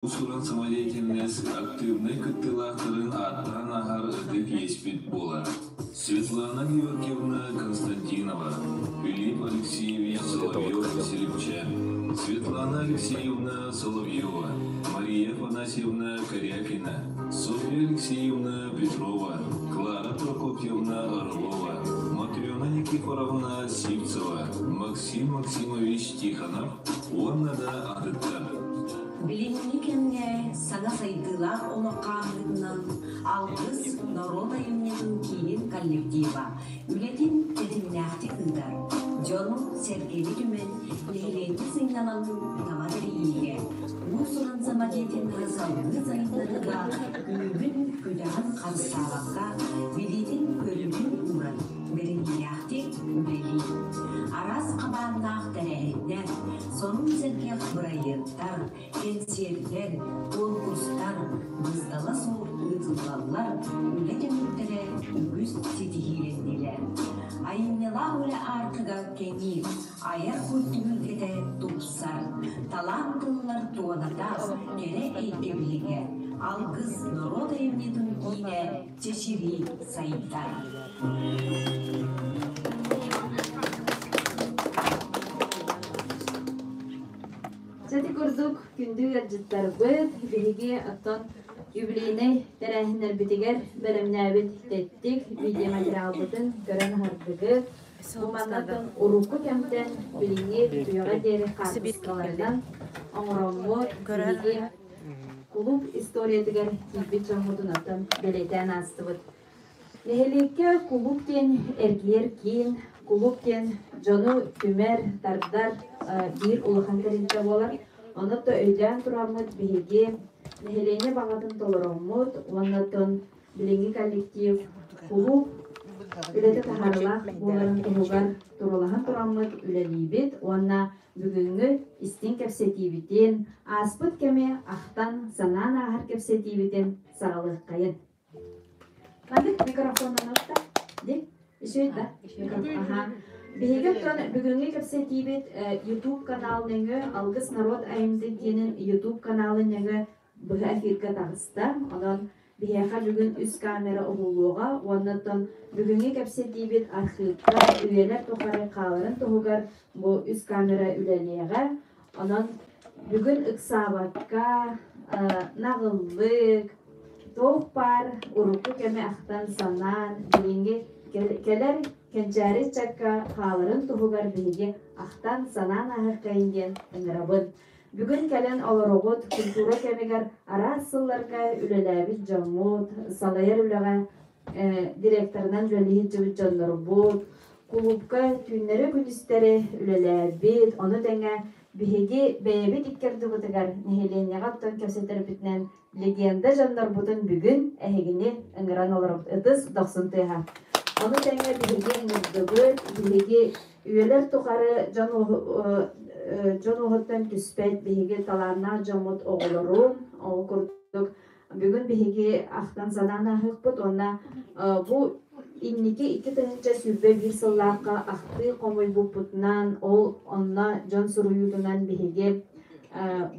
Уус-уран самодеятельность актыыбынай кыттыылаахтарын ааттаан ааһар ытык иэспит буолар. Светлана Георгиевна Константинова, Филипп Алексеевич Соловьев-Силипчэ, Светлана Алексеевна Соловьева, Мария Афанасьевна Корякина, Софья Алексеевна Петрова, Клара Прокопьевна Орлова, Матрена Никифоровна Сивцева, Максим Максимович Тихонов уонна да атыттар. Билиҥҥи кэмҥэ саҥа сайдыылаах олох хаамыытынан Алгыс норуот айымньытын киинин коллектива үлэтин тэтимнээхтик ыытар, дьону-сэргэни түмэн, нэһилиэнньэ сынньалаҥын таба тэрийиигэ, уус-уран самодеятельноһы салгыы сайыннарыыга күүһүн-күдэҕин харыстаабакка, билиитин-көрүүтүн ууран, бэриниилээхтик үлэлиир. Араас хабааннаах тэрээһиннэр, сонун сэргэх бырайыактар, кэнсиэрдэр, куонкурстар быыстала суох ыытыллаллар, үлэ түмүктэрэ үгүс ситиһиилэннилэр. Айымньылаах үлэ аартыга кэҥиир, айар кут түһүлгэтэ тупсар, талаан тыллар туоната, кэрэ эйгэ биһигэ, алгыс норуот айымньытын киинэ чэчирии сайдар. Дьэ ити курдук күндү ыалдьыттарбыт, биһиги оттон юбилейнай тэрээһиннэрбитигэр бэлэмнээбит тэттик видеоматериалбытын көрөн аһардыгыт. Бу маннатын урукку кэмтэн билиҥҥи үйэҕэ диэри хаартыскаларынан оҥороммут биһиги кулууп историятыгар киирбит дьоммутун оттон бэлиэтээн аастыбыт. Нэһилиэккэ кулууп диэн эргийэр киин, кулууп диэн дьону түмэр, тардар биир улахан тэрилтэ буолар. Онон да өйдөөн тураммыт биһиги нэһилиэнньэ баҕатын толороммут уонна оттон билиҥҥи коллектив кулууп үлэтэ таһаарыылаах буоларын туһугар туруулаһан тураммыт үлэлиибит уонна бүгүҥҥү истиҥ кэпсэтиибитин, ааспыт кэми ахтан, санаан ааһар кэпсэтиибитин саҕалыаххайын. Маннык микрофоннанабыт да? Үчүгэй да? Аха. Биһиги оттон бүгүҥҥү кэпсэтиибит YouTube канал нөҥүө Алгыс норуот айымньытын киинин YouTube каналын нөҥүө быһа эфиргэ таҕыста. Онон биһиэхэ бүгүн үс камера уһуллуоҕа уонна оттон бүгүҥҥү кэпсэтиибит архыыпка үйэлэр тухары хааларын туһугар бу үс камера үлэлиэҕэ. Онон бүгүн ыксаабакка, наҕыллык, туох баар урукку кэми ахтан-санаан, билиҥҥи кэлэр кэнчээри ыччакка хааларын туһугар биһиги ахтан-санаан ааһыаххайын диэн ыҥырабын. Бүгүн кэлэн олороҕут культура кэмигэр араас сылларга үлэлээбит дьоммут, салайар үлэҕэ директорынан үлэлии сылдьыбыт дьоннорбут, кулуупка түүннэри-күнүстэри үлэлээбит, ону тэҥэ биһиги бэйэбит икки ардыбытыгар нэһилиэнньэҕэ оттон кэпсэтэрбитинэн легенда дьоннорбутун бүгүн эһигини ыҥыран олоробут. Ытыс дохсун тыаһа. Ону тэҥэ биһиги ыҥырдыбыт, биһиги үйэлэр тухары дьон дьон уоһуттан түспэт биһиги талааннаах дьоммут оҕолорун, ол курдук Бүгүн биһиги ахтан санаан ааһыахпыт уонна бу инники 2021 сыллаахха ахтыы хомуйбуппутунан, ол онно дьон суруйуутунан биһиги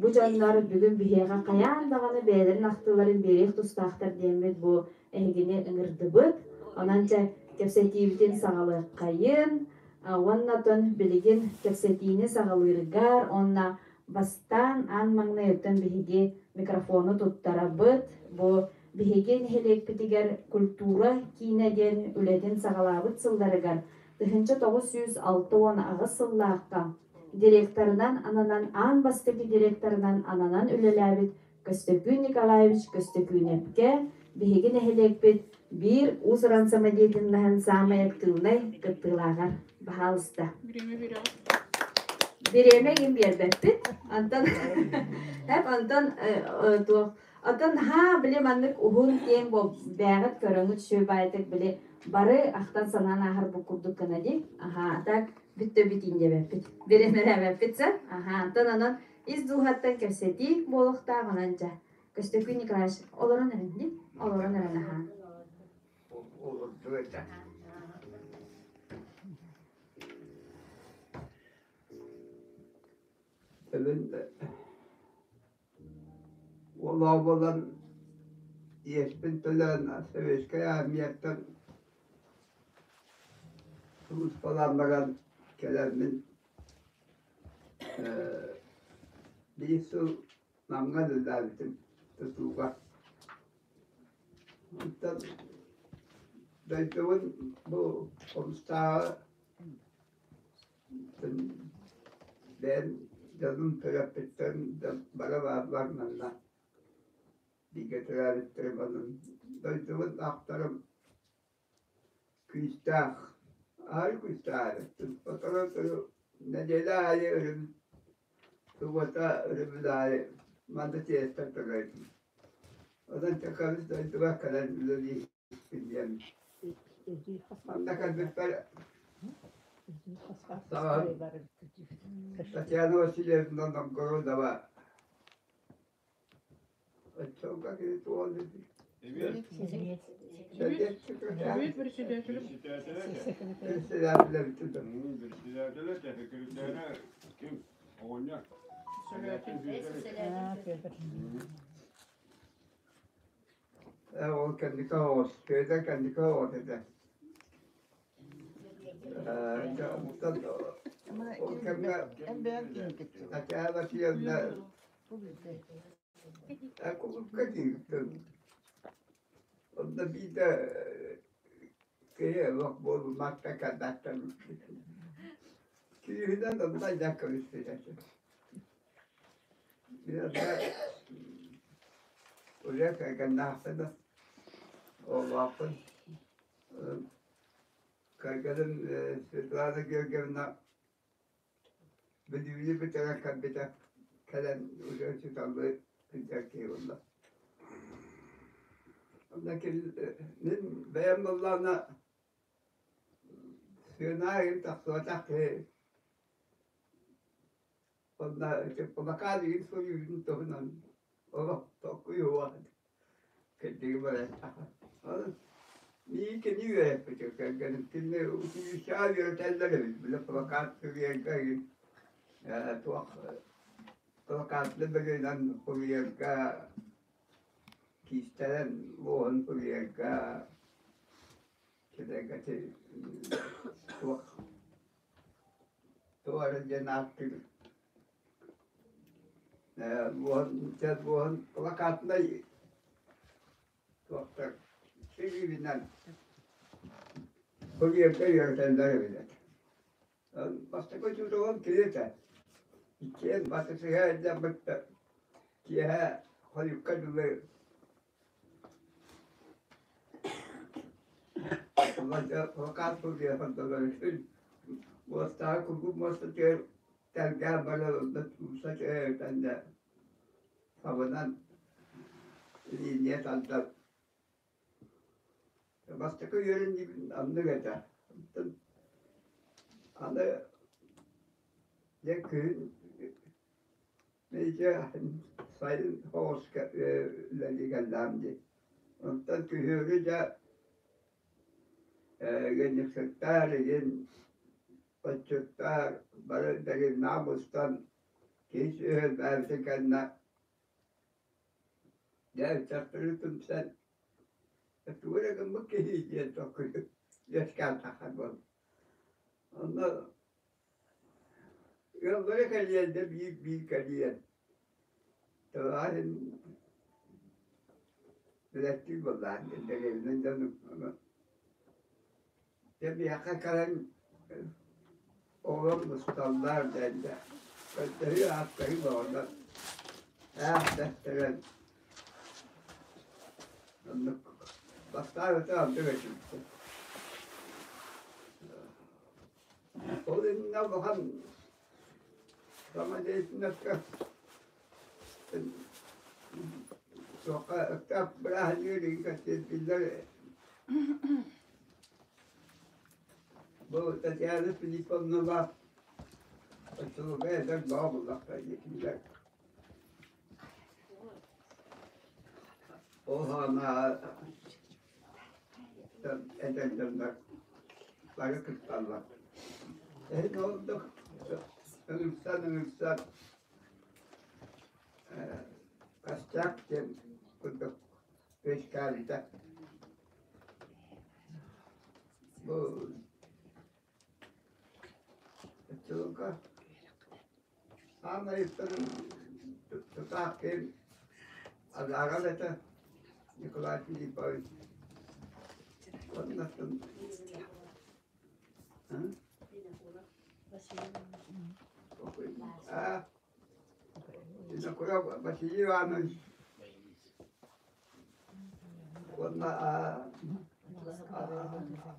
бу дьоннор бүгүн биһиэхэ хайаан даҕаны бэйэлэрин ахтыыларын биэриэх тустаахтар диэммит бу эһигини ыҥырдыбыт. Онон дьэ кэпсэтиибитин саҕалыаххайын уонна оттон билигин кэпсэтиини саҕалыырыгар уонна Бастаан аан маҥнай оттон биһиги микрофону туттарабыт. Бу биһиги нэһилиэкпитигэр культура киинэ диэн үлэтин саҕалаабыт сылларыгар 1968 сыллаахха директорынан ананан аан бастакы директорынан ананан үлэлээбит Көстөкүүн Николаевич Көстөкүүнэпкэ биһиги нэһилиэкпит биир уус-уран самодеятельноһын саамай актыыбынай кыттыылааҕар баһаалыста. Бириэмэ игин биэрбэппит. Онтон эп онтон туох Оттон наһаа били маннык уһун киэҥ бээҕит көрөҥүт сүр баайтык били бары ахтан санаан ааһар бу курдук гына дии. Аһаа, так бүттэ бүтүүн диэбэппит. Бириэмэлээбэппит сэ. Аһаа, онтон онон Ис дууһаттан кэпсэтии буолуохтаах, онон дьэ, Көстөкүүн Николаевич олорон эрэн дии, олорон эрэн аһаа. Эбин Оҕолоох буолан иэспин төлөөн Советскай Армияттан сулууспалаан баран кэлэммин биир сыл Намҥа үлэлээбитим тутууга. Онтон дойдубун бу Хомустааҕы Бэйэм дьонум төрөппүттэрим да бары бааллар манна бииргэ төрөөбүттэрим онон дойдубун ахтарым күүстээх аһары күүстээх эбиппин сотору-сотору нэдиэлэ аайы өрөбүл субуота өрөбүл аайы манна тиэстэн көрөйдүм онон чакабыс дойдубар кэлэн үлэлии диэн манна кэлбиппэр Татьяна Васильевна Новгородова оччолго кини туол Сэбиэт председателэ. Председателэ Председателэ секретаря ким? Оҕонньор. Ол кэнники оҕус, Сүөдэр кэнники оҕус этэ. Онтон ол кэмҥэ Татьяна Васильевна кулуупка киирбитим. Онно биирдэ киһи олох буолуммакка кэлбэттэн күүһүнэн онно дьэ көрүстүлэр. Үлэ кэргэннээхпин, оҕолоохпун. Кэргэним Светлана Георгиевна Бүлүүнү бүтэрэн кэлбитэ, кэлэн уже учууталлыы сылдьар киһи буолла. Онно мин бэйэм буоллаҕына сыана иһин тахсыбатах киһи Онно Чаппалакаан игин суруйуутун туһунан олох толкуйуох кырдьыгы барыахтаах. Онон миигин кини үөрэппитэ кэргэним кинини училищеҕа үөрэтэллэр эбит били плакат суруйарга игин туох плакатны бөлүөнэн суруйарга киистэнэн луоһун суруйарга кинилэргэ туох Туох эрэ диэн ааттыыр буоһун плакатнай туохтар силиибинэн курьерга үөрэтэллэр эбит этэ. Бастакы учууталым кини этэ. Иккиэн батысыһа сылдьаммыт киэһэ хойукка дылы Муостаҕа куруук муостатыгар тэлгээн баран онно тууса түһэртэн сабынан линия тардан Бастакы үөрэнньигин оннук этэ. Оттон аны дьэ күһүн Миичэ сайын соҕуска үлэлии кэллэҕим дии. Онтон күһүөрү дьэ ыанньыксыттар игин отчуттар бары дэриэбинэҕэ мустан киһи сүөһү элбээбитин кэннэ дьэ ыччаттары түмсэн тугу эрэ гыммыт киһи диэн толкуйу үөскээн тахсар буолла. Онно Ыаллара кэлиэн да биир-биир кэлиэн тылааһын билэттиир буоллаҕа дэриэбинэ дьону дьэ биһиэхэ кэлэн оҕолор мусталлар дэндэ көрдөһүү ааттаһыы бөҕөнөн ээх дэстэрэн оннук бастаан ытаан оннук этибит. Ол иннинэ улахан самодеятельноска суохха Өктөөп бырааһынньыгар илин кэпсиирбиллэр бу Татьяна Филипповналаах оччолорго эдэр бөҕө буоллахтара дии кинилэр. Ол саҕана эдэр дьоннор бары кытталлар. Эһиги ордук ыҥырсан-ыҥырсан Костяк диэн курдук үөскээбитэ. Бу оччолорго саамай тутаах киһи Азаров этэ Николай Филиппович. Оннуттан Винокуров Василий Иванович уонна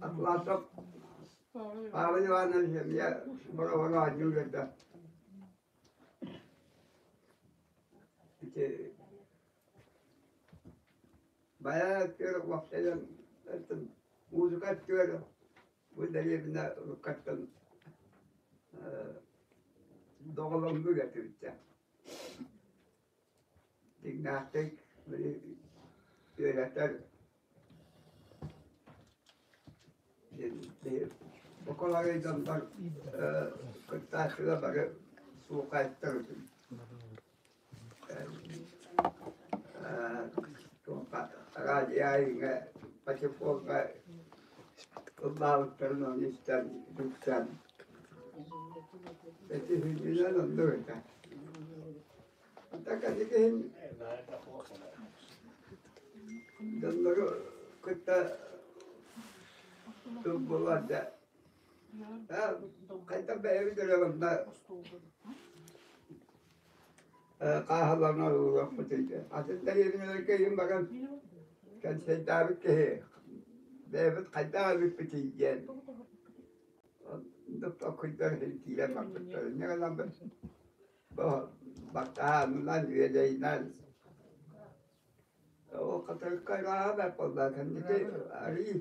Атласов Павел Иванович эмиэ бороҕону оонньуур этэ. Ити Байа өттүгэр уопсайынан музыка өттүгэр бу дэриэбинэ уруккаттан доҕолоҥнуур этибит Дьиҥнээхтик били үөрэтэр Боколарый дьонтон кыттааччылар бары суукайдар Радиоиҥа патефонҥа ыллаабыттарын ону истэн үксэн этиһинньинэн оннук этэ. Так киһин дьоннору кытта тыл булар да хайдах бэйэбит эрэ онно хааһыланар ылыахпытый атын дэриэбинэлэргэ иһин баран кэнсэйдаабыт киһи бэйэбит хайдах эбиппитий диэн токкуйдар киирэн барбыттар инньэ гынан баттаһаанынан үөдэйинэн Ол хатырыкка ырааҕа буолла кэнники арыы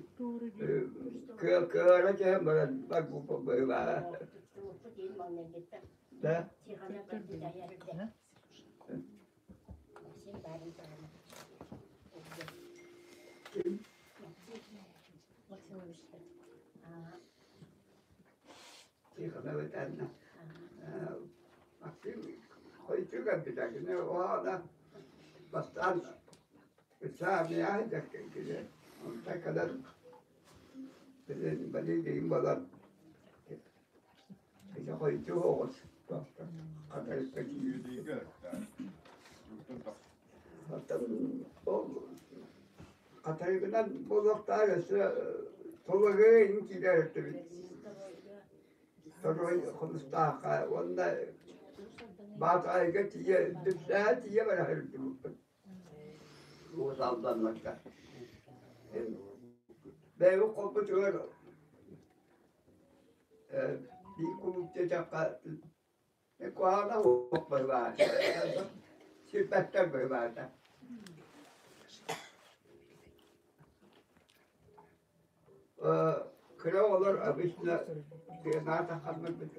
кыара түһэн баран барбыппыт быһыылааҕа. Да? Тихонова этэннэ Максим хойутуу кэлбитэ кини оҕо бастаан ыччаамыйаһы кини онтон кэлэн инбэлиит буолан кини хойутуу оҕус хатырыкка киирбит оттон ол хатырыгынан буолуохтаах өссө толору киирэр этибит Торуой Хомустаахха уонна Баатаҕайга тиийэ Дүпсээҕэ тиийэ бара сылдьыбыппыт Уус Алданнарга Бэйэбит холбутугар биир кулууп диэтэххэ куһаҕана суох быһыылааҕа сирбэттэр быһыылаата Кыра оҕолор обычно тыанаата ханнарбыт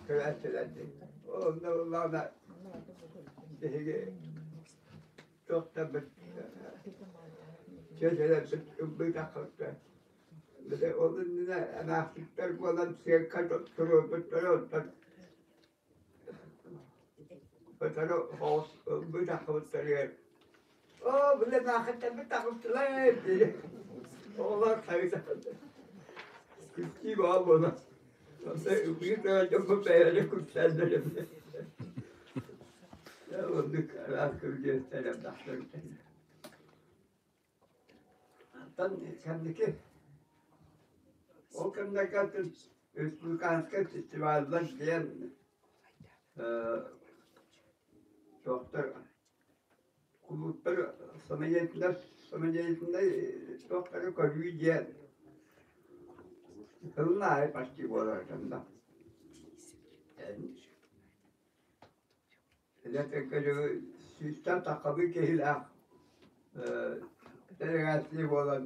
көрөөччүлэр онно ыллаҕына биһиги туохтарбыт чүөчэлэрбит ылбыытаххыттар били ол иннинэ эмээхситтэр буолан сыаҥка туруорбуттара онтон Өтөрү соҕус ылбыт-аххыбыттарыгар «Оо, били эмээхситтэрбит таҕыстылар» дии оҕолор хайыталлар. Күттүү бөҕө буолан онно ылбыт дьоммут бэйэлэрэ күлсэллэр эбит. Дьэ оннук араас көрүдьүөстэр элбэхтэр Оттон кэнники ол кэмнэргэ республиканскай фестиваллар диэн туохтар кулууптар самодеятельнай самодеятельнай туохтары көрүү диэн сылын аайы почти буолар да. Сүүстэн таххабыы киһилээх дэлэгээссийэ буолан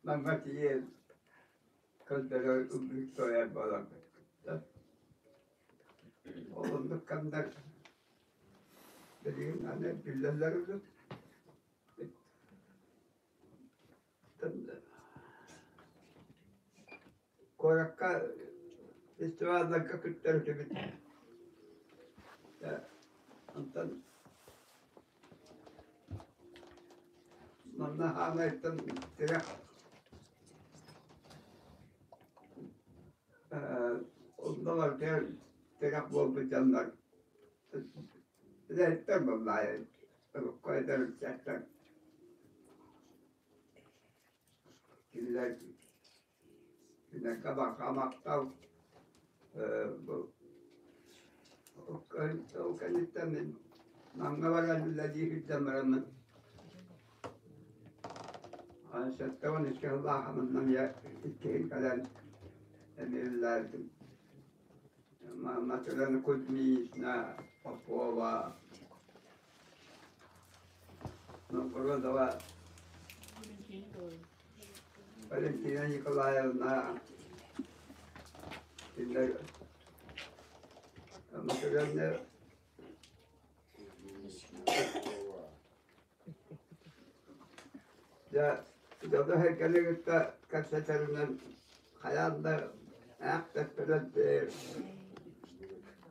Намҥа тиийэн көрдөрөр ыллыыр туойар буолан Ол оннук кэмнэр билигин аны биллэллэр үһү. Куоракка фестивалларга кыттар этибит. Онтон манна хаамайтан тирэх онно тирэх буолбут дьоннор үлэһиттэр буоллаайа урукку эдэр ыччаттар кинилэр кинилэргэ барҕа махтал бу ол кэнниттэн мин Намҥа баран үлэлии сылдьан бараммын 72 сыллаах манна эмиэ иккиһин кэлэн эмиэ үлэлээбитим. Матрена Кузьминична Попова, Новгородова Валентина Николаевна кинилэр Матрена Дьэ, дьону сэргэни кытта кэпсэтэринэн хайаан да ээх тэптэрэн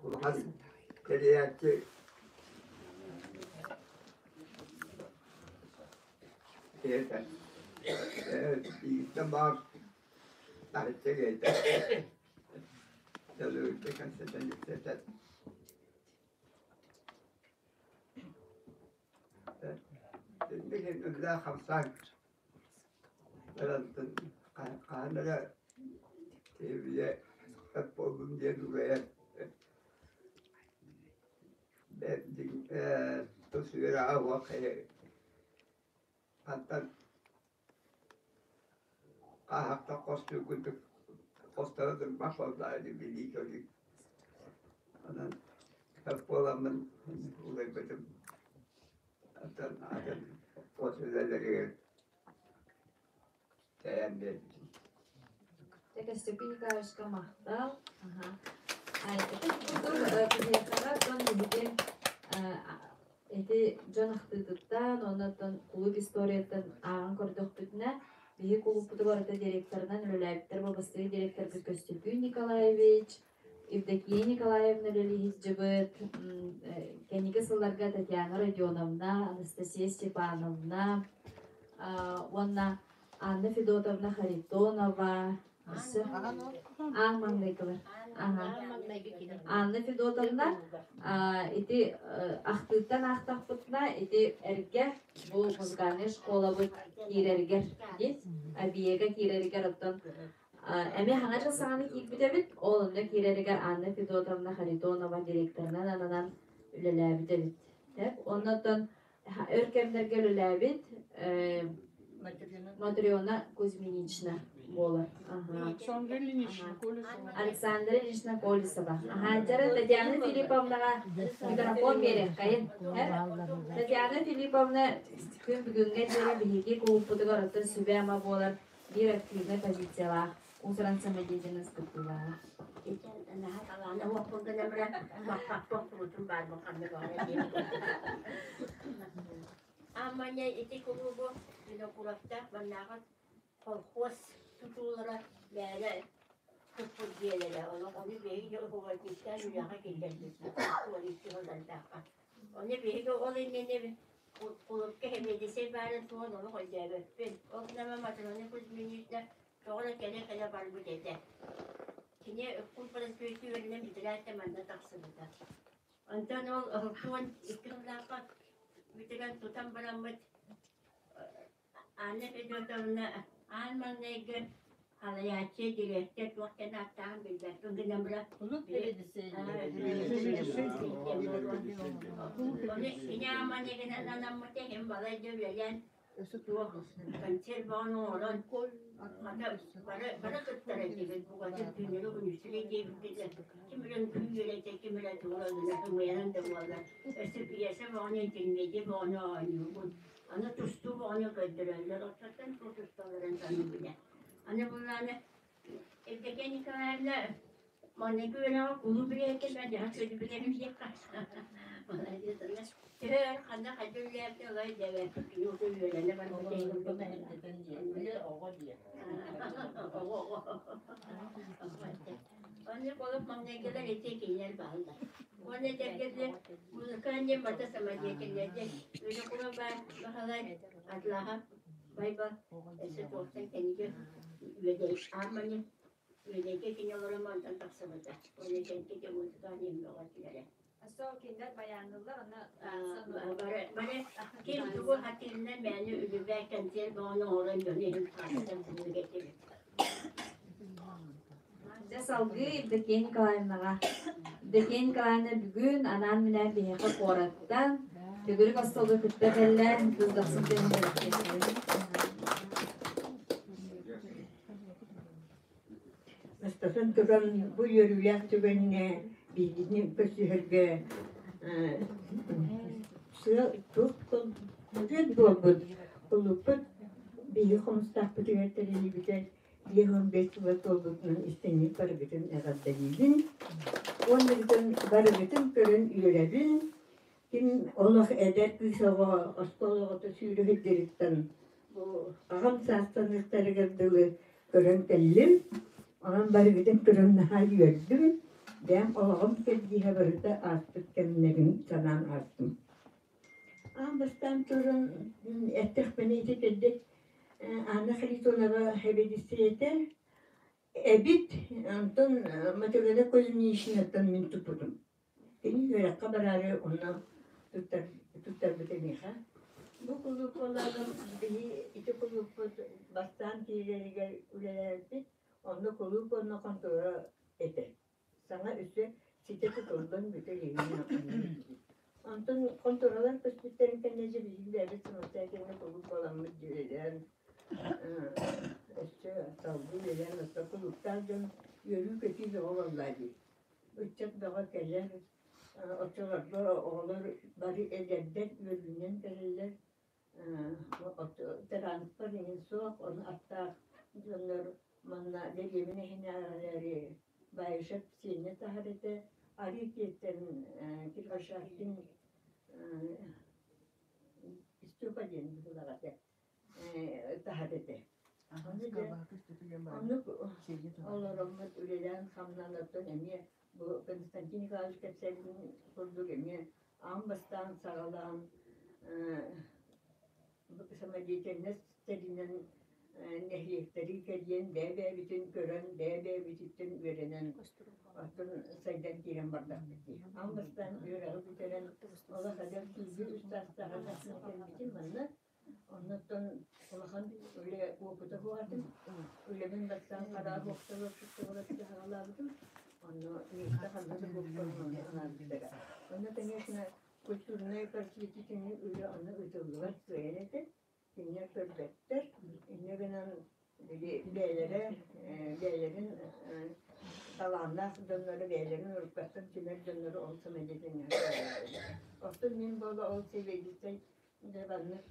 улахан тэрийээччи киһитэ. Бииртэн баар таһыччы киһитэ. Дьону кытта кэпсэтэн ипсэтэн Үлэлээх хамсаан барантан хаһан эрэ киһи эп буоллун диэн угайан тус үөрэҕэ суох хантан хааһахтан хостуур курдук хосторо турбах буоллаҕа дии билии-көрүү. Онон сөп буоламмын уларыйбытым. Оттон атын хос үлэлэригэр тэйэн биэрбитим. Костюкин Николаевичка махтал. Аха. Ити курдук биһиэхэҕэ дьон биһиги ити дьон ахтыытыттан уонна оттон кулууп историяттан ааҕан көрдөхпүтүнэ, биһи кулууппутугар барыта директорынан үлэлээбиттэр бастакы директорбыт Көстөкүүн Николаевич, Евдокия Николаевна үлэлии сылдьыбыт, кэнники сылларга Татьяна Родионовна, Анастасия Степановна уонна Анна Федотовна Харитонова, Аан маҥнайгылар. Анна Федотовна ити ахтыыттан аахтахпытына ити эргэ бу музыкальнай школабыт киирэригэр объега киирэригэр оттон эмиэ хаҥа дьыл саҕана киирбит эбит. Ол онно киирэригэр Анна Федотовна Харитонова директорынан ананан үлэлээбит эбит. Оннотон өр кэмнэргэ үлэлээбит Матрена Кузьминична буолар. Александра Ильинична Колесова. Александра Ильинична Колесова. Аха, дьара Татьяна Филипповнаҕа микрофон биэриэххэйин. Татьяна Филипповна күн бүгүҥҥэ диэри биһиги кулууппутугар оттон сүбэ-ама буолар биир активнай позициялаах уус-уран самодеятельность кыттыылааҕа. Амманя ити кулуубу Винокуровтаах маннааҕы колхоз тутуулара мээнэ туппут дьиэлэрэ. Олох ону биһиги уһугайбыттаан үлэҕэ киллэрбиппит. Туолуйдуһулардаахха. Ону биһиги ол иннинэ кулуупка сэбиэдиссэй баарын туһун олох өйдөөбөппүн. Ол гынан Матрена Кузьминична тоҕо эрэ кэлэ-кэлэ барбыт этэ. Кини Ыккун проспекты үөрэнэн бүтэрээт да манна тахсыбыта. Онтон ол 62 сыллаахха бүтэрэн тутан бараммыт Анна Федотовна аан маҥнайгы салайааччы, дириэктэр туох диэн ааттааҕын билбэппин гынан баран Ону кини ааманегынан анаммыта иһин балайда үлэлээн туох концерт бөҕөнү оҥорон хата бары бары кыттар этибит букатын түүннэри күнүстэри диэбиккитэ ким эрэ үҥкүү үөрэтэ ким эрэ тугу гына ымыйанан да буоллар өссө пьеса бөҕөнү интермедия бөҕөнү оонньуубун аны тустуу бөҕөнү көрдөрөллөр оччоттон туу тусталларын саныыбын аны буллааны Евдокия Николаевна маҥнайгы үөрэҕэ кулууп үлэһитэ мэ дьаһан көрдүбүтэрим диэххэ төһө өр ханна хайда үлэлээбитин олой дэбээппит кини ото үөрэнэ барбыта оҕо диэ оҕо оҕо оннук олох маҥнайгылар ити кинилэр бааллар. Уонна этэргэ музыкальный барыта самодеятельнайдар. Винокуров Баһылай, Атлаһа Байба, өссө туохтан кэнники Үөдэй Аамманы Үөдэйгэ кини олорон мантан тахсыбыта. Уонна кэнники музыкальный бөҕө этилэрэ. Сол кинилэр баянныллар, аны Бары, бары ким тугу хатыырынан мээнэ үлүбэ концерт бөҕөнү оҥорон дьону иһин хаалсан этибит. Дьэ салгыы Евдокия Николаевнаҕа. Евдокия Николаевна бүгүн анаан-минээн биһиэхэ куораттан төгүрүк остуолга кытта кэллэ. Кылгахсын Бастатан туран, бу үөрүүлээх түгэҥҥэ биһигини көрсүһэргэ сыал туох буолбут кулуппут биһиги хомустаахпытыгар тэриллибитэ 55 сыла туолбутунан истиҥник барыгытын эҕэрдэлиибин уонна бүтэн барыгытын көрөн үөрэбин. Ким олох эдэр кыыс оҕо оскуола оҕото сүүрэ сылдьарыттан бу аҕам саастаныахтарыгар дылы көрөн кэллим. Онон барыгытын көрөн наһаа үөрдүм. Бэйэм олоҕум кэрдииһэ барыта ааспыт кэмнэрин санаан аастым. Аан бастаан туран эттэхпинэ ити кырдьык Анна Харитонова сэбиэдиссэйэтэ эбит. Онтон Матрена Кузьминичнаттан мин туппутум. Кини үөрэххэ бараары онно туттарбыта миэхэ. Бу кулууп буоллаҕым биһи ити кулууппут бастаан киирэригэр үлэлээбиппит. Онно кулууп уонна хонтуора этэ. Саҥа өссө ситэ тутуллан бүтэ илигинэ Онтон хонтуоралар көспүттэрин кэннэ дьэ биһиги бэйэбит самостоятельно кулууп буоламмыт дьүөрэлээн өссө салгыы үлэлээн оттон кулууптаах дьон үөрүү-көтүү бөҕө буоллаа дии. Ыччат бөҕө кэлэр, оччолорго оҕолор бары эдэрдэр үөрүүнэн кэлэллэр. Транспорт иһин суох, ону аттаах дьоннор манна дэриэбинэ иһинээҕилэри Баишев сиэнньэ таһар этэ, арыы киэттэн Киргашаткин Степа диэн быһыылаах этэ, таһар этэ. Оннук олороммут үлэлээн-хамнаан оттон эмиэ бу Константин Николаевич кэпсээбитин курдук эмиэ аан бастаан саҕалаан самодеятельность тэринэн нэһилиэктэри кэрийэн бэйэ-бэйэбитин көрөн, бэйэ-бэйэбититтэн үөрэнэн оттон сайдан киирэн бардахпыт дии. Аан бастаан үөрэҕи бүтэрэн олох эдэр киирбит үс саастааҕар тахсан кэлбитим манна. Оннуттан улахан үлэ уопута суох этим. Үлэбин бастаан хараабы охсолор саҕалаабытым. Онно миэстэ ханна да буолбатын онно анаабыттара. Онно, конечно, культурнай просветительный үлэ онно ыытыллыбат кыайан этэ. Кинилэр көрбөттөр. Инньэ гынан били бэйэлэрэ бэйэлэрин талааннаах дьоннору бэйэлэрин уруккаттан түмэр дьоннору ол самодеятельноһы Оттон мин буола ол сэбиэдиссэй дьэ маннык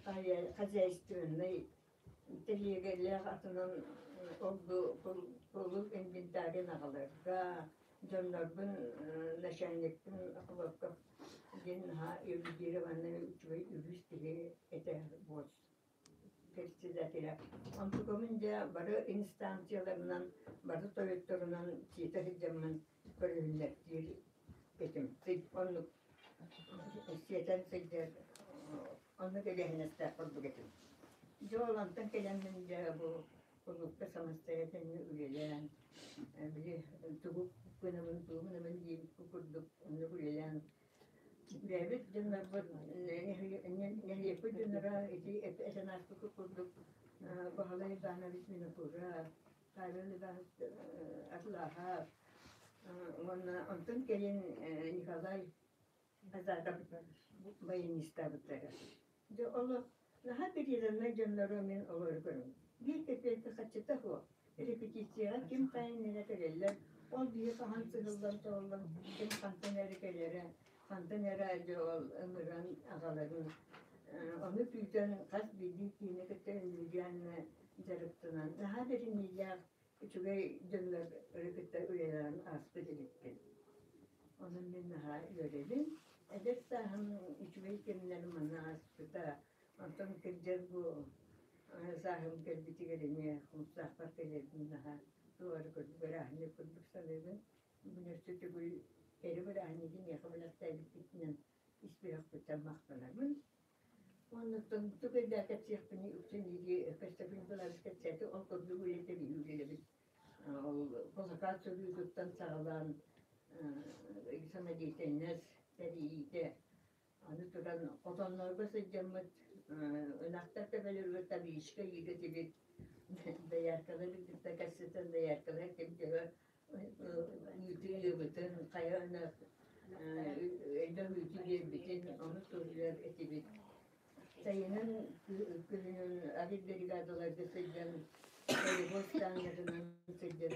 хозяйственнай тэлиэгэлээх атынан ол-бу кулууп инвентарин аҕаларга дьоннорбун начальникпын Охлопков диэн наһаа эрудированнай үчүгэй үгүс киһи этэ буос председателя. Онтукабын дьэ бары инстанцияларынан, бары тойотторунан сиэтэ сылдьаммын көрүһүннэртиир этим. Оннук сиэтэн сылдьар оннук эбээһинэстээх курдук этим. Дьэ ол онтон кэлэммин дьэ бу кулуупка самостоятельно үлэлээн били тугу гынабын, тугу гынабын диэбит курдук оннук үлэлээн бэйэбит дьоннорбут нэһилиэкпит дьонноро ити этэн ааспыккыт курдук Баһылай Иванович Винокуров, Павел Иванович Атлахов уонна онтон кэлин Николай Азатов баянистаабыттара. Дьэ олох наһаа преданнай дьоннору мин олору көрөбүн. Биир кэпиэккэ хаччыта суох. Репетицияҕа ким хайа иннинэ кэлэллэр, ол биһи хаһан сыһыллан-соһуллан ким хантан эрэ кэлэрэ, хантан эрэ дьэ ол ыҥыран аҕаларын ону күүтэн хас биирдии киһини кытта индивидуально дьарыктанан наһаа бэриниилээх үчүгэй дьоннор кытта үлэлээн ааспыт эбиппин. Онон мин наһаа үөрэбин. Эдэр сааһым үчүгэй кэмнэр манна ааспыта. Онтон кырдьар бу сааһым кэлбитигэр эмиэ хомустаахпар кэлэрбин наһаа туора көрдүк, бырааһынньык курдук саныыбын. Бүгүн өссө төгүл Кэрэ бырааһынньыгы миэхэ бэлэхтээбиккитинэн ис сүрэхпиттэн махтанабын. Оннуттан тугу элбэх кэпсиэхпиний үксүн ити Көстөкүүн Николаевич кэпсээтэ, ол курдук үлэтэ биһиги үлэлэбит. Ол плакат суруйуутуттан саҕалаан самодеятельность тэрийиитэ, аны туран хотоннорго сылдьаммыт ынахтар төбөлөрүгэр табличка ыйыыр этибит, дояркалары кытта кэпсэтэн дояркалар ким төһө үүтү ыабытын, хайа ынах элбэх үүтү биэрбитин ону суруйар этибит. Сайынын күһүнүн агитбригадаларга сылдьан, полевой станциятынан сылдьан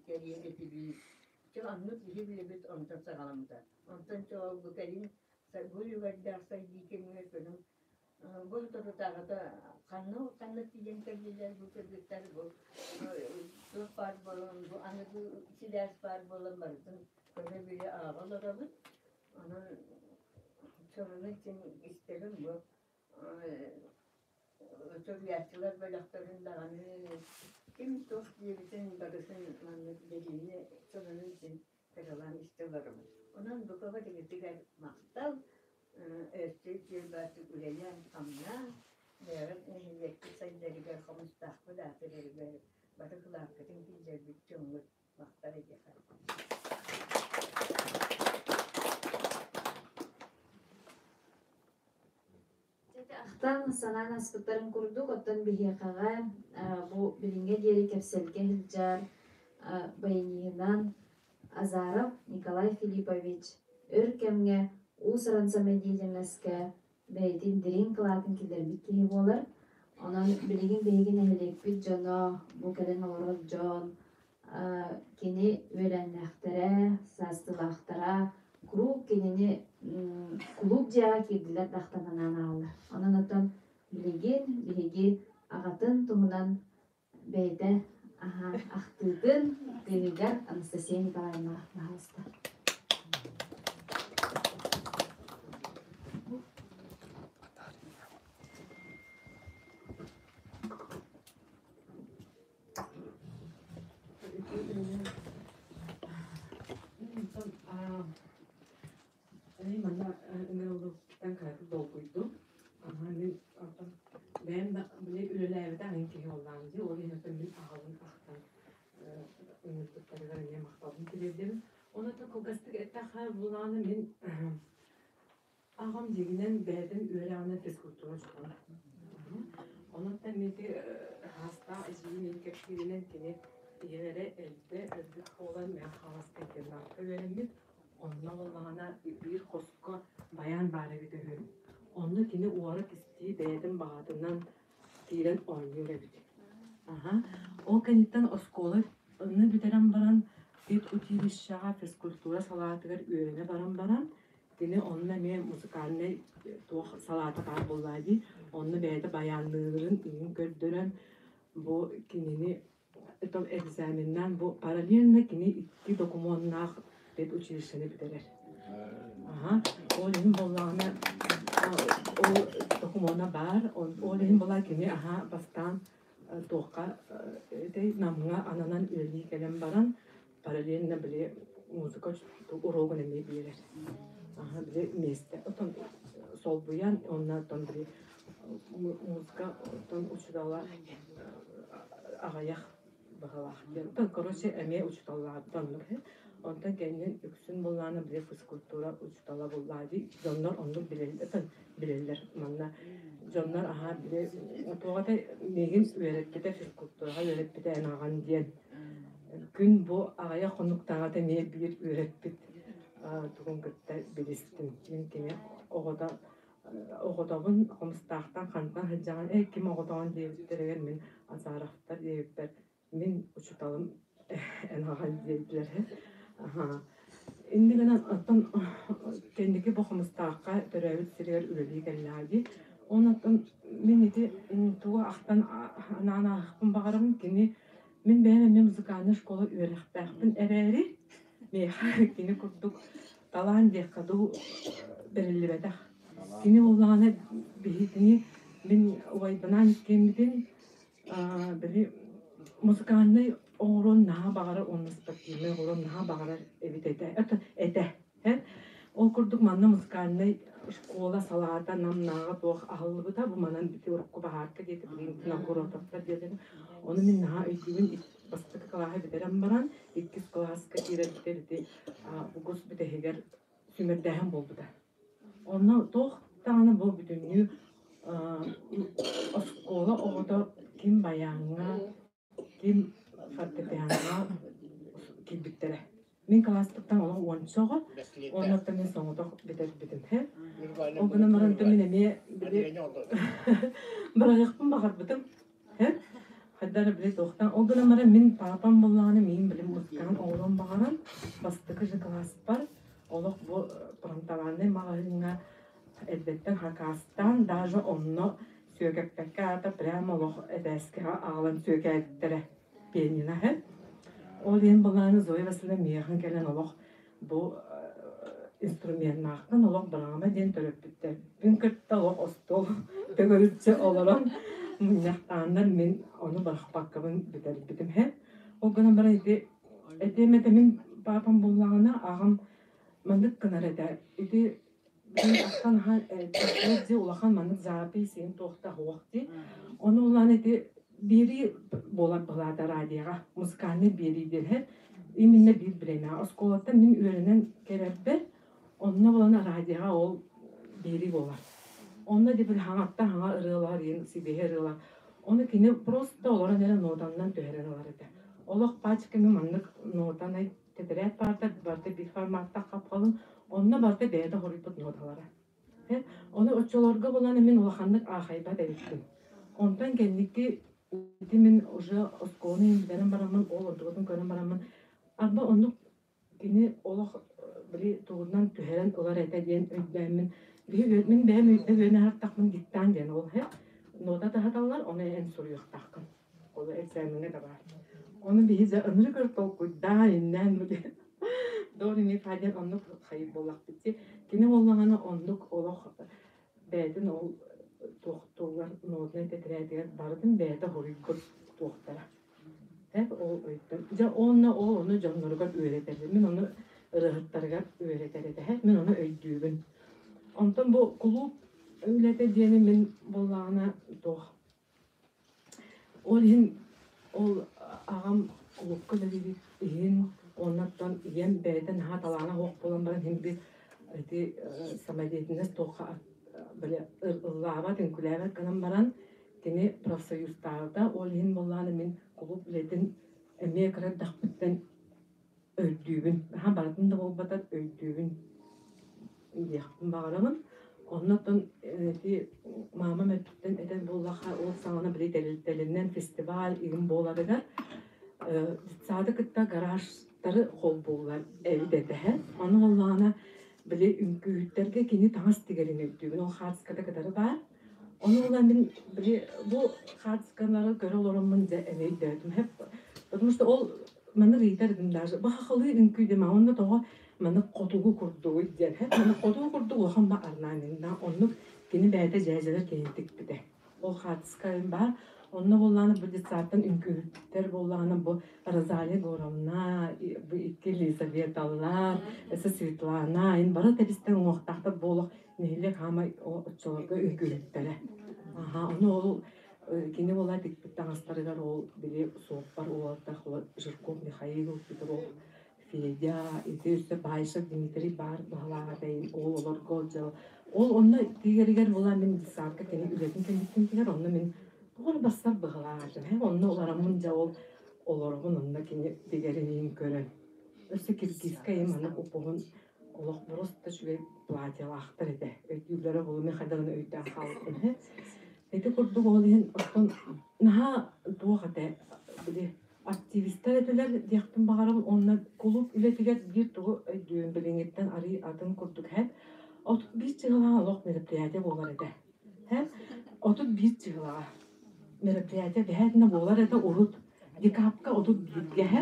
кэрийэр этибит. Чэ оннук биһи үлэбит онтон саҕаламмыта. Онтон чоҕол бу кэлин бу үлүгэрдээх сайдыы кэмигэр көнүҥ Бу соторутааҕыта ханна ханна тиийэн кэллилэр бу кыргыттар бу туох баар буолан бу аныгы сибээс баар буолан барытын көрө-билэ ааҕа олоробут. Онон сонуну син истэбин бу суруйааччылар бөлөхтөрүн даҕаны ким туох диэбитин барытын маннык бэлиэни сонунун син кыралаан истэ олоробут. Онон бука барыгытыгар махтал, өссө үтүө-баатык үлэлээн-хамнаан, бэйэҕит нэһилиэккит сайдарыгар, хомустаахпыт аатырарыгар бары кылааккытын киллэрбит дьоҥҥут махтал эйиэхэ. Ахтан, санаан аспыттарын курдук, оттон биһиэхэҕэ бу билиҥҥэ диэри кэпсэлгэ сылдьар баяниһынан Азаров Николай Филиппович өр кэмҥэ уус-уран самодеятельноска бэйэтин дириҥ кылаатын киллэрбит киһи буолар. Онон билигин биһиги нэһилиэкпит дьоно, бу кэлэн олорор дьон кини үөлээннээхтэрэ, саастыылаахтара куруук кинини кулууп дьиэҕэ киирдилэр да ахтан анаан ааллар. Онон оттон билигин биһиги аҕатын туһунан бэйэтэ ахтыытын кыыһыгар Анастасия Николаевна баһаалыста. Манна ыҥырыллыбыттан кыратык долгуйдум. Мин оттон бэйэм да били үлэлээбитэ аһын киһи буоллаҕым дии. Ол иһин оттон мин аҕабын ахтан ыҥырбыттарыгар эмиэ махталбын тириэрдэбин. Онон кылгастык эттэххэ, булааны мин Аҕам дьиҥинэн бэйэтин үөрэҕинэн физкультура учуутала. Онон ити хаастаах эдьиийим мин кэпсииринэн кини ийэлэрэ эрдэ өлбүт буолан Мэҥэ Хаҥаласка интернакка үөрэммит. Онно буоллаҕына биир хоско байаан баар эбитэ үһү. Онно кини уора кистии бэйэтин баҕатынан киирэн оонньуур эбит. Аха. Ол кэнниттэн оскуоланы бүтэрэн баран педучилищеҕа физкультура салаатыгар үөрэнэ баран баран Кини онно эмиэ музыкальнай туох салаата баар буоллаа дии. Онно бэйэтэ байаанныырын иһин көрдөрөн бу кинини это экзаменнаан бу параллельно кини икки докумуоннаах педучилищены бүтэрэр. Аха. Ол иһин буоллаҕына ол докумуона баар. Ол иһин буолла кини аха бастаан туохха Намҥа ананан үлэлии кэлэн баран параллельно били музыка уруогун эмиэ биэрэр. Аха били миэстэ отон солбуйан уонна оттон били музыка оттон учуутала аҕыйах баҕалаах диэн. Оттон короче эмиэ учууталлаабыт оннук Онтон кэннин үксүн буллаана били физкультура учуутала буллаа дии. Дьоннор оннук билэллэр, билэллэр. Манна дьоннор аһаа били туоҕа миигин үөрэппитэ физкультураҕа үөрэппитэ эн аҕан диэн Күн бу аҕыйах хонуктааҕыта эмиэ биир үөрэппит тугун кытта билистим. Мин кини оҕото оҕотобун Хомустаахтан хантан сылдьаҕын, ээ ким оҕотоҕун диэбиттэригэр мин Азаровтар диэбиппэр мин учууталым эн аҕаҥ диэбиттэрэ. Инньэ гынан оттон кэнники бу Хомустаахха төрөөбүт сиригэр үлэлии кэллэҕэ дии. Онон мин ити тугу ахтан анаан ааһыахпын баҕарабын кини Мин бэйэм эмиэ музыкальнай школа үөрэхтээхпин эрээри, миэхэ кини курдук талаан диэххэ дуу бэриллибэтэх. Кини буоллаҕына биһигини мин убайбынаан иккиэммитин били музыкальнай оҥоруон наһаа баҕарар уонна спортивнай оҥоруон наһаа баҕарар эбит этэ. Этэ. Ол курдук манна музыкальнай школа салаата Намнааҕа туох аһыллыбыта. Бу манан бити урукку баһаарка диэти билигин Новгородовтар диэтин. Ону мин наһаа өйдүүбүн. Бастакы кылааһы бүтэрэн баран, иккис кылааска киирэрбитэ ити угус бүтэһигэр сүүмэрдээһин буолбута. Онно туох даҕаны бу бүтүннүү оскуола оҕото ким байааҥҥа, ким фортепианоҕа киирбиттэрэ. Мин кылааспыттан олох уонча оҕо, уоннаттан мин соҕотох бүтэрбитим. Ол гынан баран мин эмиэ били бырайыакпын баҕарбытым. Хайдах эрэ били туохтан ол гынан баран мин паапам буоллаҕына миигин били музыкант оҥоруон баҕаран бастакы же кылааспар олох бу фронтованнай маҕаһыыҥҥа эрдэттэн хакаастаан даже онно сүөкэппэккэ аата прямо олох этээскэҕэ аҕалан сүөкээбиттэрэ пианино иһин. Ол иһин былааны Зоя Васильевна миэхэ кэлэн олох бу инструменнааххын олох быраҕыма диэн төрөппүттэрбин кытта олох остуол төгүрүччү олорон мунньахтааннар мин ону бырахпаккабын бүтэрбитим иһин. Ол гынан баран ити этиэм этэ мин паапам буллаҕына аҕам маннык гынар этэ ити ахтан ахан дии улахан маннык запись иһин туохта суох дии. Ону улаан ити биэрии буолар былаата радиоҕа музыкальный биэрии диэн именно биир бириэмэ оскуолаттан мин үөрэнэн кэлэрбэр онно булан радиоҕа ол биэрии буолар. Онно дии хаҥаттан хаҥа ырыалар иин сибиэһэй ырыалар. Ону кини просто олорон эрэ нотаннан түһэрэн ылар этэ. Олох пачками маннык нотанай тэтэрээт баарда барыта биир форматтаах хапхалын онно барыта бэйэтэ хоруйбут ноталара. Ону оччолорго булан мин улаханнык аахайбат эбиппин. Онтон кэнники ити мин уже оскуоланы бүтэрэн бараммын, ол ордубутун көрөн бараммын, арба оннук кини олох били тугунан түһэрэн ылар этэ диэн өйдөөммүн, биһи мин бэйэм өйдөһүөн аһартахпын диктант диэн ол иһэ нота таһаталлар, ону эн суруйуохтааххын. Ол экзамеҥҥа да баар. Ону биһи дьэ ынырык өр толкуйдаан иннээн бу диэн До ре ми фа диэн оннук хайыр буоллахпыт дии. Кини буоллаҕына оннук олох бэйэтин ол туохтуугар нотнай тэтэрээтигэр барытын бэйэтэ хоруйбут туохтара. Эп ол өйтөн. Дьэ уонна ол ону дьонноругар үөрэтэр. Мин ону ырыаһыттарыгар үөрэтэр этэ. Мин ону өйдүүбүн. Онтон бу кулууп үлэтэ диэни мин буоллаҕына туох Ол иһин ол аҕам кулуупка үлэлиир иһин уоннаттан ийэм бэйэтэ наһаа талаана суох буолан баран иһин биир ити самодеятельность туохха били ыллаабат, үҥкүүлээбэт гынан баран кини профсоюзтаабыта. Ол иһин буоллаҕына мин кулууп үлэтин эмиэ кыра эрдэхпиттэн өйдүүбүн. Наһаа барытын да буолбатар өйдүүбүн диэхпин баҕарабын. Оннуттан ити маамам өттүттэн этэр буоллахха, ол саҕана били тэрилтэлэринэн фестиваль игин буоларыгар детсады кытта гаражтары холбууллар эбит этэ. Ону буоллаҕына били үҥкүүһүттэргэ кини таҥас тигэрин өйдүүбүн. Ол хаартыската кытары баар. Ону ылан мин били бу хаартыскалары көрө олороммун дьэ эмиэ өйдөөтүм. Потому что ол маннык ыйытар этим даже бу хахалыы үҥкүү диэн онно тоҕо маннык хотугу курдугуй диэн маннык хотугу курдук улахан ба орнаментнаах оннук кини бэйэтэ дьээдьэлэр киһин тикпитэ ол хаартыска баар онно буоллаҕына бу детсадтан үҥкүүһүттэр буоллаҕына бу Розалия Егоровна бу икки Елизаветалар өссө Светлана ин бары тэбистэн уҥуохтаахтар буолуох нэһилиэк хаамай оччолорго үҥкүүһүттэрэ аха ону ол Кини буолла тикпит таҥастарыгар ол били суоппар уолаттар Жирков Михаил, Петров Федя, ити өссө Баишев Дмитрий баар баһылаах этэйин ол олорго дьыл ол онно тиийэригэр була мин детсадка кини үлэтин кэнниттэн онно мин тоҕо барсар быһылаах этим онно олороммун дьэ ол олоробун онно кини тигэрин көрөн өссө киргизскэй маннык упуһун олох просто үчүгэй платьялаахтар этэ өйдүүллэрэ буолуо хайдах гына өйдөөн хаалбытым Ити курдук ол иһин оттон наһаа туох этэ били активистар этилэр диэхпин баҕарабын уонна кулууп үлэтигэр биир тугу өйдүүм билиҥҥиттэн арыый атын курдук һэ 31 чыһылаҕа олох мероприятие буолар этэ һэ 31 чыһылаҕа мероприятие бэһээтинэ буолар этэ урут декабка 31-гэ һэ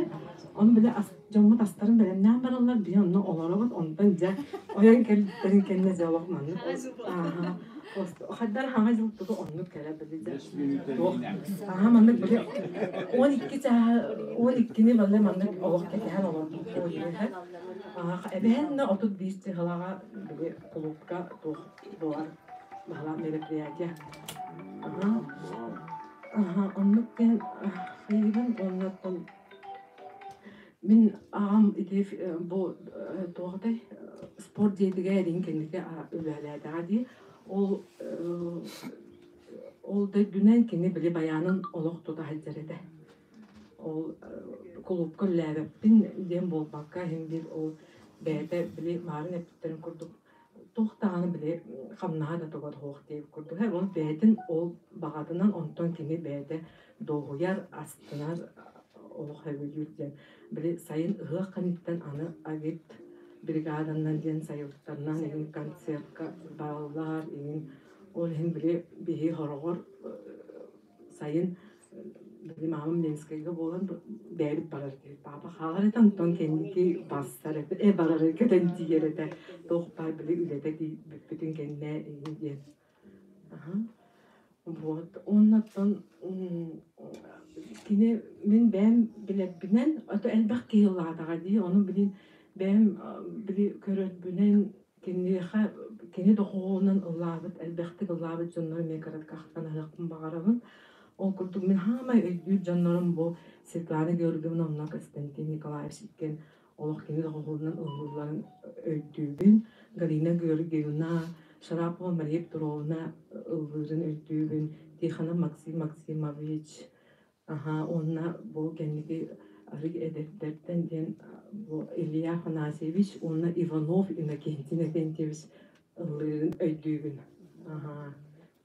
ону били дьоммут астарын бэлэмнээн бараллар биһи онно олоробут онтон дьэ ойон кэлбиттэрин кэннэ дьэ олох маннык ааһа. Хайдар хаҥа жыл туту оннук кэлэ били Аха маннык били 12 чааһы 12-ни манна маннык олох кэтэһэн олорбут буолуо Эбэһэннэ 31 чыһылаҕа били кулуупка туох буолар баһылаах мероприятие. Аха оннук диэн хайыыбын уонна мин аҕам ити бу туох этэй спорт дьиэтигэр эрин кэнники үлэлээтэҕэ дии. Ол ол да үрдүнэн кини били байаанын олох тута сылдьар этэ. Ол кулуупка үлэлээбэппин диэн буолбакка иһин биир ол бэйэтэ били маарын эппиттэрин курдук туох даҕаны били хамнаһа да туга суох диэбит курдук. Ол бэйэтин ол баҕатынан онтон кини бэйэтэ дуоһуйар, астынар, олох сөбүлүүр диэн. Били сайын ыһыах кэнниттэн аны агит бригаданан диэн сайылыктарынан иһин концертка бараллар иһин ол иһин били биһи хороҕор сайын били маамам Ленскэйгэ буолан бэйэбит барар этибит. Папа хаалар этэ, онтон кэнники барсар этэ, барар көтөн тиийэр этэ. Туох баар били үлэтэ бүппүтүн кэннэ иһин диэн. Вот. Уоннаттан кини мин бэйэм билэрбинэн, ото элбэх киһи ыллаатаҕа дии, ону билин бэйэм били көрөрбүнэн киниэхэ кини дохуолунан ыллаабыт, элбэхтик ыллаабыт дьоннору эмиэ кыратык ахтан аһыахпын баҕарабын. Ол курдук мин хаамай өйдүүр дьоннорум бу Светлана Георгиевна онно Константин Николаевич иккиэн олох кини доҕоһуолунан ыллыылларын өйдүүбүн. Галина Георгиевна, Шарапова Мария Петровна ыллыырын өйдүүбүн. Тихонов Максим Максимович, аха, уонна бу кэнники арый эдэрдэртэн диэн бу Илья Афанасьевич уонна Иванов Иннокентий Иннокентьевич ыллыырын өйдүүбүн. Аха.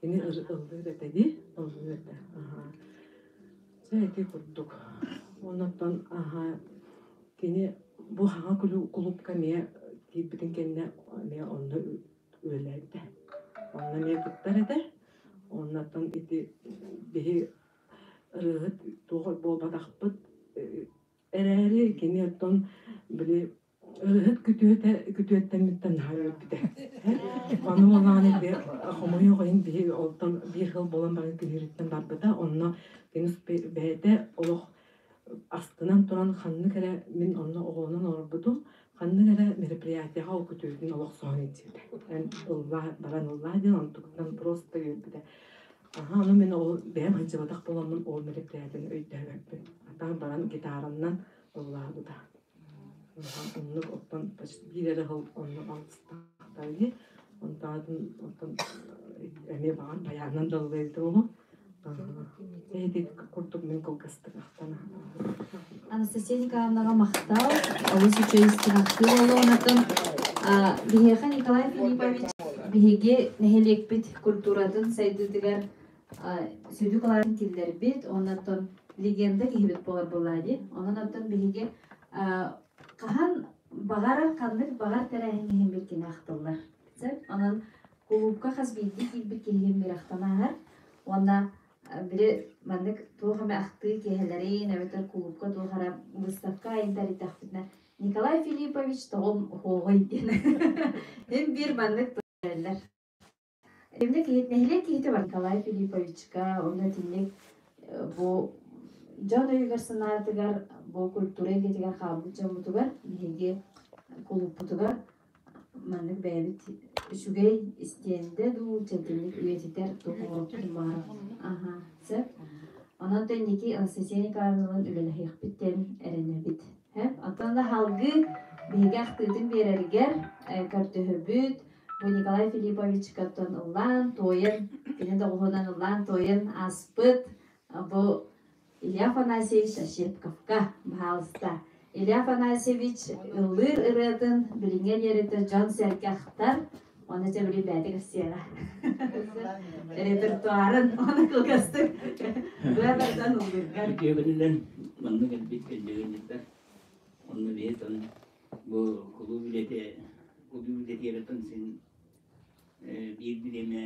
Кини ыллыыр этэ дии, ыллыыр этэ. Аха. Дьэ ити курдук. Оннуттан аха кини бу хаҥа кулуупка эмиэ киирбитин кэннэ эмиэ онно үлэлээбитэ. Онно эмиэ кыттар этэ. Оннуттан ити биһи ырыаһыт туох буолбатахпыт эрээри кини оттон били ырыһыт күтүөтэ күтүөттэммиттэн наһаа үөрбүтэ. Ону буоллаҕына хомойуох иһин биһи олтон биир сыл буолан баран күһүүрүттэн барбыта. Онно кини бэйэтэ олох астынан туран ханнык эрэ мин онно оҕолонон олорбутум ханнык эрэ мероприятиеҕа ол күтүөтүн олох соһон илдьибитэ. Эн ыллаа баран ыллаа диэн онтуктан просто үөрбүтэ. Аха ону мин ол бэйэм сылдьыбатах буоламмын ол мероприятиены өйдөөбөппүн. Атаан баран гитараннан ыллаабыта. Оннук оттон почти биир эрэ сыл онно алтыстахтар дии. Онтон оттон эмиэ баҕар байаанынан да ыллыа эбитэ буолуо. Ити курдук мин кылгастык ахтан Анастасия Николаевнаҕа махтал. Олус үчүгэй истиҥ буолуон биһиэхэ Николай Филиппович биһиги нэһилиэкпит культуратын сайдыытыгар сүдү кылаатын киллэрбит, оннуттан легенда киһибит буолар буоллаа дии. Онон оттон биһиги хаһан баҕарар ханнык баҕар тэрээһин иһин биркини ахтыллар. Онон кулуупка хас биирдии киирбит киһигин бирэхтэн ааһар. Уонна били маннык туох эмэ ахтыы киэһэлэрин эбэтэр кулуупка туох эрэ выставка айын тэрийдэхпитинэ Николай Филиппович тоҕом уһуоҕуй диэн һин биир маннык тураллар. Эмне нэһилиэк киһитэ бар Николай Филипповичка уонна итинник бу дьон өйүгэр-санаатыгар бу культура эйгэтигэр хаалбыт дьоммутугар биһиги кулууппутугар маннык бэйэбит үчүгэй истиэндэ дуу чэбдиник үйэтитэр туох оҥоруохпутун баҕарабыт. Аха, сөп. Онон то инники Анастасия Николаевналыын үлэлэһиэхпит диэн эрэнэбит. Оттон да салгыы биһиги ахтыытын биэрэригэр көрдөһөбүт. Бу Николай Филипповичкаттан ыллаан, туойан, кини доҕуһунан ыллаан, туойан ааспыт бу Илья Афанасьевич Ощепковка, баһаалыста. Илья Афанасьевич ыллыыр ырыатын билиҥҥэ диэритэ дьон-сэргэ ахтар, оны дьэ били бэйэтэ кэпсиэҕэ. Репертуарын оны кылгастык быа тардан ыллыыргар. Үтүө маннык элбит кэллиэгиннэр онно биһи Бу кулууп үлэтэ кулууп үлэтиэрэттэн син биир бириэмэ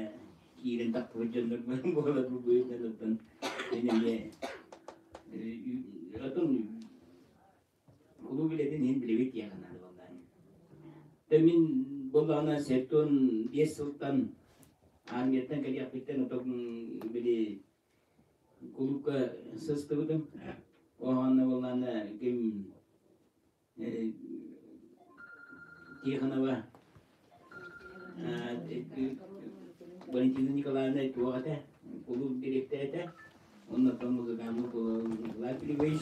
киирэн тахсыбыт дьоннор буолар бу быһыытынан оттон мин эмиэ оттон кулууп үлэтин иһин билэбит диэххэ наада буоллаҕа. Мин буоллаҕына 75 сылтан Армияттан кэлиэхпиттэн отон били кулуупка сыстыбытым. Оһоонно буоллаана ким Тихонова Валентина Николаевна туох этэ, кулууп дириэктэрэ этэ. Оннуттан музыкант Николай Филиппович.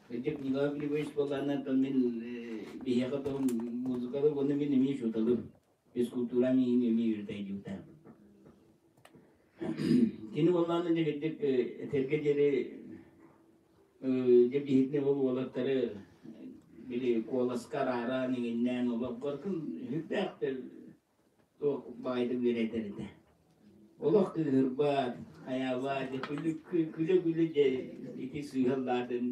Кырдьык Николай Филиппович буоллаҕына, оттон мин биһиэхэ то музыкалы уонна мин эмиэ учууталым. Физкультура миигин эмиэ үөрэтэ Кини буоллаҕына дьэ кырдьык этэргэ диэри дьэ биһигини ол уолаттары били куоласка арааран иҥиннээн олохпоркун сүрдээх туох баайдык үөрэтэр этэ. Олох кыыһырбат, хайаабат, күлэ-күлэ дьэ ити сыыһаллаатын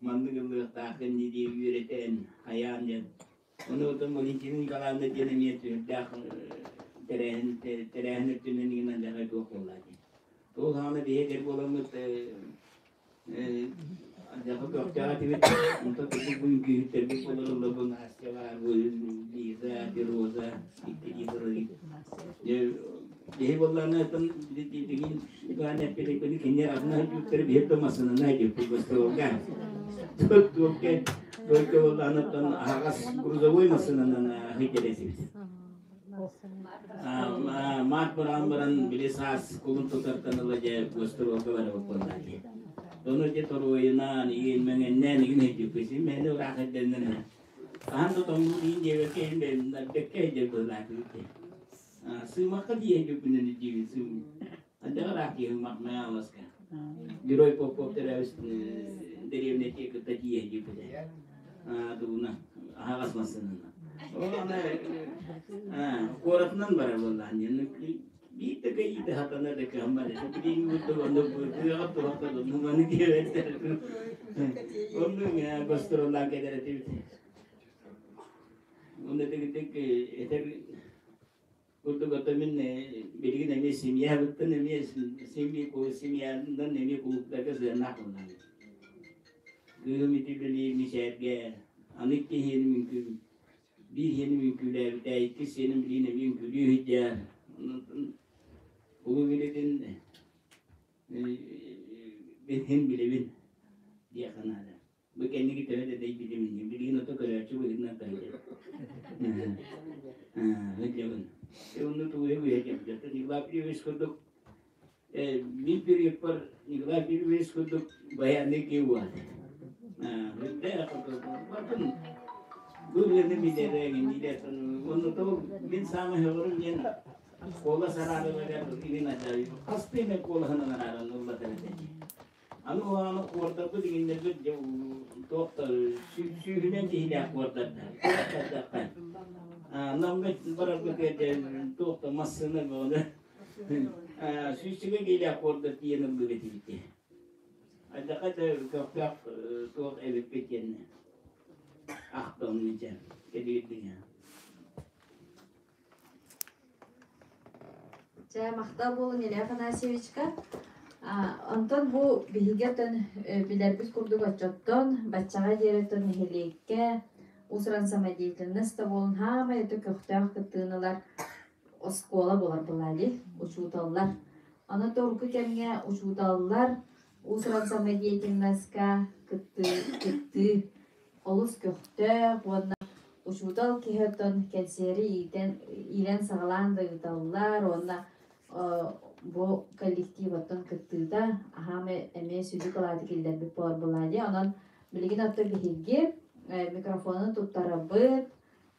маннык ыллыахтааххын дии үөрэтэн хайаан диэн. Ону оттон Валентина Николаевна диэн эмиэ сүрдээх тэрээһин тэрээһин өттүнэн иҥин алдьархай туох буолла дии. Ол саҕана биһи эдэр буоламмыт алдьархай көхтөөх этибит. Онтон курдук бу үҥкүүһүттэрбит буолар бу Настя баар, бу Лиза, Роза, икки Лиза Биһи буоллаҕына оттон билигин гаан эппит кинилэр атына сылдьыбыттара биһи да массыынанан сылдьыбыппыт гастролга. Только только буоллаҕына оттон аһаҕас грузовой массыынанан сылдьар этибит. Маат баран баран били саас кулун тутартан ыла дьэ гастролга барабыт буоллаа дии. Ону дьэ торуойунаан, игин мэҥэннээн игин сылдьыбыппыт. Син мээнэ ыраах эрдэннэн хаһан да тоҥнуу иин диэбэккэ иһин бэккэ сылдьар быһыылаатыбыт дии. Сыымахха тиийэ диибин сыым. Андаҕар аах тиийэ Майааласка. Герой Попов төрөөбүт дэриэбинэтигэр кытта тиийэ диэбитэ. Тугуна аһаҕас массыынанан. Ол аны куоратынан барар буоллаан диэн биир да кэйиитэ хатана да кыһаммат этэ. Билиҥҥи курдук онно быаҕа туһахта маны диэбэттэр. Оннук гастроллаан кэлэр этибит. Уонна дэгидик этэр курдук ото мин билигин эмиэ семьябыттан эмиэ семьянан эмиэ кулууптарга сыаннаах буоллаҕым. Кыыһым ити үлэлиир Мичээргэ аны икки иһиэним үҥкүү биир иһиэним үҥкүүлээбитэ, иккис сиэним билигин эмиэ үҥкүүлүү сылдьар. Улуу билигин мин билэбин диэххэ наада. Бу кэнники төһө да дэйбитим иннин, билигин ото көрөөччү быһыытынан таһыйар. Ыдьабын. Онно тугуйа быһа дьэ. Николай Петрович курдук мин периодпар Николай Петрович курдук баянный киһи буолар. Бартын бу үлэни билэрэ, билэр. Онно то мин самый хөҕөрүм диэн куолас араарыгар илин адьайып. Хас да куолаһынан арааран ыллатар этэ. Аны уһааны куордарбыт иҥиннэрбит дьэ туох да сүүһүнэн киһилээх куордарда. Намга барарга туох да массыына бөҕөнө сүүсчэкэ киилээх куордар тиийэн ыллыыр этибит. Айдаха да көхтөөх туох эбиппит диэн ахтан дьэ кэлиирдиҥэ. Чэ, махтал буолун Илья Афанасьевичка. Онтон бу биһиги оттон билэрбит курдук оччоттон баччаҕа диэри оттон нэһилиэккэ уус-уран самодеятельность да буолун хаамай өтө көхтөөх кыттыыны ылар оскуола буолар былаали учууталлар. Аны урукку кэмҥэ учууталлар уус-уран самодеятельноска кыттыы, кыттыы олус көхтөөх уонна учуутал киһи оттон кэнсиэри иитэн иилэн-саҕалаан да ыыталлар уонна бу коллектив оттон кыттыыта аһаам эмиэ сүдү кылааты киллэрбит буолар былаадьа. Онон билигин оттон биһиги микрофону туттарабыт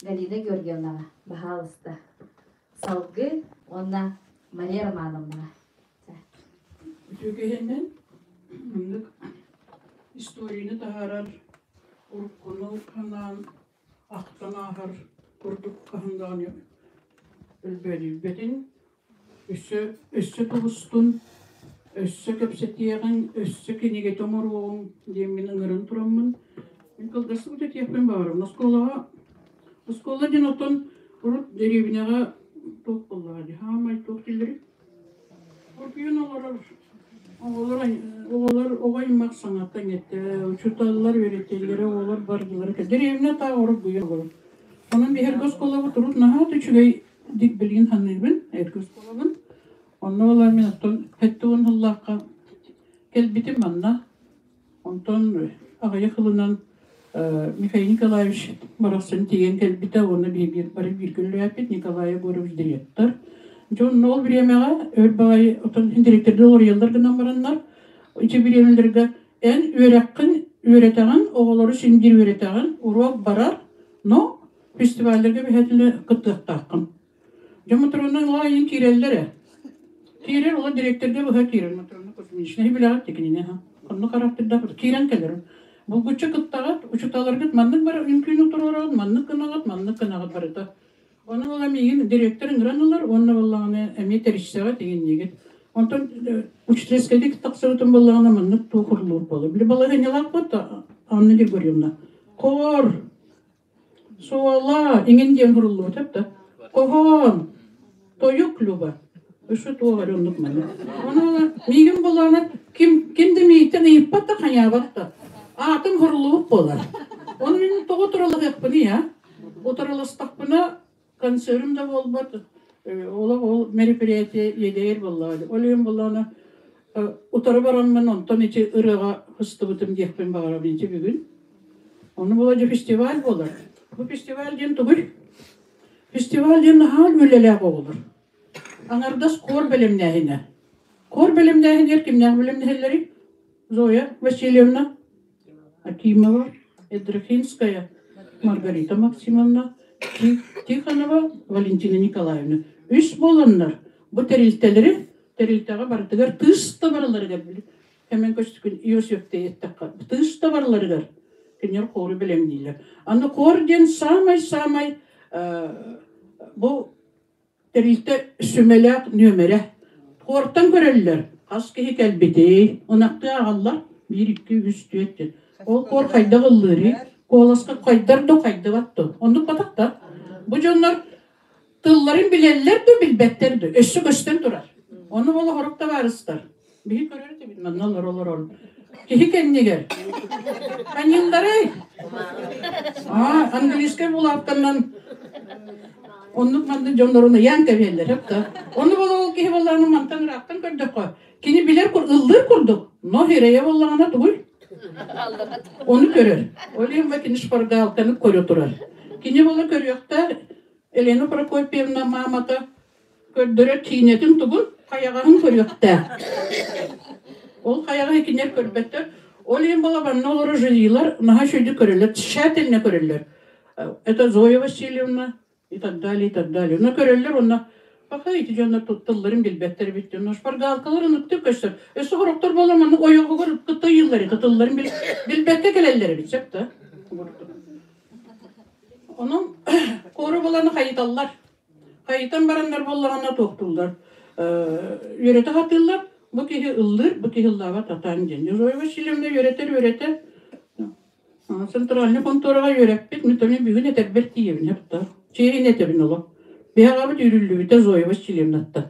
Галина Георгиевнаҕа, баһаалыста. Салгыы уонна Мария Романовнаҕа. Үтүө киһинэн маннык историяны таһаарар уруккуну санаан ахтан ааһар курдук хаһан даҕаны өлбөөдүйбэтин, өссө өссө тубустун, өссө кэпсэтиэҕиҥ, өссө кинигэтэ оҥоруоҕуҥ диэммин ыҥыран тураммын мин кылгастык этиэхпин баҕарабын. Оскуолаҕа оскуола диэн оттон урут дэриэбинэҕэ туох буоллаҕа дии, хаамай туох дииллэрий? Оргуйан олорор оҕолор оҕолор оҕо аймах саҥата иҥэтэ, учууталлар үөрэтэллэрэ оҕолор бардылар. Дэриэбинэ таах оргуйа олорор. Онон биһиги оскуолабыт урут наһаа да үчүгэй. Билигин саныыбын, эргэ оскуолабын. Онно буолар мин оттон 70 сыллаахха кэлбитим манна. Онтон аҕыйах ылынан Михаил Николаевич барахсан тиийэн кэлбитэ уонна биир бары бииргэ үлэлээппит Николай Егорович директор. Дьон ол бириэмэҕэ өр баҕайы отон директорды олоруйаллар гынан бараннар ити бириэмэлэргэ эн үөрэххин үөрэтэҕин, оҕолору син биир үөрэтэҕин, уруок барар, но фестивалларга бэһэтинэ кыттыахтааххын. Дьэ Матрона ылаайын киирэллэр ээ. Киирэр, ола директорга быһа киирэр Матрона Кузьминична билэҕит тикинини ха. Онно характердаах киирэн кэлэр. Булгуччу кыттаҕыт, учуталаргыт маннык бар үҥкүүнү туруораҕыт, маннык гынаҕыт, маннык гынаҕыт барыта. Ону була миигин директор ыҥыран ылар уонна буоллаҕына эмиэ тэрийсэҕит иҥиннигит. Онтон учительскайдык тахсыбытым буоллаҕына маннык туох урлуур буолар. Били балаһыанньалаахпыт Анна Григорьевна. Хор, Суола иҥин диэн суруллубут да. Хоһоон, тойук Люба. Өссө туох эрэ оннук маннык. Ону миигин булаана ким ким да миигиттэн ыйыппат да хайаабат да. Аатым суруллубут буолар. Ону мин тоҕо туралаһыахпыный а? Утарыластахпына концерым да буолбат. Ол ол мероприятие иэдэйэр буоллаҕа. Ол иһин булаана утары бараммын онтон ити ырыаҕа сыстыбытым диэхпин баҕарабын ити бүгүн. Ону була дьэ фестиваль буолар. Бу фестиваль диэн тугуй? Фестиваль диэн наһаа үлэлээх оҕолор. Аҥардас хор бэлэмнээһинэ. Хор бэлэмнээһинигэр кимнээх бэлэмнэһэллэрий? Зоя Васильевна Акимова, Эдрахинская Маргарита Максимовна, Тихонова Валентина Николаевна. Үс буоланнар бу тэрилтэлэри тэрилтэҕэ барытыгар тыыс да барыларыгар Кэмэн көстүкүн Иосиф эттэххэ тыыс да барыларыгар кинилэр хору бэлэмнииллэр. Аны хор диэн саамай-саамай бу тэрилтэ сүмэлээх нүөмэрэ. Хортан көрөллөр хас киһи кэлбитий, ынахтыы ааҕаллар биир, икки, үс, түөрт диэн. Ол хор хайдах ыллыырый, куоласка хайдар да хайдыбат да. Оннук батах да. Бу дьоннор тылларын билэллэр да билбэттэр да өссө көстөн турар. Ону ол хорук табаарыстар. Биһи көрөр этибит манна олоролорон. Киһи кэннигэр. Аньылларай. Аа, английскай булаптанан оннук маннык дьоннорун ыйаан кэбиһэллэр хапта. Ону бола ол киһи боллааны мантан ыраахтан көрдөххө, кини билэр ыллыыр курдук, но хирэйэ боллаҕына тугуй? Ону көрөр. Ол иһин кини шпаргалканы көрө турар. Кини бола көрүөхтээх Елена Прокопьевна маамата көрдөрөр киинэтин тугун хайаҕаһын көрүөхтээх. Ол хайаҕаһы кинилэр көрбөттөр. Ол иһин балабанна олорор жюрилар наһаа үчүгэйдик көрөллөр, тщательно көрөллөр. Это Зоя Васильевна и так далее, и так далее. Но көрөллөр онно Пока ити дьоннор тутталларын билбэттэр эбит. Но шпаргалкалар ыныктык көстөр. Өссө сороктор буолан маннык ойоҕугар кытта ыйыллар, тутулларын билбэккэ кэлэллэр эбит, сөп да? Онон куору буланы хайыталлар. Хайытан бараннар буоллаҕына туохтууллар. Үөрэтэ сатыыллар. Бу киһи ыллыыр, бу киһи ыллаабат атаан диэн. Зоя Васильевна үөрэтэр үөрэтэр. Центральный хонтуораҕа үөрэппит, мин томи бүгүн этэрбэр тиийэбин хапта. Чиэһин этэбин олох. Биһаҕабыт үүрүллүбүтэ Зоя Васильевнаттан.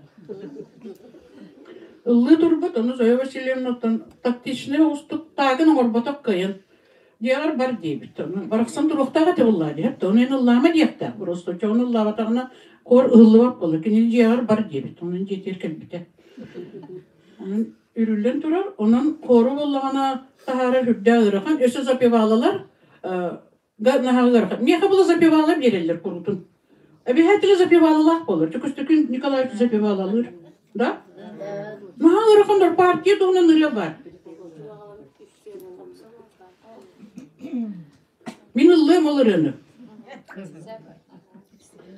Ыллыы турбут, ону Зоя Васильевнаттан тактичный оҕустук таагын оҥорботох кыайан Диэҕэр бар диэбит. Барахсан туруохтаах этэ буоллаа диэт. Ону эн ыллаама диэхтээх. Просто чоҕун ыллаабатаҕына хор ыһыллыбат буолла. Кинини дьиэҕэр бар диэбит. Онон дьиэтигэр кэлбитэ. Онон үрүллэн турар. Онон хору буоллаҕына таһаарар үрдээх ыарахан. Өссө запевалалар да наһаа ыарахан. Миэхэ була запевала биэрэллэр курутун. Обязательно запевалалаах буолар. Чөкөстөкүн Николаевич запевалалыыр. Да? Наһаа ыарахан партия туһунан ырыа баар. Мин ыллыам ол ырыаны.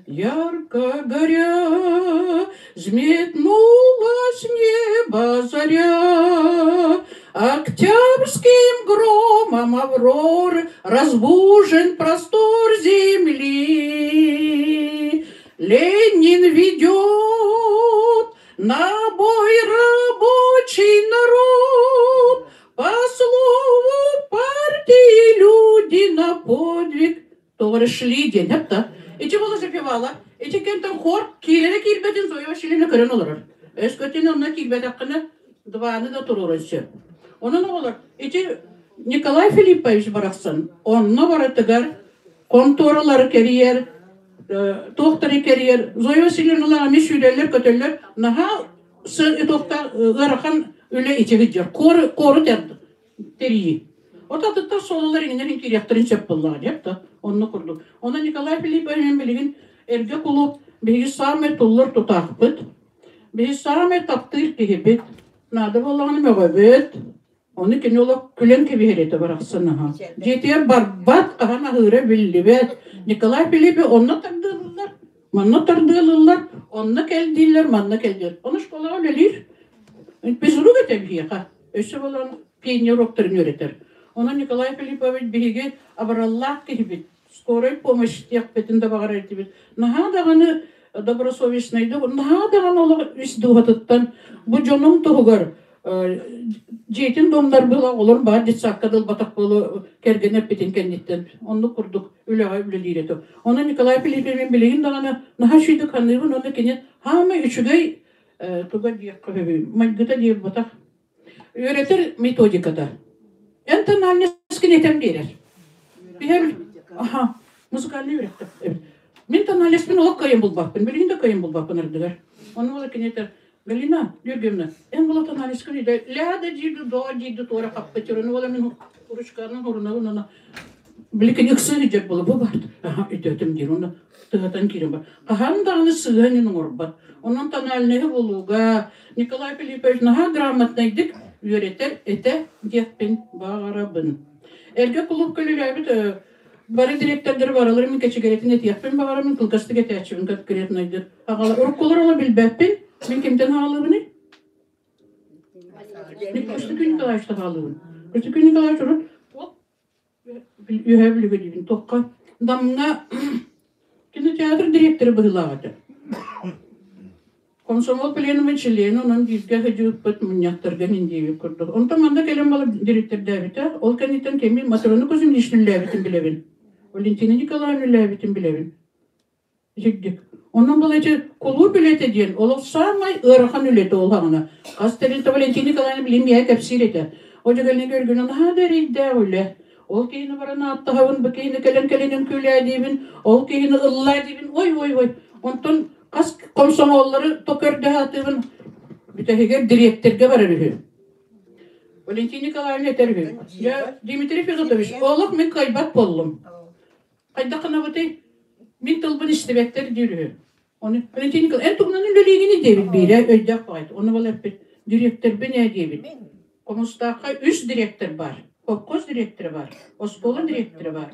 Ярко горя, взметнулась небо заря, Октябрьским громом авроры Разбужен простор земли. Ленин ведет на бой рабочий народ, По слову партии люди на подвиг Тоҕо шли диэн хапта. Ити буола запевала. Ити кэмтэн хор киирэрэ киирбэтин Зоя Васильевна көрөн олорор. Өскөтүн онно киирбэтэххинэ дваны да туруоран сөп. Онон оҕолор ити Николай Филиппович барахсан онно барытыгар конторалары кэрийэр. Туохтары кэрийэр. Зоя Васильевналар эмиэ сүүрэллэр-көтөллөр. Наһаа туохтаах ыарахан үлэ ити сылдьар. Кору тэрийии. От атыттар суолалар иҥинэн киириэхтэрин сөп буоллаҕа диэп да онно курдук. Онон Николай Филиппович билигин эргэ кулууп биһиги саамай туллар тутаахпыт. Биһиги саамай таптыыр киһибит. Наада буоллаҕына мөҕөбүт. Ону кини олох күлэн кэбиһэр этэ барахсан аһа. Дьиэтигэр барбат, хаһан аһыыра биллибэт. Николай Филиппович онно тардыалылар, манна тардыалылар, онно кэл дииллэр, манна кэл дииллэр. Ону школаҕа үлэлиир. Физрук этэ биһиэхэ. Өссө буолан пионер уроктарын үөрэтэр. Онон Николай Филиппович биһиги абыраллаах киһибит. Скорай помощь диэхпитин да баҕарар этибит. Наһаа даҕаны добросовестнайдык, наһаа даҕаны олох үс дууһатыттан бу дьонум туһугар дьиэтин домнар была олор баар детсадка дылбатах буолу кэргэн эппитин кэнниттэн оннук курдук үлэҕэ үлэлиир этэ. Онон Николай Филиппович билигин даҕаны наһаа үчүгэйдик саныыбын уонна кини хаамай үчүгэй туга диэххэ сөбүй майгыта диэбатах үөрэтэр методиката эн тональноскын этэн биэрэр биһэбил аха музыкальный үөрэхтэх эбит мин тональноспын олох кыайан булбаппын билигин да кыайан булбаппын ардыгар ону була кини этэр Галина Георгиевна эн була тональноскын иде ля да диирду до диирду туора хаппытыр ону була мин ручканан урунабын ону биликин ыксыы дьэр була бу барт аха өйдөөтүм диир уонна тыгатан киирэн бар хаһан даҕаны сыыһа иҥин оҥорбот онон тональныһы булууга Николай Филиппович наһаа грамотнайдык үөрэтэр этэ диэхпин баҕарабын эргэ кулуупка үлэлээбит бары директордары барыларын мин кэчигирэтин этиэхпин баҕарабын кылгастык этээччибин конкретнайдык аҕала уруккулар ола билбэппин мин кимтэн аҕалыыбыный Костюкин Николаевич таҕалыыбын Костюкин Николаевич урут Үөһээ Бүлүүгэ диибин туохха Намҥа кинотеатр дириэктэрэ быһыылаах этэ. Комсомол пленумун чилиэнэ онон бииргэ сылдьыбыппыт мунньахтарга мин диэбит курдук. Онтон манна кэлэн балар дириэктэрдээбитэ. Ол кэнниттэн кими Матрена Кузьминична үлэлээбитин билэбин. Валентина Николаевна үлэлээбитин билэбин. Итирдик. Онон бұл эти кулууп үлэтэ диэн олох саамай ыарахан үлэтэ ол хаҕына. Хас тэрилтэ Валентина Николаевна билин миэхэ кэпсиир этэ. О дьэгэлини көргүнэн наһаа да эрэйдээх үлэ. Ол киһини баран ааттаһабын, бу киһини кэлэн кэлин үҥкүүлээ диибин, ол киһини ыллаа диибин, ой ой ой. Онтон хас комсомоллары то көрдөһө атыыбын бүтэһигэр дириэктэргэ барар үһү. Валентина Николаевна этэр үһү. Дьэ, Дмитрий Федотович, олох мин кыайбат буоллум. Хайдах гынабытый? Мин тылбын истибэттэр диир үһү. Ону Валентин Николаевич, эн тугунан үлэлиигиний диэбит биирэ өйдөөх баҕайыт. Ону ол эппит, дириэктэрбин ээ диэбит. Хомустаахха үс дириэктэр баар. Холкуос дириэктэрэ баар, оскуола дириэктэрэ баар,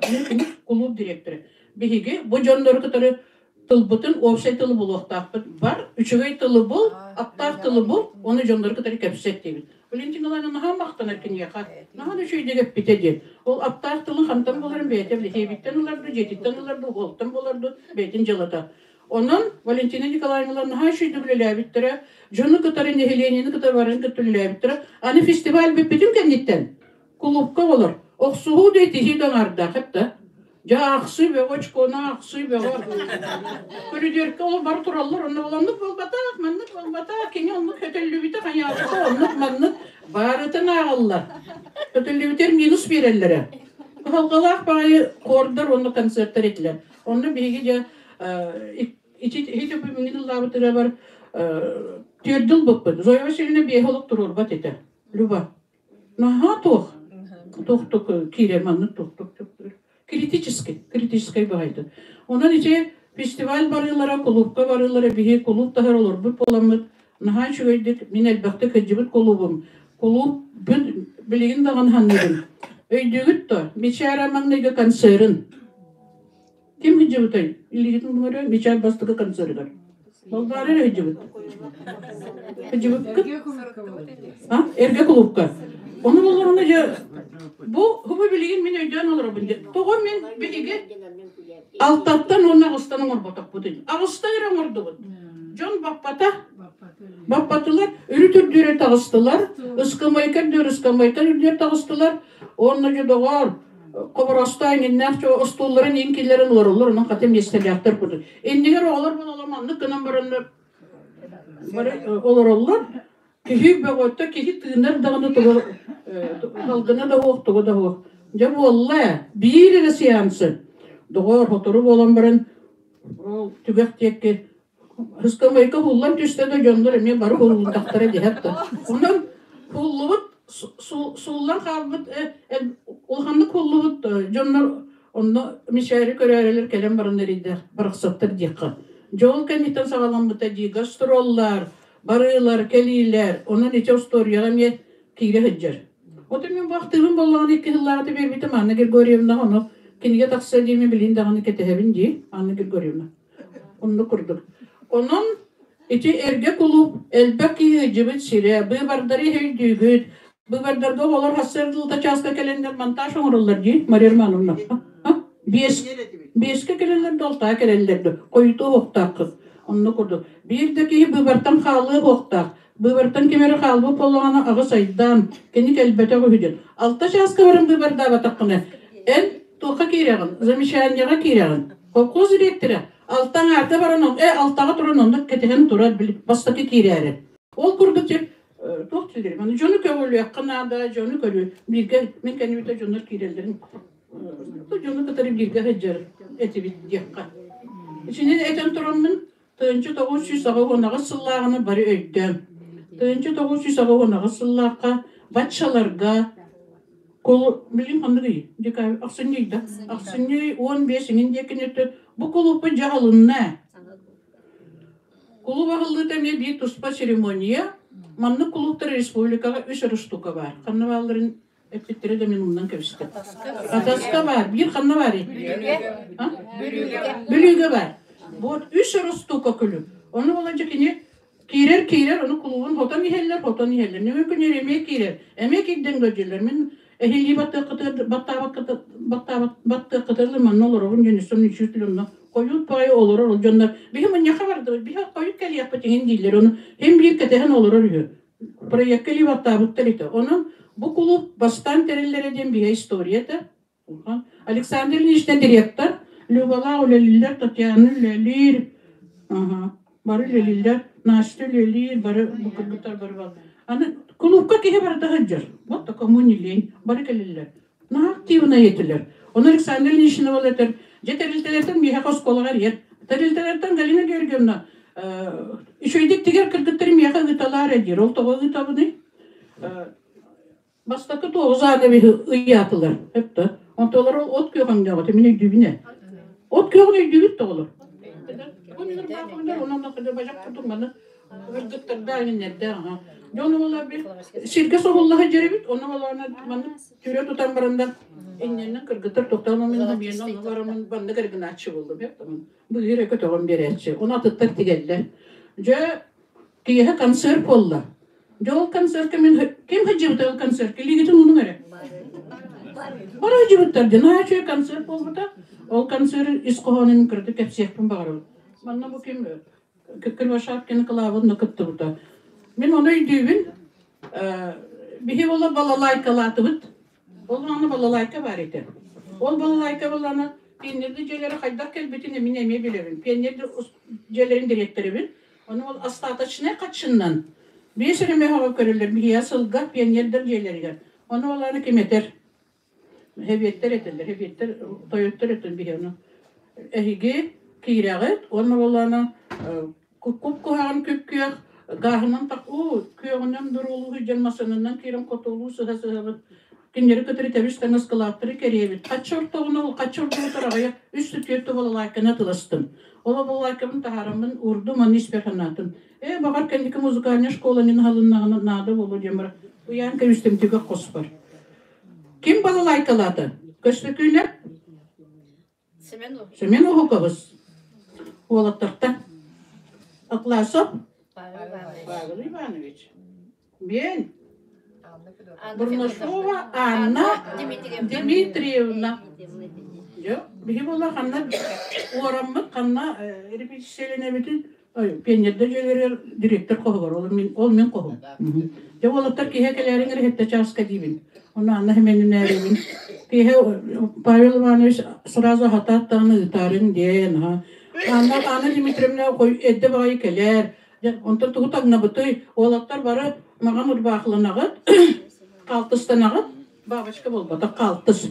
кулууп дириэктэрэ. Биһиги бу дьоннору кытары тылбытын общай тылы булуохтаахпыт. Бар, үчүгэй тылы бул, аптаах тылы бул, ону дьоннору кытары кэпсэт диэбит. Валентина Николаевна наһаа махтанар киниэхэ. Наһаа да үчүгэйдик эппитэ диэн. Ол аптаах тылын хантан буларын бэйэтэ билиһиэбиттэн ылар дуу, дьиэтиттэн ылар дуу, уолтан булар дуу, бэйэтин дьыалата. Онон Валентина Николаевна наһаа үчүгэйдик үлэлээбиттэрэ, дьону кытары, нэһилиэнньэни кытары барын кытта үлэлээбиттэрэ. Аны фестиваль бүппүтүн кэнниттэн кулуупка олор. Охсуһуу да итиһии да аҥаардаах эт да. Дьэ аахсыы бөҕө очкону аахсыы бөҕө. Көрүдүөркэ ол бары тураллар, онно ол оннук буолбатах, маннык буолбатах, кини оннук хөтөллүбүтэ хайаабыта, оннук маннык барытын ааҕаллар. Хөтөллүбүтэр минус биэрэллэрэ. Кыһалҕалаах баҕайы хордар уонна концерттар этилэр. Онно биһиги дьэ ити ити миҥин ыллаабытыгар бар түөрдү ылбыппыт. Зоя Васильевна биэһи олох туруорбат этэ. Люба. Наһаа туох туохтук киирэр маннык туохтук критический критическай баҕайытык. Онон ити фестиваль барыылара, кулуупка барыылара биһи кулууп таһар олорбут буоламмыт наһаа үчүгэйдик мин элбэхтик сылдьыбыт кулуубум. Кулууп билигин даҕаны саныыбын. Өйдүүгүт да Мичээр маҥнайгы концерын. Ким сылдьыбытай? Илиитин көрө Мичээр бастакы концерыгар. Балбаара эрэ сылдьыбыт. Сылдьыбыккыт? А? Эргэ кулуупка. Ону боллоруна дьэ бу бу билигин мин өйдөөн олоробун дьэ. Тоҕо мин биһиги алтаттан уонна аҕыстан оҥорботохпутун. Аҕыста эрэ оҥордубут. Дьон баппата. Баппатылар, үрүт үрдүөрэ таҕыстылар, ыскамайка үрдүөр ыскамайка үрдүөр таҕыстылар. Уонна дьэ доҕоор, хоборостоон иннээх остуолларын иин киллэрэн олороллор, онон хата миэстэлээхтэр курдук. Иннигэр оҕолор буолалар маннык гынан бараннар бары олороллор. Киһи бөҕөттө, киһи тыынар даҕаны тугу салгына да суох, тугу да суох. Дьэ буолла, биир эрэ сеансы. Доҕоор, сотору буолан баран. Ол түгэх диэки ыскамыайка уһуллан түстэ да дьоннор эмиэ бары уһуллутахтара диһэр да. Онон уһуллубут сууллан хаалбыт улаханнык уһуллубут дьоннор онно мишээри көрөөрөлөр кэлэн баран эрийдэх барахсаттар диэххэ. Дьол кэнниттэн саҕаламмыта дии гастроллар, барыылар, кэлиилэр, онон ити остуоруйаҕа эмиэ киирэ сылдьар. Отон мин бу ахтыыбын буоллаҕына икки сыллааҕыта биэрбитим Анна Григорьевна ону кинигэ тахса диэмин билин даҕаны кэтэһэбин дии Анна Григорьевна. Оннук курдук. Онон ити эргэ кулууп элбэх киһи ыдьыбыт сирэ, быыбардары өйдүүгүт, быыбардарга оҕолор сарсыарда чааска кэлэннэр монтаж оҥороллор дии Мария Романовна. Биэс, биэскэ кэлэллэр да алтаа кэлэллэр да хойутуу уохтааххыт. Оннук курдук. Биир да киһи быыбартан хаалыа уохтаах. Быыбартан ким эрэ хаалбыт буоллаҕына аҕыс айдаан, кини кэлбэтэх үһү диэн. Алта чааска баран быыбардаабатаххына, эн туохха киирэҕин? Замечаниеҕа киирэҕин. Холкуос дириэктэрэ алта аҥаарда баран, алтаҕа туран оннук кэтэһэн турар, бастакы киирээри. Ол курдук туох дииллэрий, маны дьону көҕүлүөххэ наада, дьону көрүү. Бииргэ мин кэннибитэ дьоннор киирэллэрин дьону кытары бииргэ сылдьар этибит диэххэ. Итинэн этэн тураммын 1998 сыллааҕыны бары өйдөөн. 1998 сыллаахха баччаларга билин ханныгый ахсынньы ыйда ахсынньы 15 иҥин диэкин өттө бу кулууппут дьаһалынна Кулууп аһыллыыта эмиэ биир туспа церемония. Маннык кулууптар республикаҕа үс эрэ штука баар. Ханна баалларын эппиттэрэ да мин умнан кэбистим. Хатаска баар. Биир ханна баарый? Бүлүүгэ. Бүлүүгэ баар. Вот үс эрэ штука күлүк. Ону буолан дьэ кини киирэр киирэр, ону кулуубун хотон иһэллэр, хотон иһэллэр. Нөҥүө күнүгэр эмиэ киирэр. Эмиэ киирдэн көрдүлэр. Мин эһилии баттыаххытыгар баттаабаккыт баттаабат баттыаххытыгар манна олоробун диэн өссө чуть ли онно хойут баҕайы олорор ол дьоннор биһи мунньахха бардыбыт биһи хойут кэлиэхпит иһин дииллэр ону һин биир кэтэһэн олорор үһү проекка илии баттаабыттар ити онон бу кулууп бастаан тэриллэрэ диэн биһи историята Александр Ильичтэн директор Любалаах үлэлииллэр Татьяна үлэлиир бары үлэлииллэр Настя үлэлиир бары бу кыргыттар бары бар аны кулуупка киһи барыта сылдьар вот кому не лень бары кэлэллэр наһаа активнай этилэр ону Александр Ильинична ол этэр дьэ тэрилтэлэртэн миэхэ оскуолаҕа эрийэр тэрилтэлэртэн Галина Георгиевна үчүгэйдик тигэр кыргыттары миэхэ ыыталаар диир ол тоҕо ыытабыный Бастакы тоҕус ааны ыйаатылар. Өптө. Онтолор ол от күөҕүҥнөөҕүтэ мин өйдүүбүн ээ. От күөҕүн өйдүүбүт да оҕолор. Онон бажак курдук маны ыргыттарда иҥиннэрдэ аха. Дьон оҕолор бил сиргэ соһулла сылдьар эбит, ону оҕолорун маннык түрө тутан баран да иннинэн кыргыттар тохтоон мин миэн онно бараммын баннык эргинааччы буоллум. Быыһыр көтөҕөн биэрээччи. Ону атыттар тигэллэр. Дьэ Киэһэ концерт буолла. Дьэ ол концертка мин ким сылдьыбыта ол концертка илиигитин уунуҥ эрэ. Бары сылдьыбыттар дьэ наһаа үчүгэй концерт буолбута. Ол концерт ис хоһоонун мин кыратык кэпсиэхпин баҕарабын. Манна бу ким Кривошапкин Клавовна кыттыбыта. Мин ону өйдүүбүн. Биһи ола балалайкалаатыбыт. Ол аны балалайка баар этэ. Ол балалайка буоллаҕына пионердыы дьиэлэрэ хайдах кэлбитин мин эмиэ билэбин. Пионер дьиэлэрин дириэктэрэбин. Ону ол остаточнай хаччыннан биэс эрэ мөһөҕө көрөллөр биһиэхэ сылга пионердар дьиэлэригэр. Ону ол аны ким этэр? Эбиэттэр этэллэр, эбиэттэр тойоттор этэн биһи ону эһиги киирэҕит уонна ол аны куп-куһаҕан күп-күөх гааһынан уу күөҕүнэн буруолуу сылдьан массыынанан киирэн хотуолуу сыһа-сыһабыт кинилэри кытары тэбис-тэҥ ыскылааттары кэрийэбит. Хачча ортоҕуна ол хачча ордубутар аҕыйах үс түөрт балалайканы атыластым. Ол балалайкабын таһаараммын уурдум, аны испэр санаатым. Ээ, баҕар кэнники музыкальнай школа мин аһылыннаҕына наада буолуо диэн баран ыйаан кэбистим түгэх хоспор. Ким балалайкалаата? Көстөкүүнэ? Семен Уһуковыз. Уолаттартан. Атласов? Павел Иванович. Bien. Бурнашова Анна Дмитриевна. Дьэ, биһи буолла ханна уораммыт, ханна репетициялэнэбитин пионердар дьиэлэригэр директор хоһугар, ол мин, ол мин хоһум. Дьэ, уолаттар киһи кэлээриҥ эрэ чааска диибин. Ону Анна Хименинээрибин. Киһи Павел Иванович сразу хатаат даҕаны ыытаарыҥ диэн. Анна, Анна Дмитриевна эрдэ баҕайы кэлээр. Онтон тугу таҥнабытый? Уолаттар бары маҕан ырбаахыланаҕыт, хаалтыстанаҕыт. Бабочка буолбатах, хаалтыс.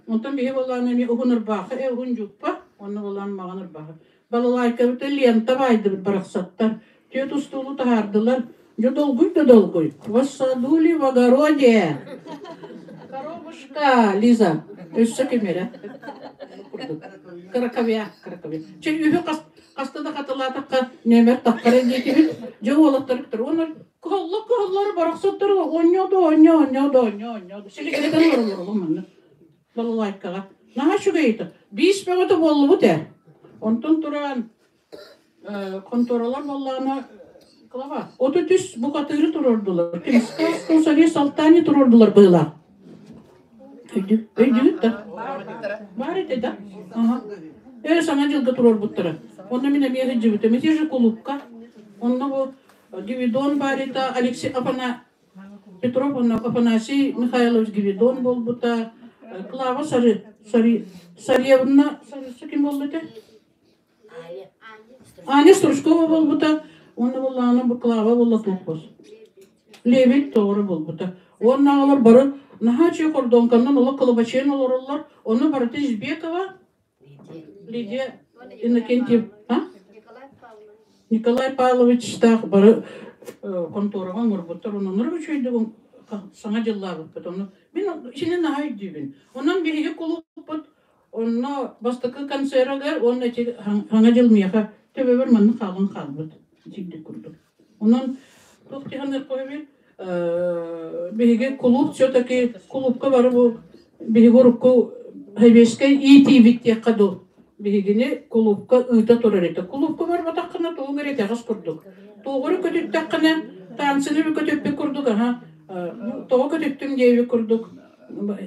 Онтон биһи буоллаҕына эмиэ уһун ырбаахы, уһун дьууппа, онно буоллаҕына маҕан ырбаахы. Балалайкабыта лента баайдыбыт барахсаттар. Түөрт устуулу таһаардылар. Дьэ долгуй да долгуй. Воссадули в огороде. Коробушка, Лиза. Өссө ким эрэ? Курдук. Краковяк, краковяк. Чэ үһү хаста да хатылаатахха нүөмэр таххара диэтибит. Дьэ уолаттар уонна кыһалла кыһаллар барахсаттар оонньоо да оонньоо оонньоо да оонньоо оонньоо да силигилэтэн олороллор манна балалайкаҕа. Наһаа үчүгэй этэ. Биис бөҕөтө буоллубут ээ. Онтон туран конторалар буоллаҕына Клава, 33 букатыры туруордулар. Кимскай Совет Салтани туруордулар быылаах. Өйдүбүт да? Баар этэ да? Ага. Саҥа дьылга туруорбуттара. Онно мин эмиэ сылдьыбытым. Ити же кулуупка. Онно бу Гвидон баар этэ, Алексей Апана Петров Афанасий Михайлович Гвидон буолбута. Клава Сари, Сари, Сарьевна, Сарысы ким буолла этэ? Аня Стручкова буолбута, уонна буоллаҕына бу Клава буолла туохпус. Левит тоҕоро буолбута. Уонна олор бары наһаа үчүгэй хордоҥканнан олох кылабачыйан олороллор. Онно барыта Избекова, Лидия Иннокентьев, а? Николай Павловичтаах бары хонтуораҕа оҥорбуттар. Онон үчүгэйдик саҥа дьыллаабыппыт. Ону мин итини наһаа өйдүүбүн. Онон биһиги кулууппут Онно бастакы концерагар уонна ити Саҥа дьыл миэхэ төбөбөр маннык хаалан хаалбыт итинник курдук. Онон туох диэххэ биһиги кулууп все-таки кулуупка бары бу биһиги урукку сэбиэскэй иитиибит диэххэ дуу биһигини кулуупка ыыта турар этэ. Кулуупка барбатаххына тугуҥ эрэ итэҕэс курдук. Туоҕу эрэ көтүттэххинэ танцыны көтүппүт курдук аһа тоҕо көтүттүм диэбит курдук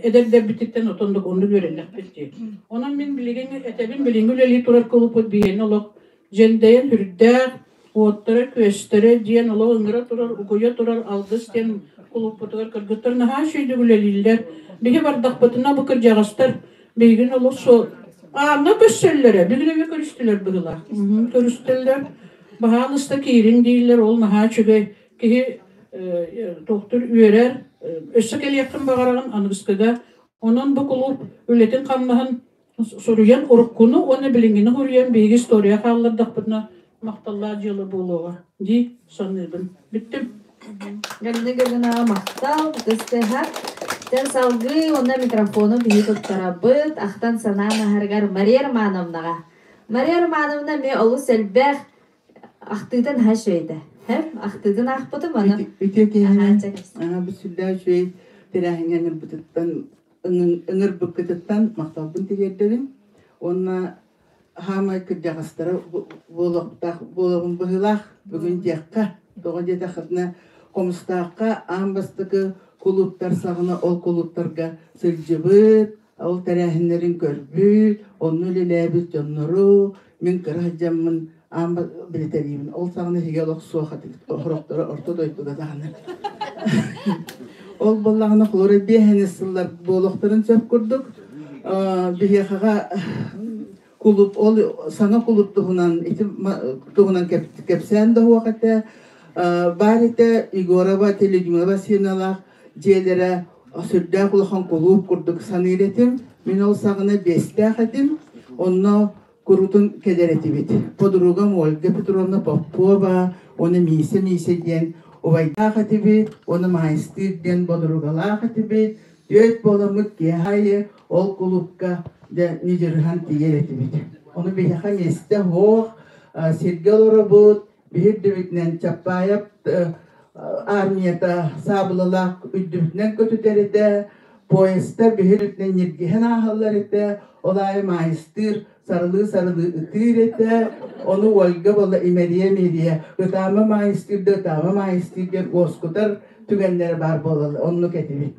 эдэрдэрбититтэн отоннук оннук үөрэннэхпит дии. Онон мин билигин этэбин билиҥҥи үлэлии турар кулуппут биһиэнэ олох дьэндэйэн үрдээх, уоттара-күөстэрэ диэн олох ыҥыра турар, угуйа турар алгыс диэн кулуппутугар кыргыттар наһаа үчүгэйдик үлэлииллэр. Биһи бардахпытына бу кырдьаҕастар билигин олох суол ааҥҥа көрсөллөрө, бүгүн эмиэ көрүстүлэр быһыылаах. Көрүстэллэр. Баһаалыста киириҥ дииллэр, ол наһаа үчүгэй. Киһи тохтур үөрэр, өссө кэлиэххин баҕараҕын аныгыскыга. Онон бу кулууп үлэтин-хамнаһын суруйан уруккуну уонна билиҥҥини суруйан биһиги история хааллардахпытына махталлаах дьыала буолуоҕа дии саныыбын. Бүттүм. Галина Гавриновна махтал, ытыстыһа. Тэн салгыы уонна микрофону биһи туттарабыт. Ахтан санаан аһарыгар Мария Романовнаҕа. Мария Романовна эмиэ олус элбэх Ахтыытын аһа үчүгэйдэ. Һэм ахтыытын аахпытым аны. Үтүө киэһэнэн бу сүрдээх үчүгэй тэрээһиҥҥэ ыҥырбытыттан ыҥырбыккытыттан махталбын тириэрдэбин уонна хаамай кырдьаҕастара буолуохтаах буолабын быһыылаах бүгүн диэххэ тоҕо диэтэххитинэ Хомустаахха аан бастакы кулууптар саҕана ол кулууптарга сылдьыбыт ол тэрээһиннэрин көрбүт онно үлэлээбит дьоннору Мин кыра сылдьаммын аан билитэриибин. Ол саҕана эһиги олох суох этигит. Орохторо орто дойдуга даҕаны. Ол буоллаҕына холоро биэһэни сыллар буолуохтарын сөп курдук. Биһиэхэҕэ кулууп ол саҥа кулууп туһунан ити туһунан кэпсээн да уох этэ. Баар этэ Егорова Людмила Васильевналаах дьиэлэрэ сүрдээх улахан кулууп курдук саныыр этим. Мин ол саҕана биэстээх этим. Онно курутун кэлэр этибит. Подругам Ольга Петровна Попова, оны Миисэ Миисэ диэн убайдаах этибит, оны Маайыстыыр диэн бодуругалаах этибит. Түөрт буоламмыт киэһэ аайы ол кулуупка дьэ ньыдьырыһан тиийэр этибит. Ону биһиэхэ миэстэ суох, сиргэ олоробут, биһи үрдүбүтүнэн Чаппаайап армията саабылалаах үрдүбүтүнэн көтүтэр этэ, поездтар биһи үрдүнэн ньиргиһэн ааһаллар этэ, ол аайы маайыстыыр сарылыы-сарылыы ытыыр этэ, ону Ольга буолла имэрийэ-имэрийэ ытаама маайыстыыр да ытаама маайыстыыр диэн уоскутар түгэннэрэ баар буолаллар, оннук этибит.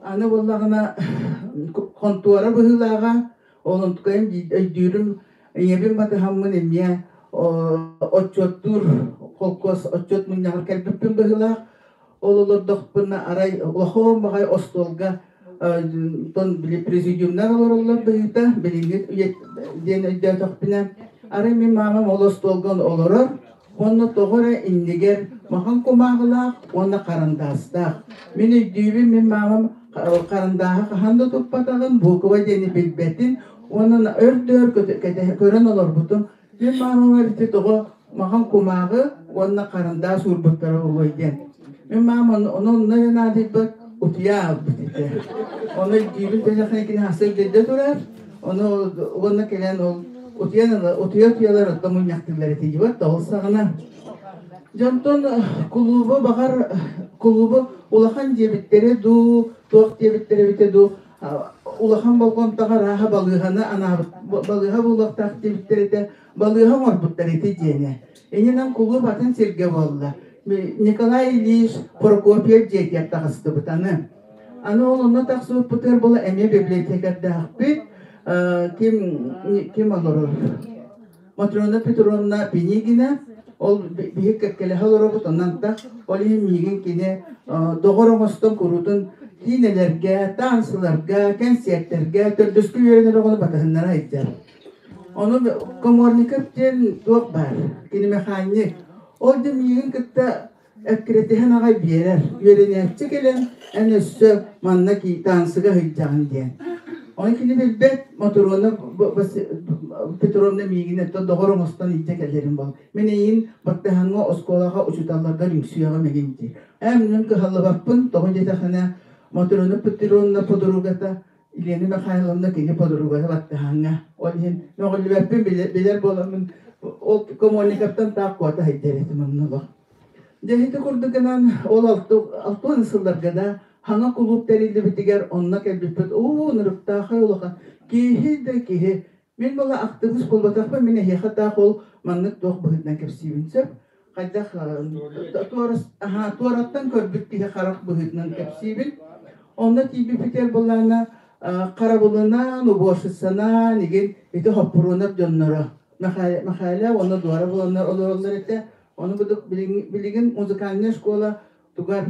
Аны буоллаҕына хонтуора быһыылааҕа, ол онтукайым өйдүүрүм Ийэбин батыһаммын эмиэ отчуоттуур холкуос отчуот мунньаҕар кэлбиппин быһыылаах. Ол олордохпуна арай улахан баҕайы остуолга тон били президиумнар олороллор быһыыта билиҥҥи үйэ диэн өйдөөтөхпүнэ арай мин маамам ол остуолга олорор уонна тоҕо эрэ иннигэр махан кумааҕылаах уонна харандаастаах. Мин өйдүүбүн мин маамам харандааһы хаһан да туппатаҕын, буукуба диэни билбэтин уонна өр да өр көрөн олорбутум. Мин маамабар ити тоҕо махан кумааҕы уонна харандаас уурбуттара буолуой диэн. Мин маам ону онно эрэ наадыйбат утуйа аалбыт этэ. Ону өйдүүбүн тэһэххинэ кини хасыр дьэдьэ турар, ону уонна кэлэн ол утуйан утуйа утуйалар оттон мунньахтыыллар этэ дьибат ол саҕана. Дьонтон кулуубу баҕар кулуубу улахан диэбиттэрэ дуу, туох диэбиттэрэ эбитэ дуу, улахан болҕомтоҕо арааһа балыыһаны анаабыт балыыһа буолуохтаах диэбиттэр этэ, балыыһа оҥорбуттар ити диэнэ. Иннинэн кулууп атын сиргэ буолла. Николай Ильич Прокопьев дьиэтигэр таҕыстыбыт аны. Аны ол онно тахсыбыппытыгар була эмиэ библиотекардаахпыт ким ким олорор? Матрена Петровна Пинигина ол биһи кэккэлэһэ олоробут онон так ол иһин миигин кини доҕор оҥостон куруутун киинэлэргэ, таансыларга, кэнсиэртэргэ төрдүскэ үөрэнэр оҕону батыһыннара сылдьар. Ону Коморников диэн туох баар, кини механик. Ол да миигин кытта эккирэтиһэн аҕай биэрэр. Үөрэнээччи кэлэн, эн өссө манна таансыга сылдьаҕын диэн. Ону кини билбэт, Мотуруона Петровна миигин өттө доҕор оҥостон илдьэ кэлэрим бол. Мин эйиин баттаһаҥҥа оскуолаҕа учууталларгар үҥсүөҕүм игин диир. Ээ, мин кыһаллыбаппын, тоҕо диэтэхинэ, Матрена Петровна подругата Елена Михайловна кини подругата баттаһаҥҥа. Ол иһин мөҕүллүбэппин билэр буоламмын ол коммуникаттан таах куота сылдьар этим онно олох. Дьэ ити курдук гынан ол алтуон сылларга да хаҥа кулууп тэриллибитигэр онно кэлбиппит уу нырыктаахай улахан киһи да киһи мин була актыбыыс буолбатахпын мин эһиэхэ таах ол маннык туох быһыытынан кэпсиибин сөп хайдах туораттан көрбүт киһи харах быһыытынан кэпсиибин. Онно тиийбиппитигэр былаана харабылынан, уборщицанан игин ити хоппуруонап дьонноро Михайла уонна Дуора буланнар олороллор этэ. Ону билигин музыкальная школа тугар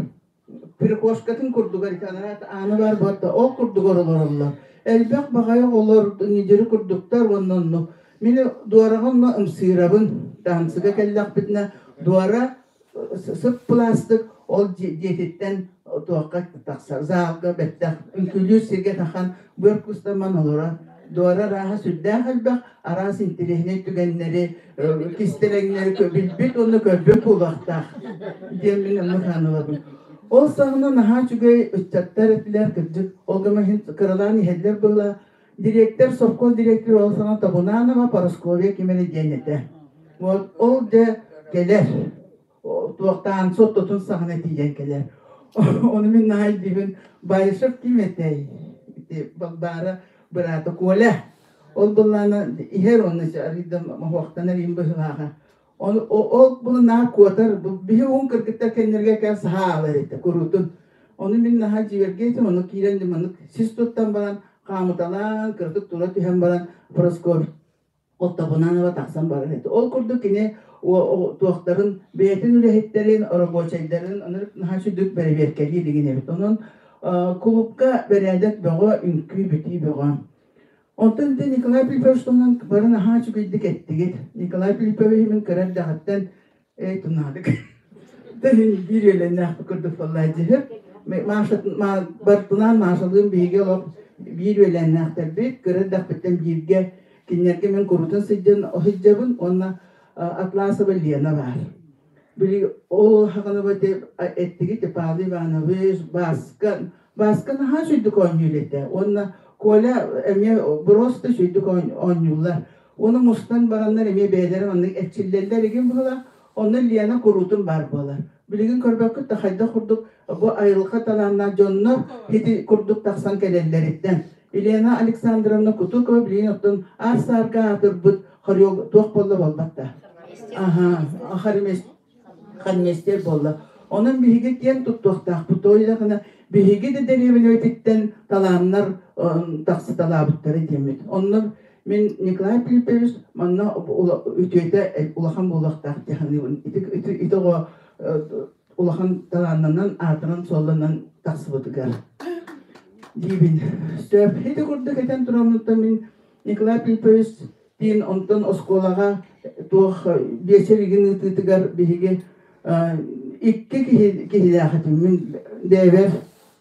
прихожкатын курдугар ити анараа аана баар буолта ол курдугар олороллор. Элбэх баҕайы оҕолор ньидьири курдуктар уонна оннук. Мин Дуораҕа онно ымсыырабын. Таансыга кэллэхпитинэ Дуора сып пластик ол дьиэтиттэн туохха тахсар залга бэттэх үҥкүүлүүр сиргэ тахан быар кустаман олорор. Дуора арааһа сүрдээх элбэх араас интэриэһинэй түгэннэри кистэлэҥнэри билбит уонна көрбүт буолуохтаах диэн мин оннук хаанылабын. Ол саҕана наһаа үчүгэй ыччаттар этилэр, кырдьык, ол гына иһин кыралаан иһэллэр быһыылаах. Директор, совхоз директор ол саҕана Табунанова Парасковья ким эрэ диэн этэ. Вот ол дьэ кэлэр. Туохтаан соттотун саҕана тиийэн кэлэр. Ону мин наһаа өйдүүбүн, Баишев ким этэй? Ити Балбаара быраата Коля. Ол былаана иһэр уонна арыйда моһуохтанар иһин быһыылааҕа. Ол була наар куотар, биһи уһун кыргыттар кэннилэригэр кэлэн саһаа аалар этэ куруутун. Ону мин наһаа дьиибэргэ этим, ону киирэн маннык сис туттан баран, хаамыталаан, кыратык тура түһэн баран Прасковья Оттопунанова тахсан барар этэ. Ол курдук кини туохтарын, бэйэтин үлэһиттэрин, оробуочайдарын ынырык наһаа сүдүк бэрэбиэркэлии илигин эбит. Онон кулуупка бэрээдэк бөҕө, үҥкүү-битии бөҕө. Онтон ити Николай Филиппович туһунан бары наһаа үчүгэйдик эттигит. Николай Филипповиһы мин кыра эрдэҕиттэн эй тунаадык. Тэһин биир үөлэннээх курдук буолла дьиһир. Бартынаан Машалыын биһиги олох биир үөлэннээхтэрбит, кыра эрдэхпиттэн бииргэ кинилэргэ мин курутун сылдьан сылдьабын уонна Атласова Лена баар. Били ол хаҕана эттиги Павел Иванович, Баска, Баска наһаа үчүгдүк оонньуур этэ уонна Коля эмиэ просто үчүгдүк оонньууллар. Уонна мустан бараннар эмиэ бэйэлэрэ маннык эрчиллэллэр игин быһыылаах. Онно Лена куруутун баар буолар. Билигин көрбөккүт да хайдах курдук бу айылҕа талааннаах дьоннор ити курдук тахсан кэлэллэриттэн. Елена Александровна Кутукова билигин оттон аар-саарга аатырбыт хореог туох буолла буолбат да. Аха, хормейстер буолла. Онон биһиги киэн туттуохтаахпыт. Тоойдохуна биһиги да дэриэбинэбититтэн талааннар тахсыталаабыттара диэммит. Онно мин Николай Филиппович манна үтүөтэ улахан буолуохтаах дии саныыбын. Ити оҕо улахан талааннанан, аатыран-суолланан тахсыбытыгар диибин. Сөп. Ити курдук этэн тураммыттан мин Николай Филиппович Тиин онтон оскуолаҕа туох биэчэр игин ыытыытыгар биһиги икки киһи киһилээх этим мин бэйэбэр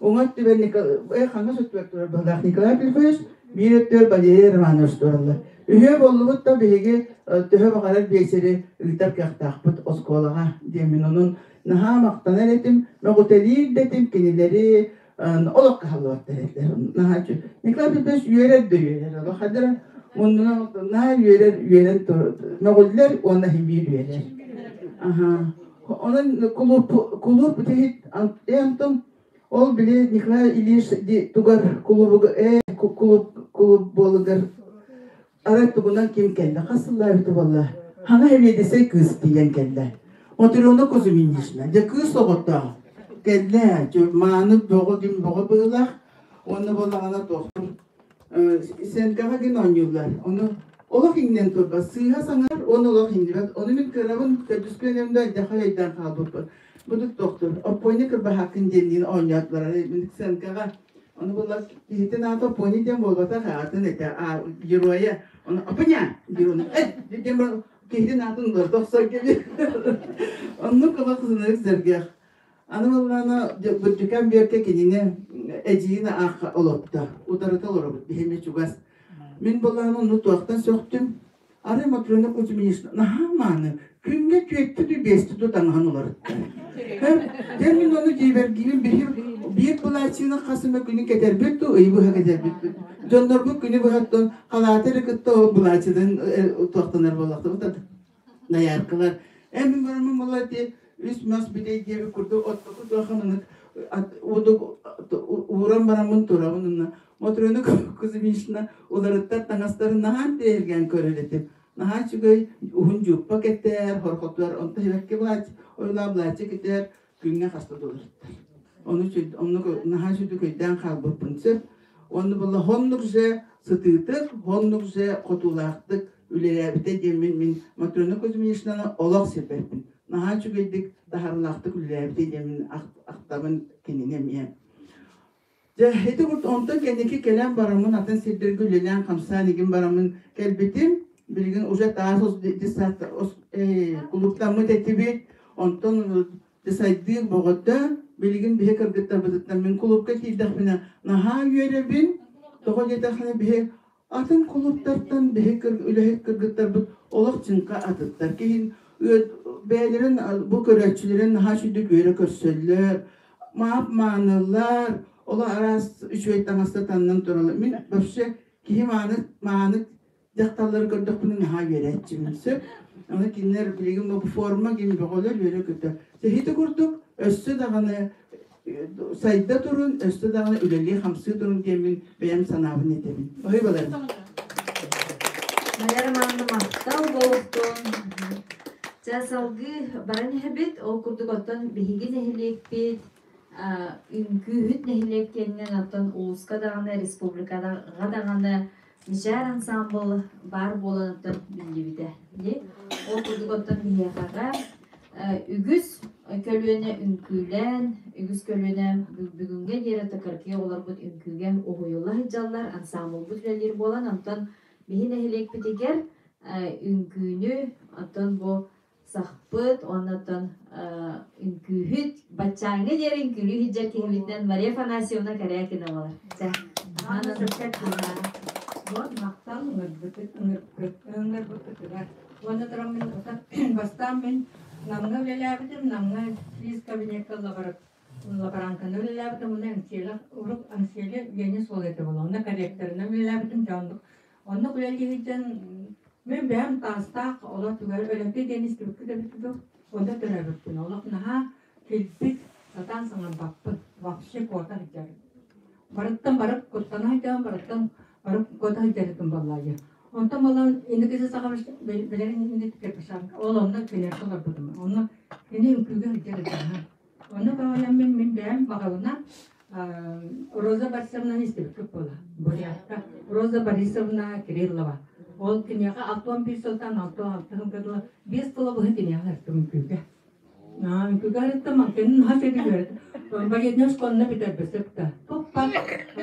уҥа өттүбэр Николай хаҥас өттүбэр турар быһыылаах Николай Филиппович биир өттүгэр Валерий Романович тураллар. Үһүө буоллубут да биһиги төһө баҕарар биэчэри ыытар кыахтаахпыт оскуолаҕа диэммин онон наһаа махтанар этим, мөҕүтэлиир да этим кинилэри олох кыһаллыбаттар этилэр. Наһаа Николай Петрович үөрэр да үөрэр, олох хадара муннунан наһаа үөрэр, үөрэн мөҕүллэр уонна иһин үөрэр. Аха. Онон кулууп кулууп антон ол били Николай Ильич тугар кулубуга кулууп кулууп буолугар арай тугунан ким кэллэ хас сыллаабыта буолла хаҥа сэбиэдиссэй кыыс тиийэн кэллэ Матрена Кузьминична дьэ кыыс оҕото кэллэ мааны бөҕө ким бөҕө быылаах уонна буоллаҕына туохтур сценкаҕа гин оонньууллар ону олох иҥнэн турбат сыыһа саҥар уонна олох иҥнибэт ону мин кырабын төрдүскү өнөмдө элдэхэ өйдөөн хаалбыппын Будут доктор Оппуонньа Кырбаһааккын диэнниин оонньоотулар сценкаҕа ону буолла киһитин аата Оппуонньа диэн буолбатах аатын этэ геройа ону Опуня диир ону эт диэн баран киһитин аатын уларыта охсор кэби оннук олох сынырык сэргэх аны буоллаана Бүрдүкэн Бүөккэ кинини эдьиийин аахха олорто утарыта олоробут биһиэхэ чугас мин буоллаана ону туохтан сөхтүм Арай Матрена Кузьминична наһаа мааны, күҥҥэ түөттэ да биэстэ да таҥаһын уларытта. Дьэ мин ону дьиибэргиибин биһи биир былаачыйаны хас эмэ күнү кэтэрбит дуу, ыйы быһа кэтэрбит. Дьоннорбут күнү быһаттан халааты эрэ кытта ол былаачыйатын туохтанар буоллахтар. Наяркалар. Э мин бараммын буолла ити үс мас бүтэй диэбит курдук оттоку туоха манык ууран бараммын турабын уна Мотрёна Кузьминична уларыттар таҥастарын наһаа интэриэһиргээн көрөр этим. Наһаа үчүгэй уһун дьууппа кэтэр, хорхотугар онто хибэкки былааччы, ойулаа былааччы кэтэр, күҥҥэ хаста да уларыттар. Ону оннук наһаа үчүгэй өйдөөн хаалбыппын сөп. Онну буолла хоннук же сытыытык, хоннук же хотуулаахтык үлэлээбитэ диэммин мин Матрена Кузьминичнаны олох сирбэппин. Наһаа үчүгэйдик таһаарыылаахтык үлэлээбитэ диэммин ахтабын кинини эмиэ. Дьэ, ити курдук онтон кэнники кэлэн бараммын атын сирдэргэ үлэлээн-хамсаан игин бараммын кэлбитим. Билигин уже таас кулууптаммыт этибит. Онтон сайдыы боҕото билигин биһи кыргыттарбытыттан мин кулуупка киирдэхпинэ наһаа үөрэбин. Тоҕо диэтэххинэ биһи атын кулууптартан биһи үлэһит кыргыттарбыт олох чыҥха атыттар. Киһин бэйэлэрин бу көрөөччүлэрин наһаа үчүгдүк үөрэ көрсөллөр. Маап маанылар, оло араас үчүгэй таҥаста таннан тураллар. Мин вообще киһи мааны мааны дьахталлары көрдөхпүнэ наһаа үөрээччибин сөп. Аны кинилэр билигин бу форма ким бөҕөлөр үөрэ-көтө. Сиһити курдук өссө даҕаны сайда турун, өссө даҕаны үлэлии-хамсыы турун диэммин бэйэм санаабын этэбин. Оһой баларым. Майар манна махтал буолуохтун. Чэ, салгыы баран иһэбит. Ол курдук оттон биһиги нэһилиэкпит үҥкүүһүт нэһилиэк диэнинэн оттон улууска даҕаны, республикаҕа даҕаны Мичээр ансаамбыл баар буолан оттон биллибитэ. Ол курдук оттон биһиэхэҕэ үгүс көлүөнэ үҥкүүлээн, үгүс көлүөнэ бүгүҥҥэ диэри тыкыркыйа олорбут үҥкүүгэ уһуйулла сылдьаллар, ансаамбылбыт үлэлиир буолан, онтон биһи нэһилиэкпитигэр үҥкүүнү, оттон бу сахпыт уонна оттон үҥкүүһүт, баччааҥҥа диэри үҥкүүлүү сылдьар киһибитинэн Мария Афанасьевна Корякина буолар. Чэ, Вот махтал ыҥырбытыгар. Уонна туран мин бастаан мин Намҥа үлэлээбитим, Намҥа физ кабинекка лаборантканы үлэлээбитим, уонна Аҥсиэла урут Аҥсиэла Леня суол этэ буолла. Онно корректорынан үлэлээбитим, дьэ оннук Оннук үлэлии сылдьан мин бэйэм таастаах олох түгэр Өлөккөй диэн истибиккит эбит дуу, онно төрөөбүппүн. Олох наһаа килбик, сатаан саҥарбаппын. Вообще куота сылдьарым. Барыттан бары куттана сылдьабын, барыттан бары куота сылдьар этим буоллаайы. Онтон буолан инникиси саха билэрин инникки ол онно киниэхэ олорбутум. Онно кини үҥкүүгэ сылдьар этэ. Онно баҕайан мин мин бэйэм баҕабынан Роза Борисовнаны истибиккит буола. Бурятка. Роза Борисовна Кириллова. Ол киниэхэ 61 сылтан 66 сылга дылы биэс сыла быһа киниэхэ сырыттым үҥкүүгэ. Үҥкүүгэ сырыттым, кини наһаа сөбүлүүр. Балетнай школаны бүтэрбит да. Туппат.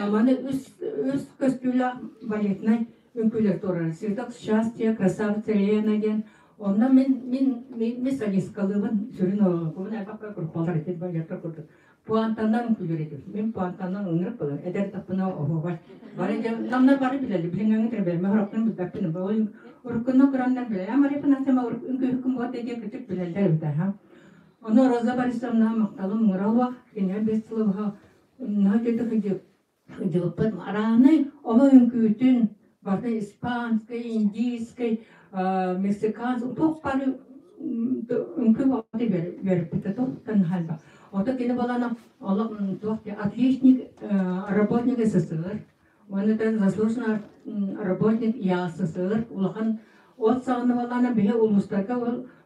Маны үс үс көстүүлээх балетнай үҥкүүлэр турар. Цветок счастья, красавица Лена диэн. Онно мин мин мин солисткалыыбын сүрүн оруолбун элбэх группалар ити балетка курдук. Пуантанан күлүр этим. Мин пуантанан ынырык болар. Эдэр таппына оһуобай. Бары намнар бары билели. Билиҥҥи требелме хорохтун билбэппин. Ол уруккунна кураннар биле. Амари панасема үҥкүүһүккүн буот диye кырдьык билэллэр эбит аха. Ону Роза Борисовна махталым муҥура кинигэ бес сылы быһа наһаа үчүгэй дьылыппыт араанай оҕо үҥкүүтүн барыта испанскай, индийскэй, мексиканский туох бары үҥкүү бөҕөтө үөрэппитэ туохтан хаалба. Ото кини балана олох туох отличник работник СССР уонна заслуженный работник ЯССР улахан от саҕана балана биһи улуустарга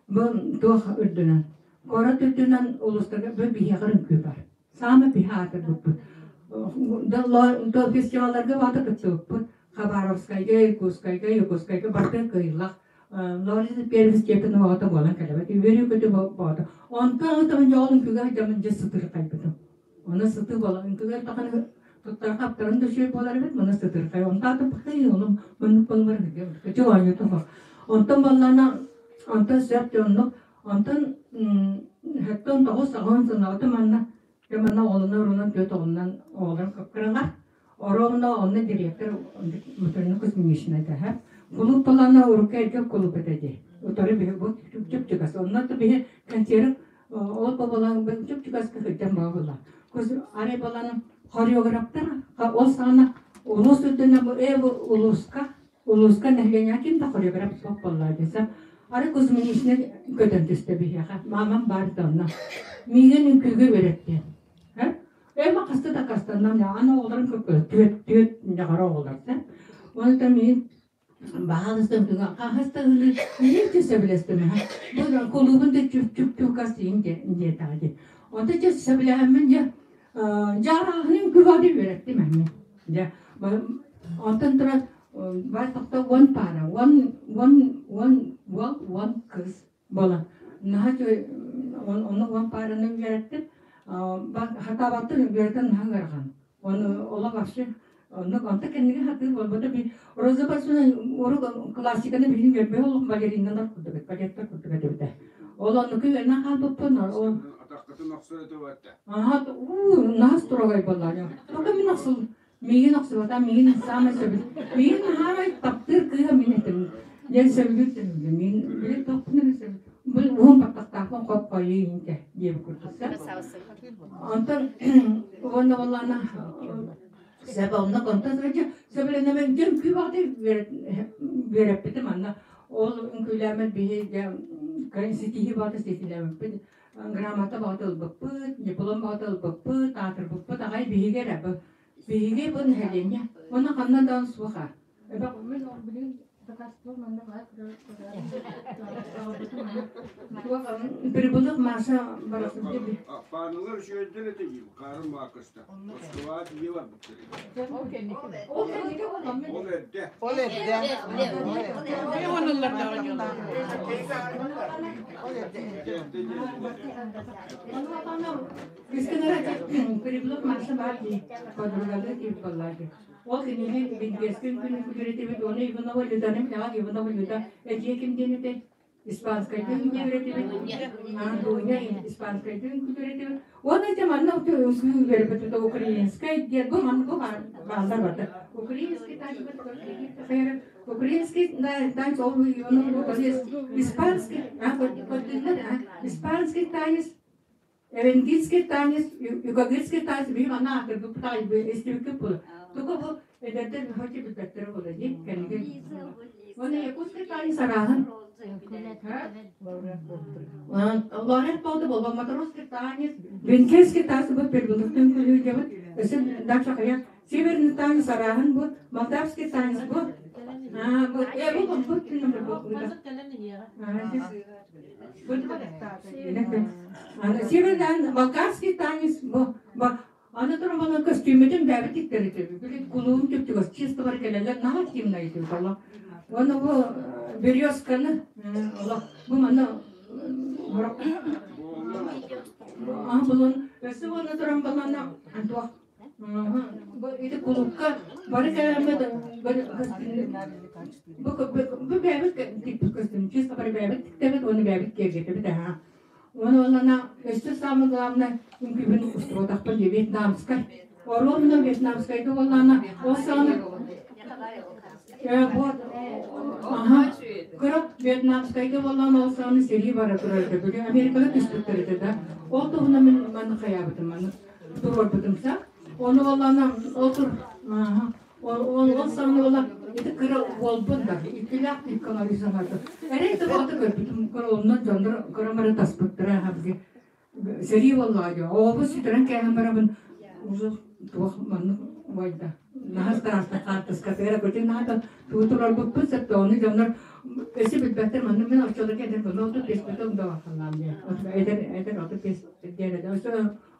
бу туох үрдүнэн куорат үрдүнэн улуустарга бу биһиэхэ үҥкүү бар. Саамай биһи аатырбыппыт. Фестивалларга баата кыттыбыппыт. Хабаровскайга, Иркутскайга, Якутскайга барыта кыайыллах. Лорис первый степень оҕото буолан кэлэбит. Үөрүү-көтүү боото. Онтон ытамын дьоҕол үҥкүүгэ сылдьаммын дьэ сытырхайбытым. Оны сытыы буолан үҥкүүгэ ылтаханы туттар хаптарын да үчүгэй буолар эбит, маны сытырхай. Онтон атын онум муннук болмар кычы оонньууту Онтон боллаана онтон сөп дьоннук Онтон хэттон тоҕус аҕыһын сынаҕыта манна дьэ манна оҕолоно урунан түөрт оҕоннон оҕолорум кыпкыралар. Ороҕуна онно директор Матрена Кузьминична этэ. Кулууп талаана урукку эргэ кулууп этэ дии. Утары биһи бу чуп-чугас. Онно да биһи концерт ол боболан чуп-чугаска сылдьан буола. Арай баланы хореографтар ол саҕана улуус үрдүнэн бу улууска Улууска нэһилиэнньэҕэ ким да хореограф суох буолла десем, арай Кузьминична көтөн түстэ биһиэхэ. Маамам баар да онно. Миигин үҥкүүгэ үөрэттэ. Эма хаста да кастаннам, аны оҕолорум көккө түөрт түөрт ньаҕара оҕолор сэ. Оны миин баһаалыста үҥкүүгэ хаһыста ылыы миин чэ сөбүлэстим ха. Бу кулуубун да чүп чүп чукас иин диэтэҕэ дии. Онто чэ сөбүлэһэммин дьэ дьаарааһын үҥкүүгэ үөрэттим эмиэ. Дьэ онтон туран Бар тохто уон паара, уон, уон, уон уол, уон кыыс буолан. Наһаа үчүгэй, ону уон паараны үөрэттим. Хатаабаттым, үөрэтэн наһаа ыарахан. Ону олох вообще оннук онто кэннигэ хатыыр буолбата би Роза Борисовна урук классиканы билин үөрбэ олох балериналар курдук, балеттар курдук этибитэ. Ол оннуку үөрэнэн хаалбыппын. Ол Атаххытын охсор этэ Аха, уу, наһаа строгай буоллаҕа. Только мин охсул Миигин охсубата, миигин саамай сөбүл. Миигин хаамай таптыыр кыыһа мин этим. Диэн сөбүлүүр сөбүлүүр. Миигин били тохпун эрэ сөбүл. Бу уһун баттахтаахпын хоп-хойуу иинтэ диэбит курдук. Онтон уонна буоллаана сөп онно онтон сөбүлэнэмэн дьэ үҥкүү баҕата үөрэппитим анна ол үҥкүүлээммит биһи дьэ ситиһии баҕата ситиһилээбиппит грамота баҕата ылбыппыт, диплом баҕата ылбыппыт, аатырбыппыт аҕай биһиги эрэ бу биһиги бу нэһилиэнньэ уонна ханна даҕаны суох аа. Прибылых Маша барахсан Аппааналар үчүгэйдэр этэ дии, хаарын баакыста. Москваҕа тиийэ барбыттар. Ол кэнники Ол эрдэ. Ол эрдэ. Прибылых Маша бар дии, подруганы киирбит буоллаачы. Ол кинини билбиэскин күнүн күтүрэтибит, уонна Иванова Люданы билэҕин, Иванова Люда эдьиэ ким диэн этэй? Испанскайдыы үөрэтибит, Дуня испанскайдыы үөрэтибит. Уонна ити манна үҥкүү үөрэппит украинскай диэн бу манна бу бааллар барда. Украинский танец украинский танец ол испанский испанский танец Эвенгийский танец, югогирский танец биһи манна аатырбыппыт аҕай истибиккит буолуо. Туга бу эдэрдэр хоть билбэттэрэ буолуо дии кэнники. Уонна якутский танец арааһын. Лорет болды болбо матросский танец, венкерский танец бу первобытный күлүү Өсө дальше хая северный танец арааһын бу, молдавский танец бу. Бу бу бу Северный балкарский танец бу аны туран балан көстүүмүтүн бэйэбит тиктэритибит. Били кулуум түптүгөс чисто бар кэлэллэр наһаа тимна итибит олох. Уонна бу березканы олох бу манна булун өссө уонна туран балана туох Бу ити кулуупка бары кэлэммит бу бу бэйэбит тикпит көстүүм чисто бары бэйэбит тиктэбит уонна бэйэбит киэргэтэбит аһаа. Оны олана өссө самое главное үҥкүүбүн устубатахпын дии вьетнамскай. Оруобуна вьетнамскайга буоллаана ол саҕана вот аха кыра вьетнамскайга буоллаана ол саҕана сэрии бара турар этэ били Америкада түспүттэр этэ да ол туһунан мин манна хайаабытым маны туруорбутум са ону буоллаана ол тур ол ол саҕана буолла ити кыра уолбун да иккилээх икки санаата эрэй да баҕата көрбүтүм кыра онно дьоннор кыра мары таспыттара аха сэрии буоллаҕа дии оҕобун сүтэрэн кээһэн барабын уже туох маннык уойда наһаа страшно хаартыскатыгар көтүн наһаа тугу турарбыппын сөптөөҕүнү дьоннор өссө билбэттэр маннык мин оччолорго эдэр буолла 35 битом да халлаам диэн эдэр эдэр 35 диэн этэ өссө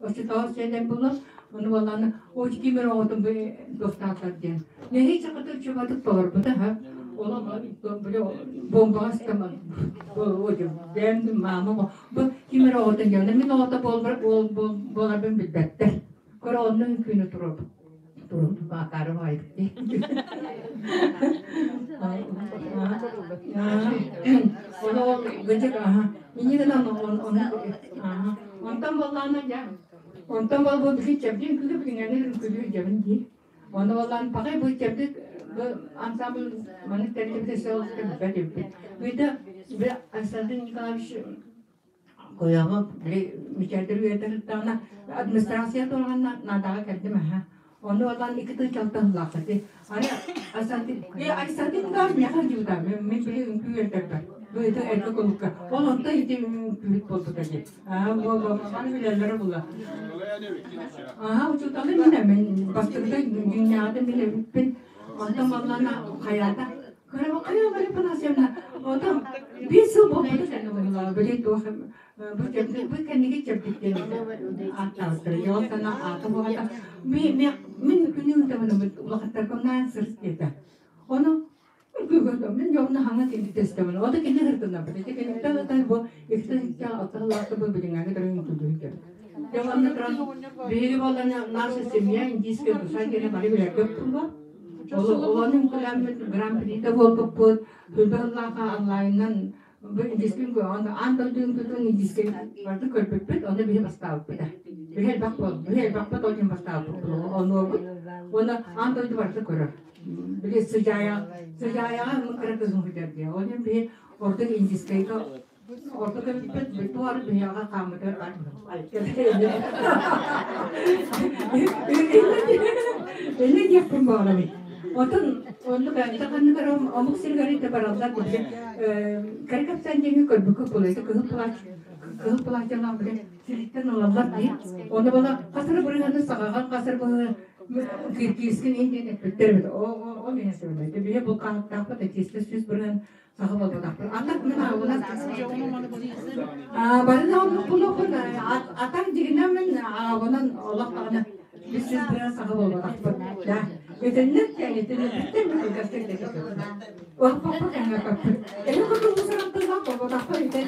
оччотооҕу сиэлэр буолла ону буоллаана очки кимер оҕотун бу туохтаатар диэн нэһииччэ хатыр чубатык толорбута ха олом бомбаҕа ыстаман бэйэм маама бу ким эрэ оҕотун диэн мин оҕото буоларбын билбэттэр көрө онно үҥкүүнү туруорбут туруорбут баакаары баайбыт дии Ону ол гыдьык аха инньэ гынан ону онтон буоллаана дьэ онтон буолбут били чэбдик үҥкүүлүү билиҥҥэни үҥкүүлүү дьэбин дии Оны боллан пахай бу чэбдик бу ансамбль маннык тэриллибитэ сыл билбэт эбиппит. Быйда бу Александр Николаевич Куйаҕы били мичээрдэр үөрэтэр администрация туорҕанна наадаҕа кэлдим аха. Ону олан икки тыл чалтаһылааххыты. Аны Александр Александр Николаевич миэхэ дьыбыта мен били үҥкүү үөрэтэрбэр. Бу это эргэ кулукка. Ол онто ити үҥкүүбүт буолбута дии. Аа бу бу билэллэрэ була. Аа учууталы мин мен бастакыта дьиҥнээҕитин билэбиппин. Онтон баллана хайаата Кыра хайа бары Панасьевна отон биир сыл буолбута кэннэ быһыылаах били туох бу бу кэнниги чэбдиктэн ааттаабыттара ол сана аата буолата мин күнү ыытабын улахаттарбын сырс диэтэ ону мин дьоҕуна хаҥа кини тестебин ото кини хыртынабыт ити киниттэн ытар бу икки икки алталаахты бу билиҥҥээҥи төрүн үҥкүүлүүр дьэ уонна туран биһиги буоллана наша семья индийская душа диэни бары билэргэ буолла Олону үҥкүүлэммит гран-прида буолбуппут Хүлбэ ыллааха онлайнынан бу индийскэй аан дойду үҥкүүтүн индийскэй барытын көрбүппүт ону биһи бастаабыппыт биһи элбэх буол биһи элбэхпит ол иһин бастаабыппыт онуобут уонна аан дойду барыта көрөр били сыдьаайа сыдьаайаҕа кыра кыһын сылдьар диye ол иһин биһи ордук индийскэйгэ ордук эбиппит бүтүөр биһиэхэ хааммытыгар бар Эне диэхпин баҕарабын. Отон оннук ата ханнык эрэ омук сиригэр итэ бараллар били кэрэ кэпсээн диэҥҥэ көрбүккэ буолуо кыһыл плащ кыһыл плащалаах били сириттэн ылаллар дии. Оны бала хасыры бырыһаны саҕаҕан хасыр быһы киргизскин иһин диэн эппиттэр эбит. О миһэ сөбүлэйдэ. Биһи бу хаһыттаахпыт этиэстэ 100% саха буолбатахпын. Атак мин аабынан бары да оннук булуохпун атак дьигинэн мин аабынан олох даҕаны бүссүс быран саха буолбатахпын. Да. Этинник этинник бүттэн бүттэн кастык Уохпаппа кэҥэппэппин. Эһи курдук мусарантыллах буолбатахпын итен.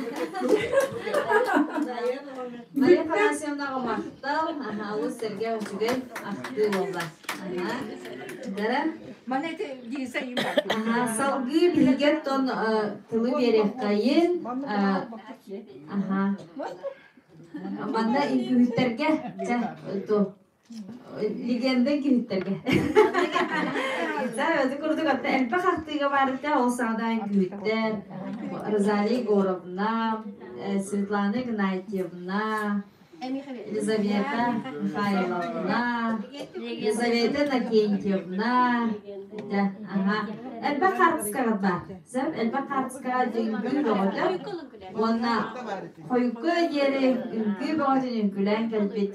Мария Афанасьевнаҕа махтал, алыс сэргэх үчүгэй ахтыы буолла. Дара? Мана ити Диса им Салгыы биһиги оттон тылы биэриэххэйин. Аха. Манна үҥкүүһүттэргэ чэ ту легенда үҥкүүһүттэргэ. Да, это курдук атта элбэх ахтыыга баарыта ол саҕана үҥкүүһүттэр Розалия Егоровна, Светлана Игнатьевна, Елизавета Михайловна, Елизавета Иннокентьевна, ага. Элбэх хаартыскаҕа баар. Сөп, элбэх хаартыскаҕа үҥкүү бөҕөтө уонна хойукка диэри үҥкүү бөҕөтүн үҥкүүлээн кэлбит.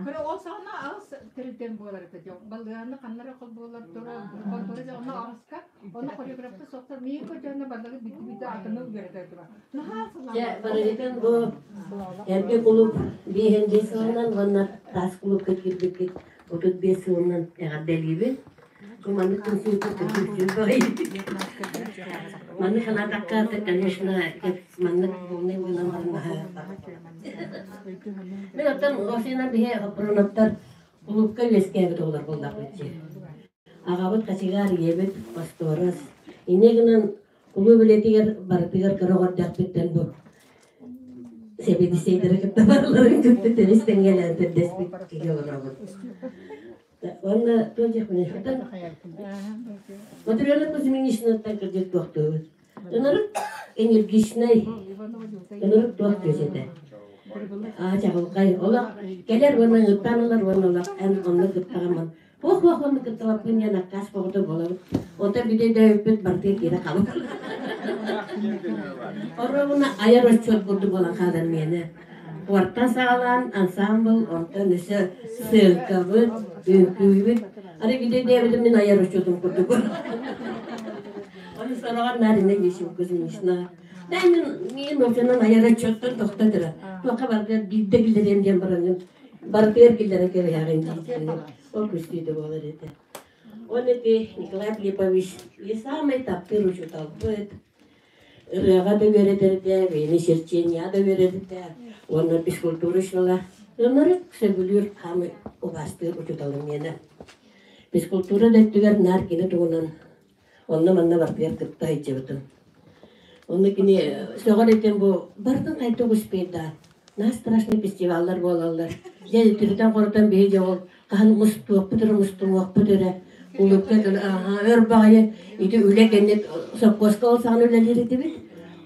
Көрө ол саҕана аҕыс тэрилтэн буолар этэ. Балыганы ханнара хол буолар тура контора онно аҕыска онно хореографты соқтор миин көрдөрөнө балыгы бити-бити атыны үөрэтэр Наһаа Дьэ, барыгытын бу эргэ кулууп биэһин сылынан уонна таас кулуупка киирбиккит 35 сылынан эҕэрдэлиибин. Бу маннык түмсүүтү түмсүү Маннык санаатахха, конечно, маннык полный гынан Мин оттон Офина биһи Хоппурунаптар кулуупка үөскээбит оҕолор буоллахпыт дии. Аҕабыт хачыгаар, ийэбит остуорас. Инньэ гынан кулууп үлэтигэр барытыгар кыра оҕо эрдэхпиттэн бу. Сэбиэдиссэйдэри кытта барыларын кытта тэбис тэҥҥэлээн тэрдэспит киһи олоробут. Уонна туох диэхпиний, оттон Матрена Кузьминичнаттан кырдьык туохтуубут. Ынырык энергичнай, ынырык туох түөс этэ. Аа, чаҕылхай. Олох кэлэр уонна ыҥыртаан ылар уонна олох эн онно кыттаҕаммын. Туох-туох онно кыттыбаппын диэн аккаас боҕото буолабыт. Онтон бүтэ өйдөөбүппүт барытыгар киирэ хаалбыт. Оруобуна айар отчуот курдук буолан хаалар миэнэ. Уортан саҕалаан ансаамбыл, онтон өссө сыаҥкабыт, үҥкүүбүт. Арай бүтэ өйдөөбүтүм мин айар отчуотум курдук. Ону сороҕор наар иннэ диэчим Кузьминична. Да мин миин уопсайынан айар отчуоттан тохто тура. Туохха барытыгар биирдэ киллэриэм диэн бараҥҥын барытыгар киллэрэн кэбиһэҕин дии. Ол көстүүтэ буолар этэ. Он ити Николай Филиппович и самый таптыыр учууталбыт, ырыаҕа да үөрэтэрдэ, бэйэни черчениеҕа да үөрэтэрдэ уонна физкультура учуутала. Ынырык сөбүлүүр хаамый убаастыыр учууталым миэнэ. Физкультура да өттүгэр наар кини туһунан онно-манна барытыгар кытта сылдьыбытым. Онно кини сөҕөр этим бу барытын хайдах успейдаан наһаа страшный фестиваллар буолаллар. Дьэ түрүтэн-хорутан биһи дьэ ол хаһан мустуохпут эрэ мустумуохпут эрэ улукка өр баҕайы ити үлэ кэннит сопхуоска ол саҕана үлэлиир этибит.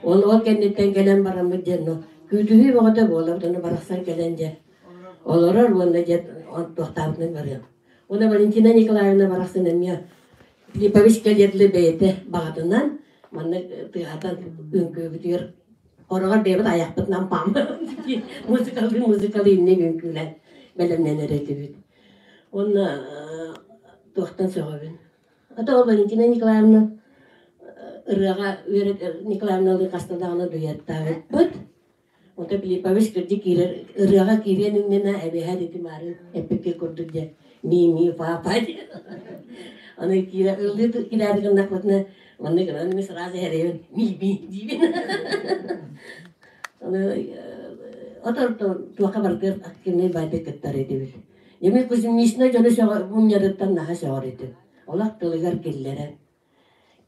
Ол ол кэнниттэн кэлэн бараммыт диэн ну күүтүһүү бөҕөтө буолабыт ону барахсан кэлэн дьэ олорор уонна дьэ туохтаабытынан барыам. Уонна Валентина Николаевна барахсан эмиэ Филиппович кэлиэтлэ бэйэтэ баҕатынан манна тыаһатан үҥкүүбүтүгэр хороҕор бэйэбит айахпытынан пам музыкалыы музыкалыы иннин үҥкүүлээн бэлэмнэнэр этибит. Уонна туохтан сөҕөбүн. Ата ол Валентина Николаевна ырыаҕа үөрэт Николаевналыы хаста даҕаны дуэттаабыппыт. Ото Филиппович кырдьык киирэр ырыаҕа киириэн иннинэ эбиэһэ ити маарын эппиккэ курдук дьэ ми-ми па-па диэн. Аны киирэ ыллыы киирээри гыннахпытына маннык гынан мин сразу эрэйбин ми-ми диибин. Аны отор туохха барытыгар активнай баайдык кыттар этибит. Дьэ Кузьминична дьону мунньарыттан наһаа сөҕөр этим. Олох тылыгар киллэрэн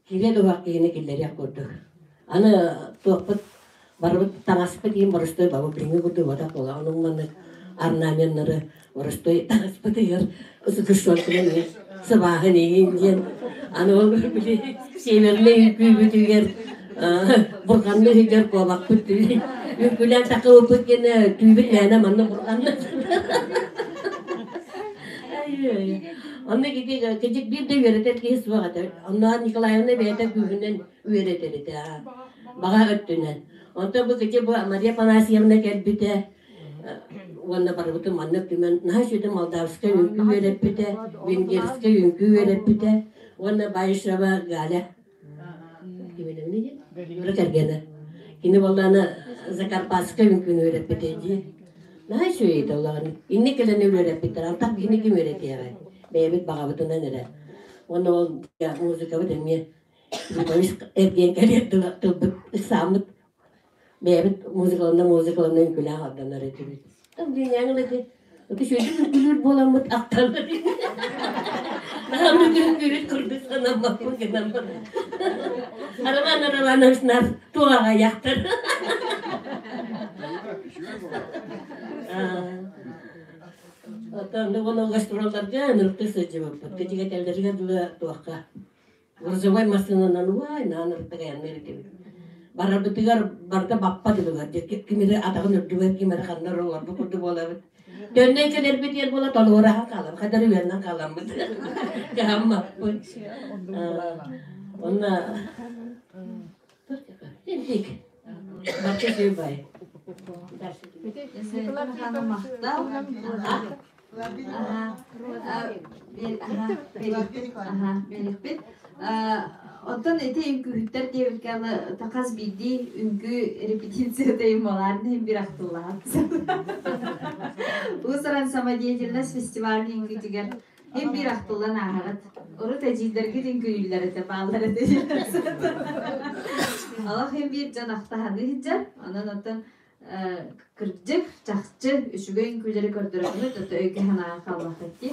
Киирэ дуһах киһини киллэриэх курдук. Аны туохпут барыбыт таҥаспыт иһин боростуой бабы билиҥҥи курдук уотах буолаҕын уҥманнык орнаменнары боростуой таҥаспытыгар ысыкышшуонтунан сыбааһын иһин диэн аны ол били севернэй үҥкүүбүтүгэр бурҕанны иһигэр куобахпыт үҥкүүлээн такыбыппыт гэнэ түүбүт мээнэ манна бурҕанна Онно ити кыдьык биир да үөрэтэр киһи суох этэ. Онно Николаевна бэйэтэ күүһүнэн үөрэтэр этэ. Баҕа өттүнэн. Онтон бу кыдьык бу Мария Афанасьевна кэлбитэ уонна барыбытын маннык түмэн наһаа үчүгэй молдавскай үҥкүү үөрэппитэ, венгерскэй үҥкүү үөрэппитэ уонна Баишева Галя Юра кэргэнэ. Кини буоллаана Закарпатскай үҥкүүнү үөрэппитэ дии. Наһаа үчүгэй этэ улахан. Инник кэлэн үөрэппиттэр. Антах кини ким үөрэтиэҕэй? Бэйэбит баҕабытынан эрэ. Уонна ол музыкабыт эмиэ эргиэн кэлиэр тылбыт ыксааммыт бэйэбит музыкалана музыкалана үҥкүүлээх ордонор этибит. Дьиҥҥэҥ ити ити сүдү үҥкүүлүүр буоламмыт ахталлар. Наһаа үҥкүүбүт курдук санаммаппын гынан баран. Роман Романович нар туох аҕайахтар. Оттон уонна гастролларга ынырыктыы сылдьыбыппыт. Кэтигэтэллэригэр дылы туохха Грузовой массыынанан уай наан ырытыгайанныыр этибит. Барарбытыгар барыта баппат ылыгар ким эрэ атаҕын үрдүгэр ким эрэ ханна олорбут курдук буолабыт. Төннөн кэлэрбит ер буола толуораһан хаалам, хадar үөннэн хааламмыт. Кыһаммаппыт. Онна Интик. Барча бай. Бэрихпит. Оттон ити үҥкүүһүттэр диэбиккэ хас биирдии үҥкүү репетицията иммалаарын иһин бир ахтыллаат. Уус-уран самодеятельность фестивалын үҥкүүтүгэр иһин бир ахтыллан ааһаҕыт. Урут эдьиийдэргит үҥкүүлүүллэр этэ, бааллар этэ. Олох иһин биир дьон ахтаһаны иһдьэр. Онон оттон кырдьык, чахчы үчүгэй үҥкүүлэри көрдөрөммүт, ото өйгө-санааҕа хааллахпыт дии.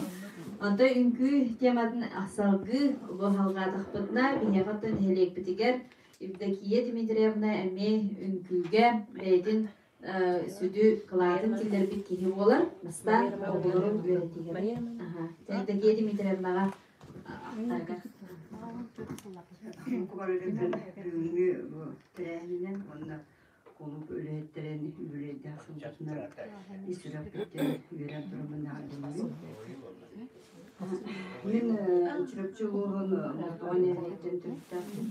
Онтон үҥкүү тематын салгыы бу халҕаатахпытына, биһиэхэ оттон нэһилиэкпитигэр Евдокия Дмитриевна эмиэ үҥкүүгэ бэйэтин Сүдү кылаатын киллэрбит киһи буолар. Бастаан оҕолорун үөрэтиигэ. Евдокия Дмитриевнаҕа ахтарга. Бүгүҥҥү бу тэрээһининэн уонна кулууп үлэһиттэрин үбүлүөйдээх сылдьытынан ис сүрэхпиттэн үөрэн тураммын эҕэрдэлиибин. Мин Чурапчы улууһун Молдоҕо нэһилиэгиттэн төрүттээхпин.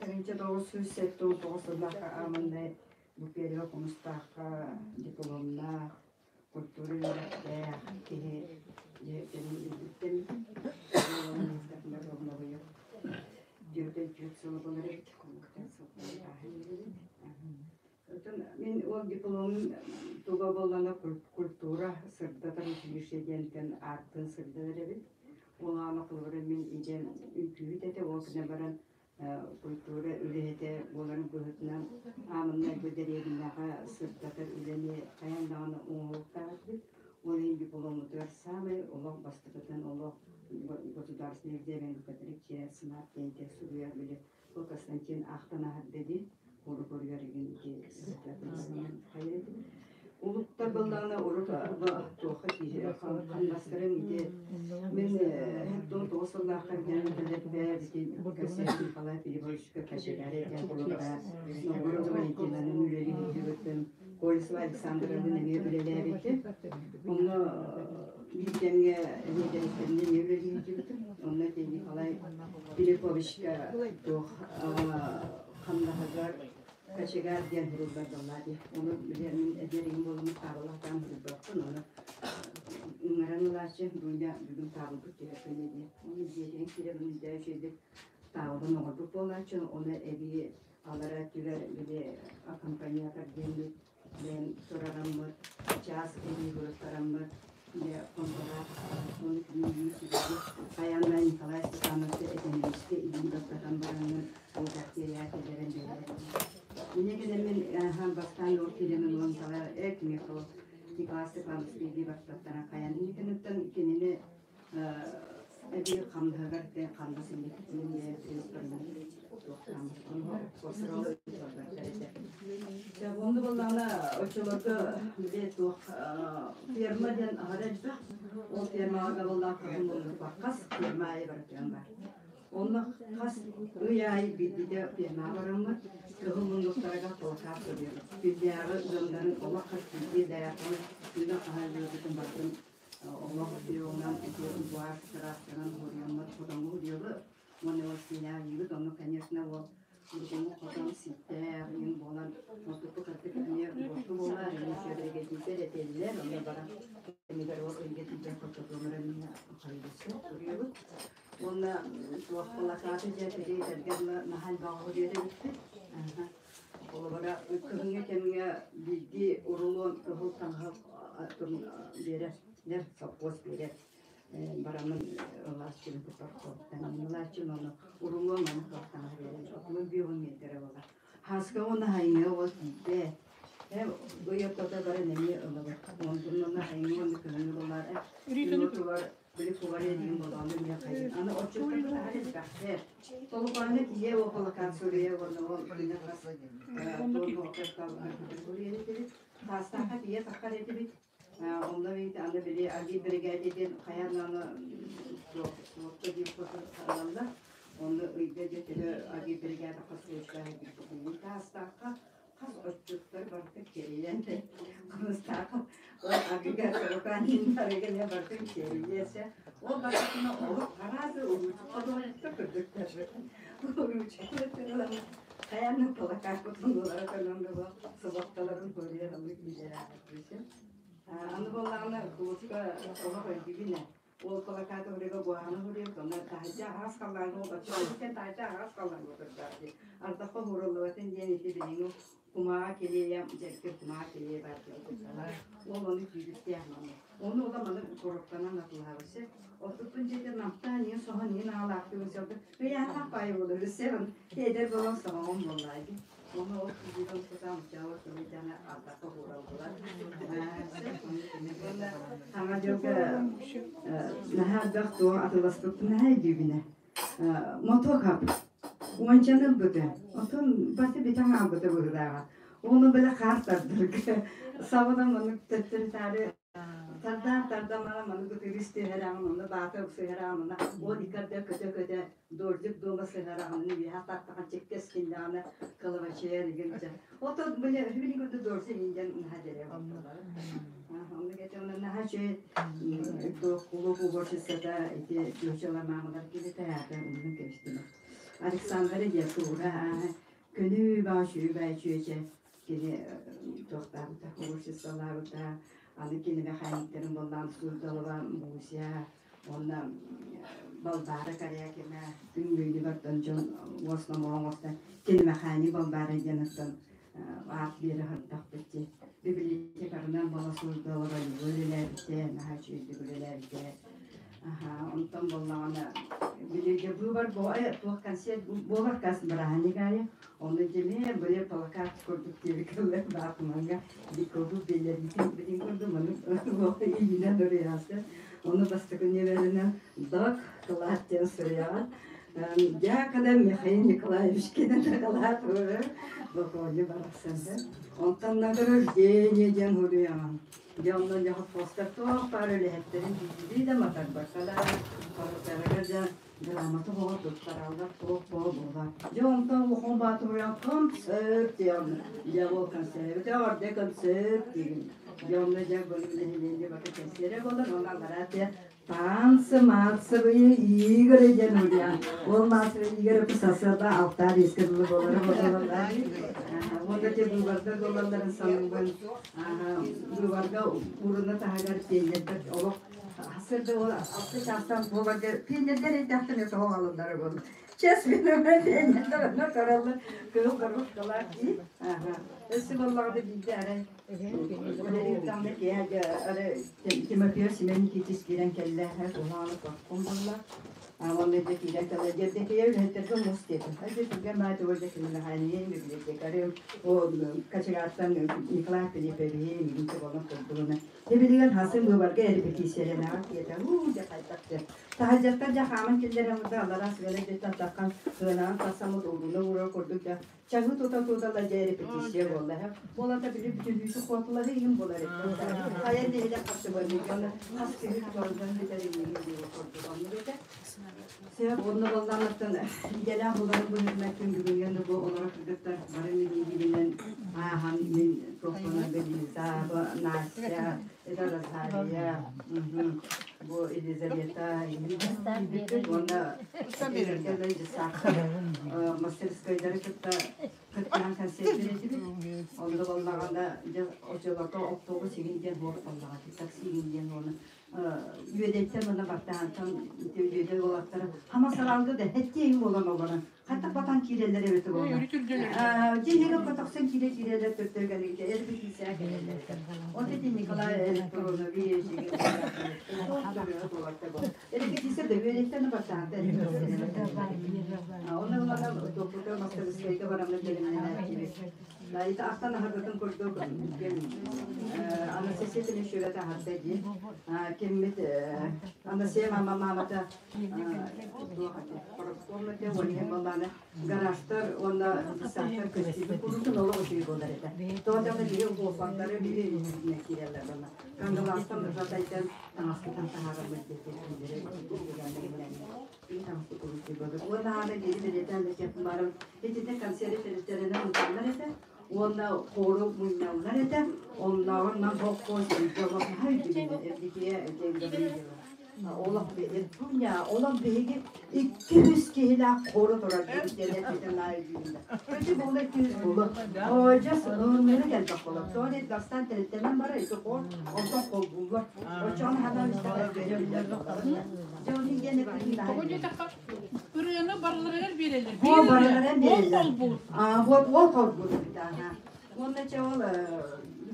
Мин 1979 сыллаахха ааманнай бу Первый Хомустаахха дипломнаах, культура үөрэхтээх киһи дьиэттэн илдьиттэн түөртэн сыл буолар эбит Мин ол дипломум туга буоллана культура сырдатар училище диэнтэн ааттын сырдатар эбит. Ол аана холобура мин идьэм үҥкүүһүт этэ, ол гына баран культура үлэһитэ буоларын быһыытынан аамыннай бу дэриэбинэҕэ сырдатар үлэни хайаан даҕаны оҥоруохтаах этибит. Ол иһин дипломмутугар саамай олох бастакытын олох государственный экзамен катариччия сынап диэн суруйар били ол Константин аахтан аһарда дии хоругуругар игин Улуттар быллаҕына урут туохха киирэ хамнастарын ити мин 79 сыллаахха диэн билэрбэр ити Константин Николай Филипповичка кэчэлээри диэн холобура Новгород Валентинанын үлэлии сылдьыбытым, Колесова Александровнын эмиэ үлэлээбитим. Онно биир кэмҥэ эмиэ директорынан эмиэ үлэлии сылдьыбытым. Онно ити Николай Филипповичка туох хамнаһыгар Кочегар диэн суруллар буоллаа дии. Ону били мин эдэр буоламмын таабыллахтаан суруйбаппын. Ону ыҥыран ылааччы Дуня бүгүн таабылбыт түһэрбин диye. Ону дьиэтигэр киирэн үндээ үчүгэйдик таабылын оҥорбут буолааччы. Ону эбии аллара өттүгэр били аккомпаниатор диэммит бэйэм турараммыт, чаас эбии туруттараммыт дьэ хонтолоох ону күнүү сүбэбит. Хайаан Николай Степанович экономическай илии баттатан бараммын бухгалтерия киллэрэн биэрэр. Инньэ кэлэммин бастаан ол киирэн ылан Николай э кимиэхэ Николай Степанович илии баттаттаран хайан инньэ кэнниттэн кинини эбии хамнаһыгар хамнас Онно буоллаҕына оччолорго били туох ферма диэн аһара элбэх. Ол фермаҕа габыллаах хас ферма аайы барытыан баар. Онно хас ый аайы биирдиитэ фермаҕа бараммыт кыһыл муннуктарыгар плакат суруйабыт. Күннээҕи ыамнарын олох хас биирдии даятаны күнү хаһан ыабытын барытын олох приемунан ити буар тыраасканан уһуруйаммыт хотоҥҥо уһуруйабыт. Уонна ол сиинэҕэ онно конечно ол Хотоҥҥо хотон сииктээх иҥин буолан мостукку кырдык эмиэ буорту буолар эмиэ сүөдэрэгэдиитэр этэллэр онно баран кэмигэр ол ыйга тиийэн хототуомара эмиэ хайдыса суруйабыт. Уонна туох плакаты дьэ били этэргэ дылы наһаа элбэҕи уһуруйар эбиппит. Холобура кыһыҥҥы кэмҥэ биирдии урулуон кыһыл таҥаһы биэрэр сопхуос биэрэр бараммын ылааччыны куппар ылааччын ону урулуон ону таҥаһы биэрэр отунун биэҕин миэтэрэ буолар Хаска уонна хайыҥа уол тиийдэ. Ый ортото баран эмиэ ылабыт. Онтунна хайыҥа уонна кыһыҥҥы буолар. Күн били кубарыа диэн болоону эмиэ хайын. Аны отчуттар таһар элбэхтэр. Толукаана тиийэ ол полакан суруйа уонна ол күнэ хас суруйар этибит. Таастаахха тиийэ таххар этибит. Онно бит аны били аргий биригээдэ диэн хайаан аны суоппа диэн ылаллар. Онно ыйга дьэ төһө аргий биригээдэ хас сылдьаах таастаахха хас отчуттар барыта кэрийэн хомустаахха аргыга торукааннарыга барытын кэрийиэсэ ол барытына олох араас уруучукка көрдүктэр уруучукка хайаан плакааппытын улара көрөн соботтолорун көрүөр оннук билэрэ Аны буоллаҕына кулууска олох өйдүүбүн ээ. Ол плакаты уруйга буһааны уруйар, онно таһырдьа аһаҕас халлааҥҥа оччо таһырдьа аһаҕас халлааҥҥа отурдаах дии. Ардахха ууруллубатын диэн ити билиҥҥи кумааҕы килиэйэ, дьэргэ кумааҕы килиэйэ баар диэн курдалар. Ол ону күүрүктээх маны. Ону ыла маны коробканан атыылаһабын сөп. Оттуппун дьиэтин намтаан иин соһон иин аалаахтыыбын сөп. Ыйааннаах баайы буолар сөп. Эдэр буолан соһоҕум буоллаа дии. Оны ол киһитин кутаам дьаалы кымыйдана ардахха уураллар. Саҥа дьылга наһаа элбэх туох атыыласпыппын наһаа өйдүүбүнэ. Мотуок ап. Уончаны ылбыта. Отон басы бүтэн хаалбыта быһыылааҕа. Оны биле хаар тардырга. Сабынан маны төттөрү тардан тардан мана маны гытырыс түһэрэҕин, оны баата уксуһэрэҕин, оны ол иккарда көтө-көтө дордик дома сыһараҕын, үөһэ тартахан чиккэс киннэҕинэ кылабачыйан игин дьэ. Ото биле билин көрдө дордик инден наһаа дьэрэ боллар. Онну кете оны наһаа чөй кулууп уборщицата ити чуучала маамалар кили таята умнун кэбистим. Александра Дьякура көнүү баа чүүбэ чүөчэ кини туохтаабыта, уборщицалаабыта, аны кини механиктарын боллаан Суздалова Муся, уонна Балбаара Корякина күн бүгүнү бартан дьон уос номоҕо оҥостон кини механик Балбаара диэн оттон аат биэрэ сырдахпыт дии. Библиотекарынан буола Суздалова Люба үлэлээбитэ, наһаа үчүгэйдик үлэлээбитэ. Онтон буоллаҕына билигэ быыбар туох концерт буолар кас бырааһынньык аайы Онно дьэмиэ быйа плакат курдук диэбиккэлэр баатымаҥҥа дикобу биллэрбитин билин курдук маны иинэн уруйаасы. Ону бастакы нүөмэринэн док кылаат диэн суруйаҕын. Дьаакана Михаил Николаевич кэлэн дакылаат уурар бокуонньу барахсан. Онтон награждение диэн суруйаҕын. Дьэ онно дьэ постер туох баар үлэһиттэрин биирдии да матарбакка да барытарыгар дьэ Грамота оҕо туттараллар туох буолла. Дьэ онтон улахан баатырыйан концерт диэн дьэ ол концерт орде концерт диэн. Дьэ онно дьэ бу нэһилиэнньэ бата кэнсиэрэ буолар онно аллараа танцы массовые игры диэн уруйан. Ол массовые игры сарсыарда алтаа биэскэ дылы буолара буолаллар. Вот эти быыбардар буолалларын саныыбын. Быыбарга урына таһыгар пионердар олох Сырды ол алты чаастан буоларга пионердэр эттэхтэринэ тоҕо аҕалаллара буолла. Чэс минута пионердэр онно көрөллөр кыһыл коробкалаах дии. Өссө буоллаҕына биирдэ арай үлэлиир киһи арай Тимофей Семен Никитич киирэн кэллэ куһаҕаны коркум буолла. Уонна дьэ киирэн кэллэ дьэрдэтийэ үлэһиттэргэ мус диэтэ. Дьэ түргэн баай тугу дьэ кинилэхээниин библиотекарым кочегартан Николай Филипповиһи мигин болон курдугуна Ибилигин хасын быыбарга эрепетициялэнэҕэ диэтэ. Уу, дьэ хайдах дьэ. Таһырдьаттан дьэ хааман киллэрэн да аллараа сыана дьиттэн таххан сыанаҕын тахсаммыт уугуна уурар курдук дьэ чаһыы тута тута дьэ репетиция буолла һэ. Буолата били бүтүннүүтү куотулаһы иһин буолар эбит. Хайа нэһилиэк хапсыбанныган хас киһи туордан бүтэр иһин диэн курдук оннук этэ. Сөп, онно буоллаҕыттан идэлээх буларын быһыытынан күн бүгүҥҥэ бу олорор кыргыттар бары мин ааһан мин туохпунан Лиза, бу Настя, это Розалия, бу Елизавета, уонна мастерскойдары кытта кыттыһан концерт биэрдибит. Онно буоллаҕына дьэ очолото автобус игин диэн буолар буоллаҕа, такси игин диэн уонна үөдэйтэн уонна бартаһантан үөдэй уолаттара хама сараалга да хэттиэйин буолан олорон хатта батан киирэллэр эбит буолла. Дьиэһигэ котохсон киирэ киирэллэр төттөр кэлигитэ эрбитиисээ кэлэллэр. Вот эти Николай Электронович Эрбитиисэ да үөдэйтэн бартаһантан Онно ылана топпута мастарыскайга бараммыт бэлэмнэнээччибит. Ити ахтан аһарбытын курдук Анастасия Тимофеева таһарда дии. Киммит Анастасия мама маамата комната уонна баллааны гаражтар уонна десанттар көстүүбүт курутун олох үчүгэй буолар этэ. Тоҕо биһи уоппаттары биһи илиибитинэн киирэллэр буолла. Кангалаастан ырҕатайтан таҥаспытын таһаарарбыт Уонна аана биири бэлиэтээн да баран итиннэ концерт тэрилтэлэринэн ыыталлар этэ уонна хору мунньаллар этэ. Оннооҕор нам боккуос олох наһаа өйдүүбүн Евдокия Гаврильева. Олох Дуня, олох биһиги 200 киһилээх хору турар диэн эппитин наһаа өйдүүбүн. Көтү буола 200 буолуо. Оожас ылынныгы кэлбэх буолар. Тоҕо диэт бастаан тэрилтэнэн барар ити хор онтон холбууллар. Оччоҕуна ханаан истэҕэ бэриллэр. Дьэ ону диэн эппитин наһаа Тоҕо диэтэххэ, ырыаны барыларыгар биэрэллэр. О, барыларыгар биэрэллэр. А, вот ол холбуур эбит, аха. Уонна чэ ол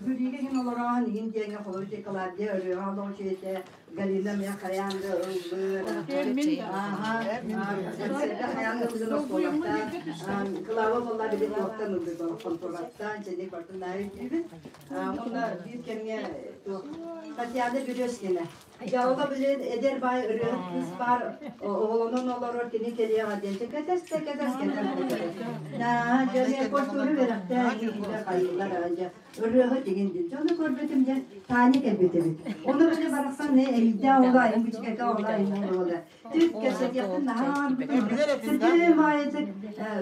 Бүлүүгэ иһин олороон иһин диэҥҥэ холобур Клавдия ырыаҕа олоҕу этэ. Галина мен хаянды ыллыр. Аха. Хаянды ыллыр осколактан. Клава болла били туохтан ыллыр контролаттан, және бартын айы дүйбін. Онда bir кемге Татьяна Березкина. Жауға білен эдер бай ырыат кыз бар, оғолонон олорор кини келиэҕэ диэн кэтес да кэтес кэтес. На, жане костуру берехте хайыллар анжа ырыаһы дигин дин. Жону көрбөтүм же Таня келбетебит. Оны биле бараксан не элде ола, эңгичкеке ола, эңгичкеке ола. Түк кесетиятын нахан Түтү майытык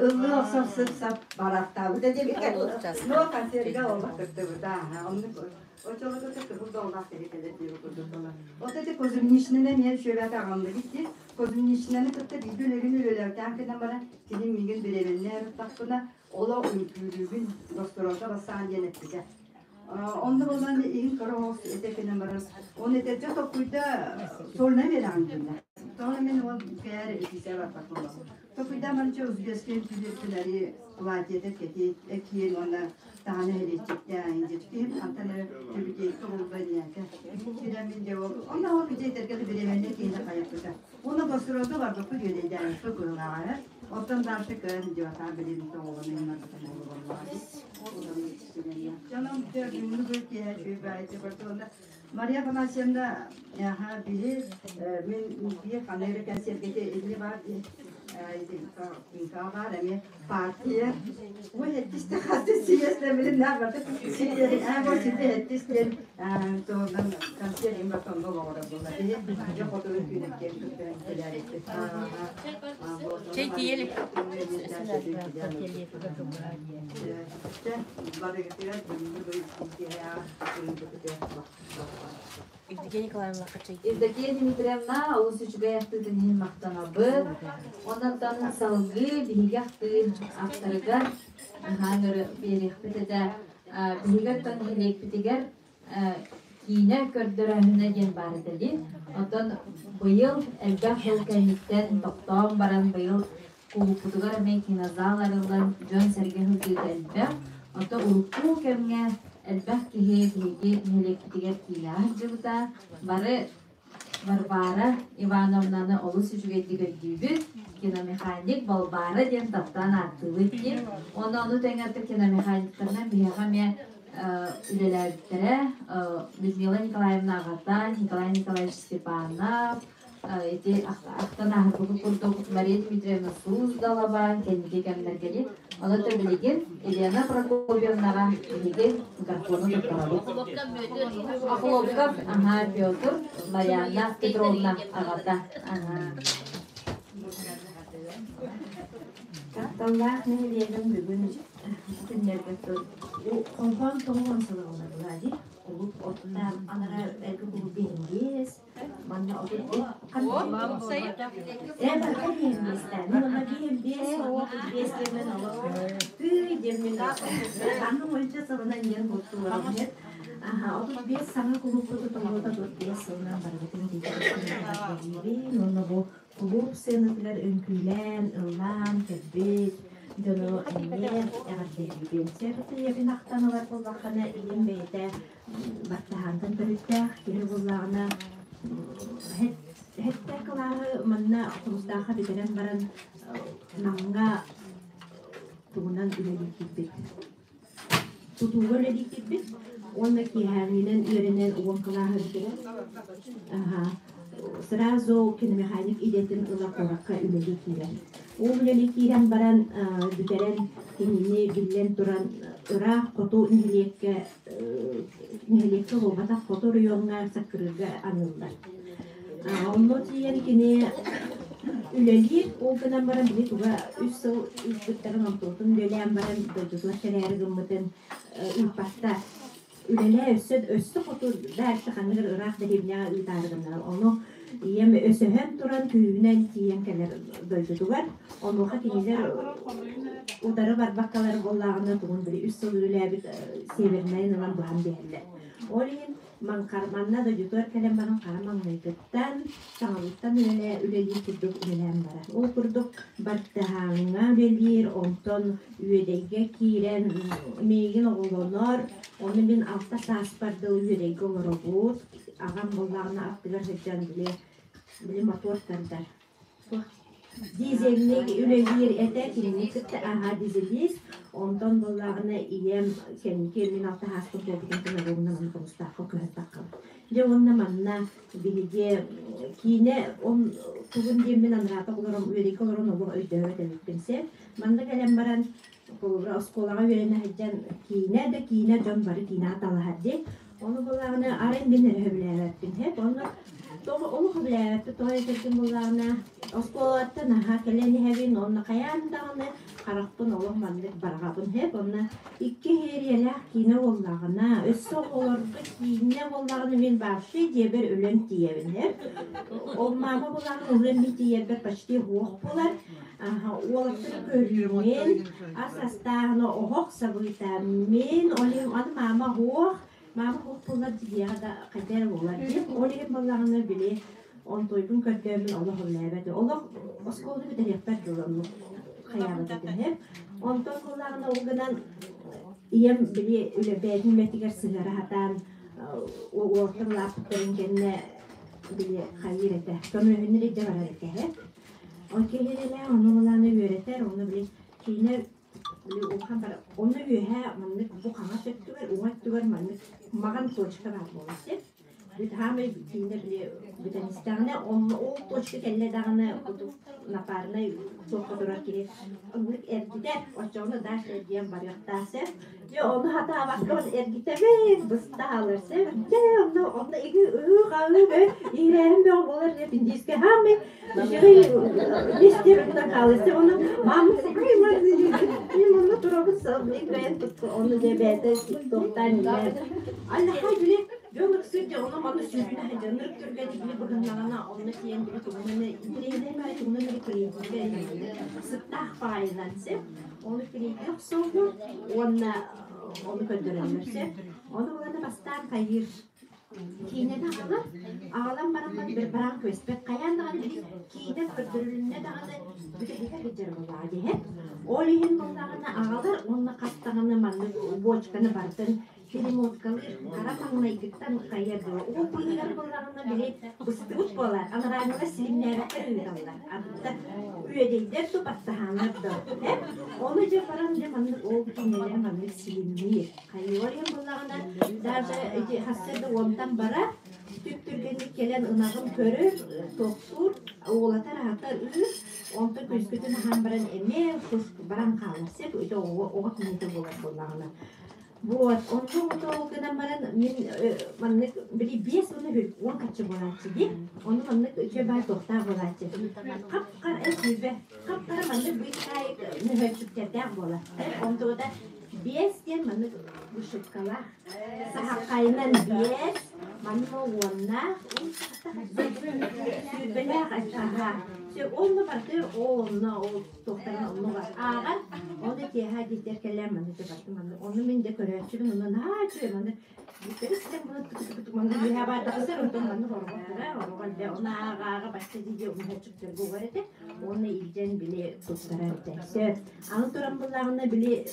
ыллы осор сып сап барактабы да дебит. Но концертге ола кыртыбыта. Оны Очолото кызыл доллах терекелер диye kurdurdular. O da Kozumnişnine мен şöyle тағанды gitti. Kozumnişneni кытта билгүлөрүн үлөлөртөн кенен бара кини мигин беребеннер тақпына ола үnkүлүгүн досторолга басаан диэн эппите. Онда болан игин короос эте кенен бара. Он эте токуйда сольна беран динде. Тоғына мен ол кәр исә бар тақпына. Токуйда манча узбескен түлери платье кети экиен онда таханы хелечикте инжечки антаны төбүтей тобулбанияка. Киремин де ол. Онда ол бижетерге биременне кейне кайыппыта. Оны гостролго бар бу жөдейден сукулгага. Оттон даршы көн диота билим тоголун Жаным бүгүнкү кие чүйбайты бартонда Мария Афанасьевна яха бири мен бир канайры концертке элли бар бар эми партия. Ой, эттисте хаты съезде билин на бар. А бо сите эттисте тоондан концерт им батонда логора була. Жо хоту күнөк келер. Чей тиели. Евдокия Николаевна Хачай. Евдокия Дмитриевна, олус үчүгэй ахтытын иһин мактанабыт. Оннан салгы биһиги ахтыы ахтарыгар хааңыр биэриэхпит этэ. Биһиги оттон иһилиэкпитигэр киинэ көрдөрөһүнэ диэн баар этэ. Оттон быйыл элбэх жыл кэнниттэн тохтоон баран быйыл кулуппутугар эмиэ кинозал арыллан дьон сэргэ сылдьыыта элбэх. Оттон урукку кэмҥэ элбэх киһи биһиги нэһилиэкпитигэр киинэҕэ сылдьыбыта. Бары Варвара Ивановнаны олус үчүгэйдик өйдүүбүт. Киномеханик Балбара диэн таптаан ааттыыбыт диэн. Онно ону тэҥэ киномеханиктарынан биһиэхэ эмиэ үлэлээбиттэрэ Людмила Николаевна аҕата, Николай Николаевич Степанов, ити ахтан ааһарбыт курдук Мария Дмитриевна Суздалова кэнники кэмнэргэни. Онон билигин Елена Прокопьевнаҕа биһиги микрофону туттарабыт. Охлопков, ага, Петр, Марьяна Петровна аҕата. Ага. Тапталлаах нэһилиэгим бүгүн күннэргэ Компан тоңон сылыгылар ди. Кулуп отта анара эрги кулуп биһингес. Манна отут барка биһингестен. Мен онна биһингес, отут бес демен ала. Түй демен. Аны ойынча сылынан ен боттулар. Аха, 35 саңа кулуп тутулута 45 сылынан барбытын дейбин. Онно бу кулуп сценатылар үҥкүүлээн, ыллаан, кэлбит, дьону эмиэ эҕэрдэлиибин. Сэртиэбин ахтан ылар буоллаххына, ийэм бэйэтэ баттаһаантан төрүттээх, кини буоллаҕына хэттэ кылааһы манна Хомустаахха бүтэрэн баран Намҥа тугунан үлэлии киирбит. Тутууга үлэлии киирбит. Уонна киэһээҥҥинэн үөрэнэн уон кылааһы бүтэрэн. Аха. Сразу киномеханик идэтин ыла куоракка үлэлии киирэр. Ол үлэлии киирэн баран бүтэрэн кинини биллэн туран ыраах хоту нэһилиэккэ нэһилиэккэ буолбатах хоту оройуоҥҥа Саккырыырга аныыллар. Онно тиийэн кини үлэлиир, ол гынан баран били туга 3 сыл ыыппыттарын онтуотун үлэлээн баран дойдутугар кэлээри гыммытын ыыппатта. Үлэлээ өссө өссө хоту дальше ханныгар ыраах дэриэбинэҕэ ыытаары гыннар. Ону ийэм өсөһөн туран күүһүнэн тиийэн кэлэр дойдутугар. Онуоха кинилэр утары барбаккалар буоллаҕына тугун били 3 сыл үлэлээбит севернайын ылан быһан биһэллэр. Ол иһин Манна дойдутугар кэлэн баран хара маҥнайгыттан, саҥалыттан үлэлээ үлэлиир курдук үлэлээн барар. Ол курдук Бартыһааҥҥа үлэлиир, онтон Үөдэйгэ киирэн миигин оҕолонор, ону мин алта сааспар дылы Үөдэйгэ олоробут. Аҕам буоллаҕына аттыгар сылдьан били, били мотор тардар. Дизельник үлэлиир этэ, кинини кытта аһаа дизелист. Онтон буоллаҕына ийэм кэнники мин алта сааспын туолбутун кэннэ уонна Хомустаахха көһөн таххабыт. Дьэ уонна манна биһиги киинэ он тугун диэммин анараата олорон үөрэккэ олорон олох өйдөөбөт эбиппин сэ. Манна кэлэн баран холобура оскуолаҕа үөрэнэ сылдьан киинэ да киинэ дьон бары киинэҕэ талаһар дии. Ону буоллаҕына арай мин эрэ сөбүлээбэппин һэп. Онно тоҕо олох сөбүлээбэппин тоҕо этэргин буоллаҕына оскуолаттан наһаа кэлэн иһэбин онно хайаан даҕаны харахпын олох маннык бараҕабын һэп. Онно икки сериялээх киинэ буоллаҕына өссө оҕолорго киинэ буоллаҕына мин вообще дьиэбэр өлөн тиийэбин һэп. Ол маама буоллаҕына өлөн мин тиийэрбэр почти суох буолар. Уолаттары көрүүмүн, ас астааһына оһох сабыыта мин, ол иһин аны маама суох, маама суох буоллар дьиэҕэ да хайда эрэ буолар диэн, ол иһин буоллаҕына били онтуйбун көрдөөммүн олох үлээбэт. Олох оскуоланы бүтэриэхпэр дылы оннук хайаабат этим. Онтон буоллаҕына ол гынан ийэм били үлэ бэйэтин үлэтигэр сыһыара сатаан уолаттар улааппыттарын кэннэ били хайыыр этэ, көмөлөһүннэр илдьэ барар этэ. Ол киһилэрэ ону былааны үөрэтэр, ону били киинэ били улахан бар онно үөһээ маннык бу хаҥас өттүгэр, уҥа өттүгэр маннык маҕан точка баар буолар сир. Бүт хаамай киинэ били бүтэн истэҕинэ, онно ол точка кэллэ даҕаны кутук напарнай туохха турар киһи оннук эргитэр, оччоҕуна дальше эргийэн барыахтаах сир. Дьэ ону хатаабакка эргитэбин, быста хаалар сир. Дьэ онно онно иги ыы-хаыы бө иирээһин бөҕө буолар диэт индийскэй хаамай Везде накалысы, оны мама мен онно турабын бэйэн оны дьэ бэйэтэ тохтаан Аллаха били дьон ыксыр дьэ ону маны сүүрүнэ сылдьан түргэн били быһыннаҕына онно тиийэн били тугунан интэриэһинэй баай тугунан эрэ клейдигэ сыттаах баайынан сеп ону клейгэ охсоллор уонна ону көрдөрөллөр сеп ону булана бастаан хайыыр Киинэни аҕалар, аҕалан бараммын бір бараан көспөт, хайаан даҕаны били киинэ көрдөрүлүннэ даҕаны бүтэһигэр сылдьар буоллаҕа дии Ол иһин буоллаҕына аҕалар уонна хас даҕаны маннык бочканы барытын перемоткалыыр хара маҥнайгыттан хайа дуо ол быыһыгар буоллаҕына били быстыбыт буолар анарааҥҥылар силимнээбэттэр ыыталлар атыттар үөдэйдэр да баттаһааннар да ону дьэ баран дьэ маннык ол киинэлэр маннык силимниир Хайыар иһин буоллаҕына, даже ити сарсыарда уонтан бара, түп-түргэнник кэлэн ынаҕын көрөр, тохтуур, уолатар аһатар ыыр, онтон күнүскүтүн аһаан баран эмиэ баран хаалар сөп, ити оҕо оҕо кинитэ буолар буоллаҕына. Вот, онно ол гынан баран мин маннык били 50 уон хаччы буолааччы дии. Ону маннык үчүгэй баай туохтаах буолааччы. Хап-хара сүүрбэ, хап-хара маннык быыкаайык мөһөөччүктэрдээх буолар. Онтугута Биэс диэн маннык вышивкалаах. Саһаххайынан биэс, манна уоннаах, сүүрбэлээх аһа. Онно барыты ол онно ол туохтарын онно бар ааҕар. Оны киэһэ диэтэр кэлэн маннык барыты маннык. Ону мин де көрөөччүбүн онно наһаа үчүгэй маннык Уонна илдьэн били туттарар этэ. Сөп. Аны туран буллаҕына били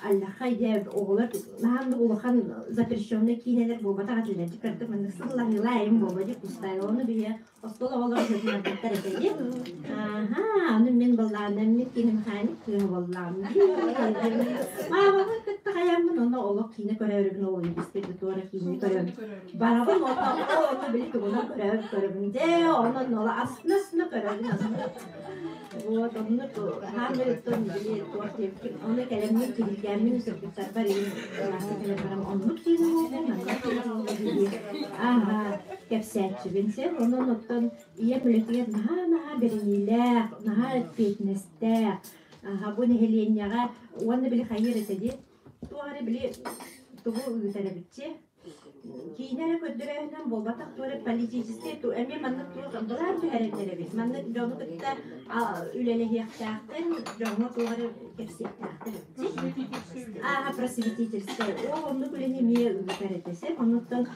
аллаха дьэ оҕолор наһаа улахан запрещенный киинэлэр буолбатах этилэр. Кырдык маннык сыллаһыылаайым буолла дии кустаай. Ону биһи Остуол оҕолоро сытынарбыттар этэ дии. Аһаа, аны мин былаанным, мин киинэ механик кыыһа буоллаҕым дии. Маамабын кытта хайаммын, онно олох киинэ көрөөрүбүн ол испит туора киинэ көрөм. Барабын онно ол онно били тугунан көрөөр көрөбүн. Дьэ, онон ола астына-астына көрөбүн астына. Вот, оннук хаамырыттан били туох диэбиккин, ону кэлэммин киһиргээммин кыргыттарбар иһин кылааска кэлэн баран оннук киинэ буолла, маннык киинэ буолла дии. Аһаа, кэпсээччибин син. Онон оттон ийэм үлэтигэр наһаа-наһаа бэриниилээх, наһаа эппиэтинэстээх. Аһа, бу нэһилиэнньэҕэ уонна били хайыыр этэ дии. Туох эрэ били тугу ыытар эбитчи. Киинэ эрэ көрдөрөөһүнэн буолбатах, туох эрэ политическай эмиэ маннык туох былаан түһэрэллэр эбит. Маннык дьону кытта үлэлэһиэхтээхтэр, дьоҥҥо туох эрэ кэпсиэхтээхтэр эбит. Ааһа просветительскай. Ол оннук үлэни эмиэ ыытар. туппар этэ сеп. Онуттан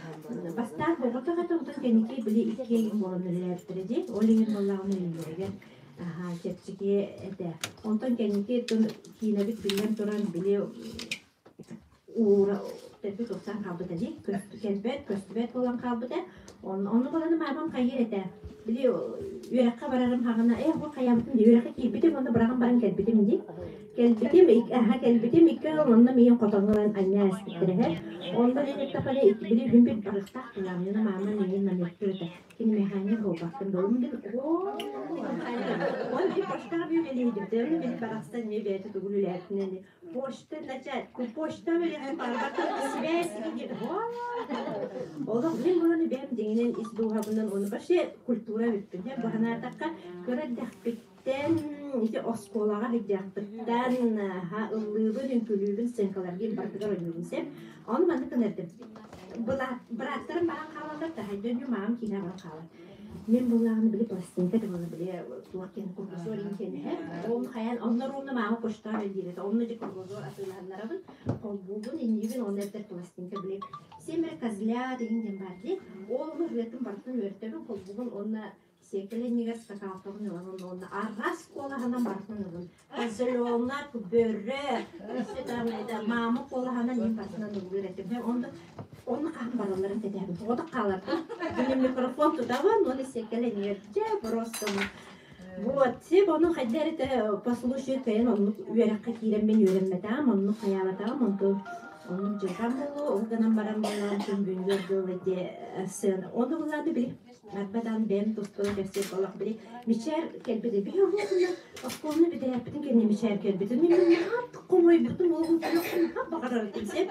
бастаан оҕотох этэ, онтон кэнники били иккиэйин буолан үлэлээбиттэрэ дии. Ол иһин буоллаҕына үлэлэригэр аһаа чэпчэки этэ. Онтон кэнники киинэбит биллэн туран били уура төрбүт устан хаалбыта дии. Кэлбэт, көстүбэт буолан хаалбыта. Онну буланы маамам хайыыр этэ. Били үөрэххэ барарым хаҕына, э, бу хайаабытым дии, үөрэххэ киирбитим, онно быраҕан баран кэлбитим дии. Кэлбитим, аха кэлбитим, икки ыал онно миигин хотоҥҥо ылан анньаа эспиттэрэ эһэ. Онно диэн эттэххинэ, били үһүн бит барыахтаах буолаамньына маама миигин намыаттыр этэ. Кини механик буолбаккын долум дин оо он би почтаҕа би үлэлиһидибит. Оны били барахсан эмиэ бэйэтэ тугун үлээтинэн Почта начать, почта билигин барбатын сибээс диэн Олох мин буланы бэйэм дьиҥинэн ис дууһабынан уонна вообще культура бүттүн. Дьэ баһанаатахха кыра эрдэхпиттэн ити оскуолаҕа сылдьыахпыттан ха ыллыыбын, үҥкүүлүүбүн, сценкаларга барытыгар ойуубун сеп. Ону маннык гынардым. Бырааттарым баҕан хаалаллар, таһырдьа үнү маам киинэ баран хаалар. Мин буллаҕына били пластинка да буолла били туох диэн кругозор диэн Ол хайан онно ровно маама почтаҕа бэлиир этэ. Онно дьэ кругозор атыылаһыннарабын, холбуубун, иннибин онно эбэтэр пластинка били семеро козлят деген диэн баар дии. Ол ону ырыатын барытын үөртэбин, холбуубун уонна сиэркилэ иннигэр скакалкабын ылан онно араас куолаһынан барытын ылын. Козленок, бөрө, өссө там это маама куолаһынан иин барытынан ыллыыр этим. Онно онно хаһан баралларын кэтэһэбин. Тоҕо хааларбын. Мин микрофон тутабын, уонна сиэркилэ иннигэр дьэ просто Вот, сеп ону хайда эрэ по случаю кэлин оннук үөрэххэ киирэммин үөрэммэтэҕим, оннук хайаабатаҕым, онтон оннук дьылҕам буолуо, ол гынан баран буоллаан күн бүгүнүгэр дылы ити сыана. Ону булааны били Арбатан бэйэм туспун кэпсиир буоллах били мичээр кэлбитэ биһи оһуохуна оскуоланы бүтэрээппитин кэннэ мичээр кэлбитин мин наһаа хомойбутум олоҕум наһаа баҕарар этим сеп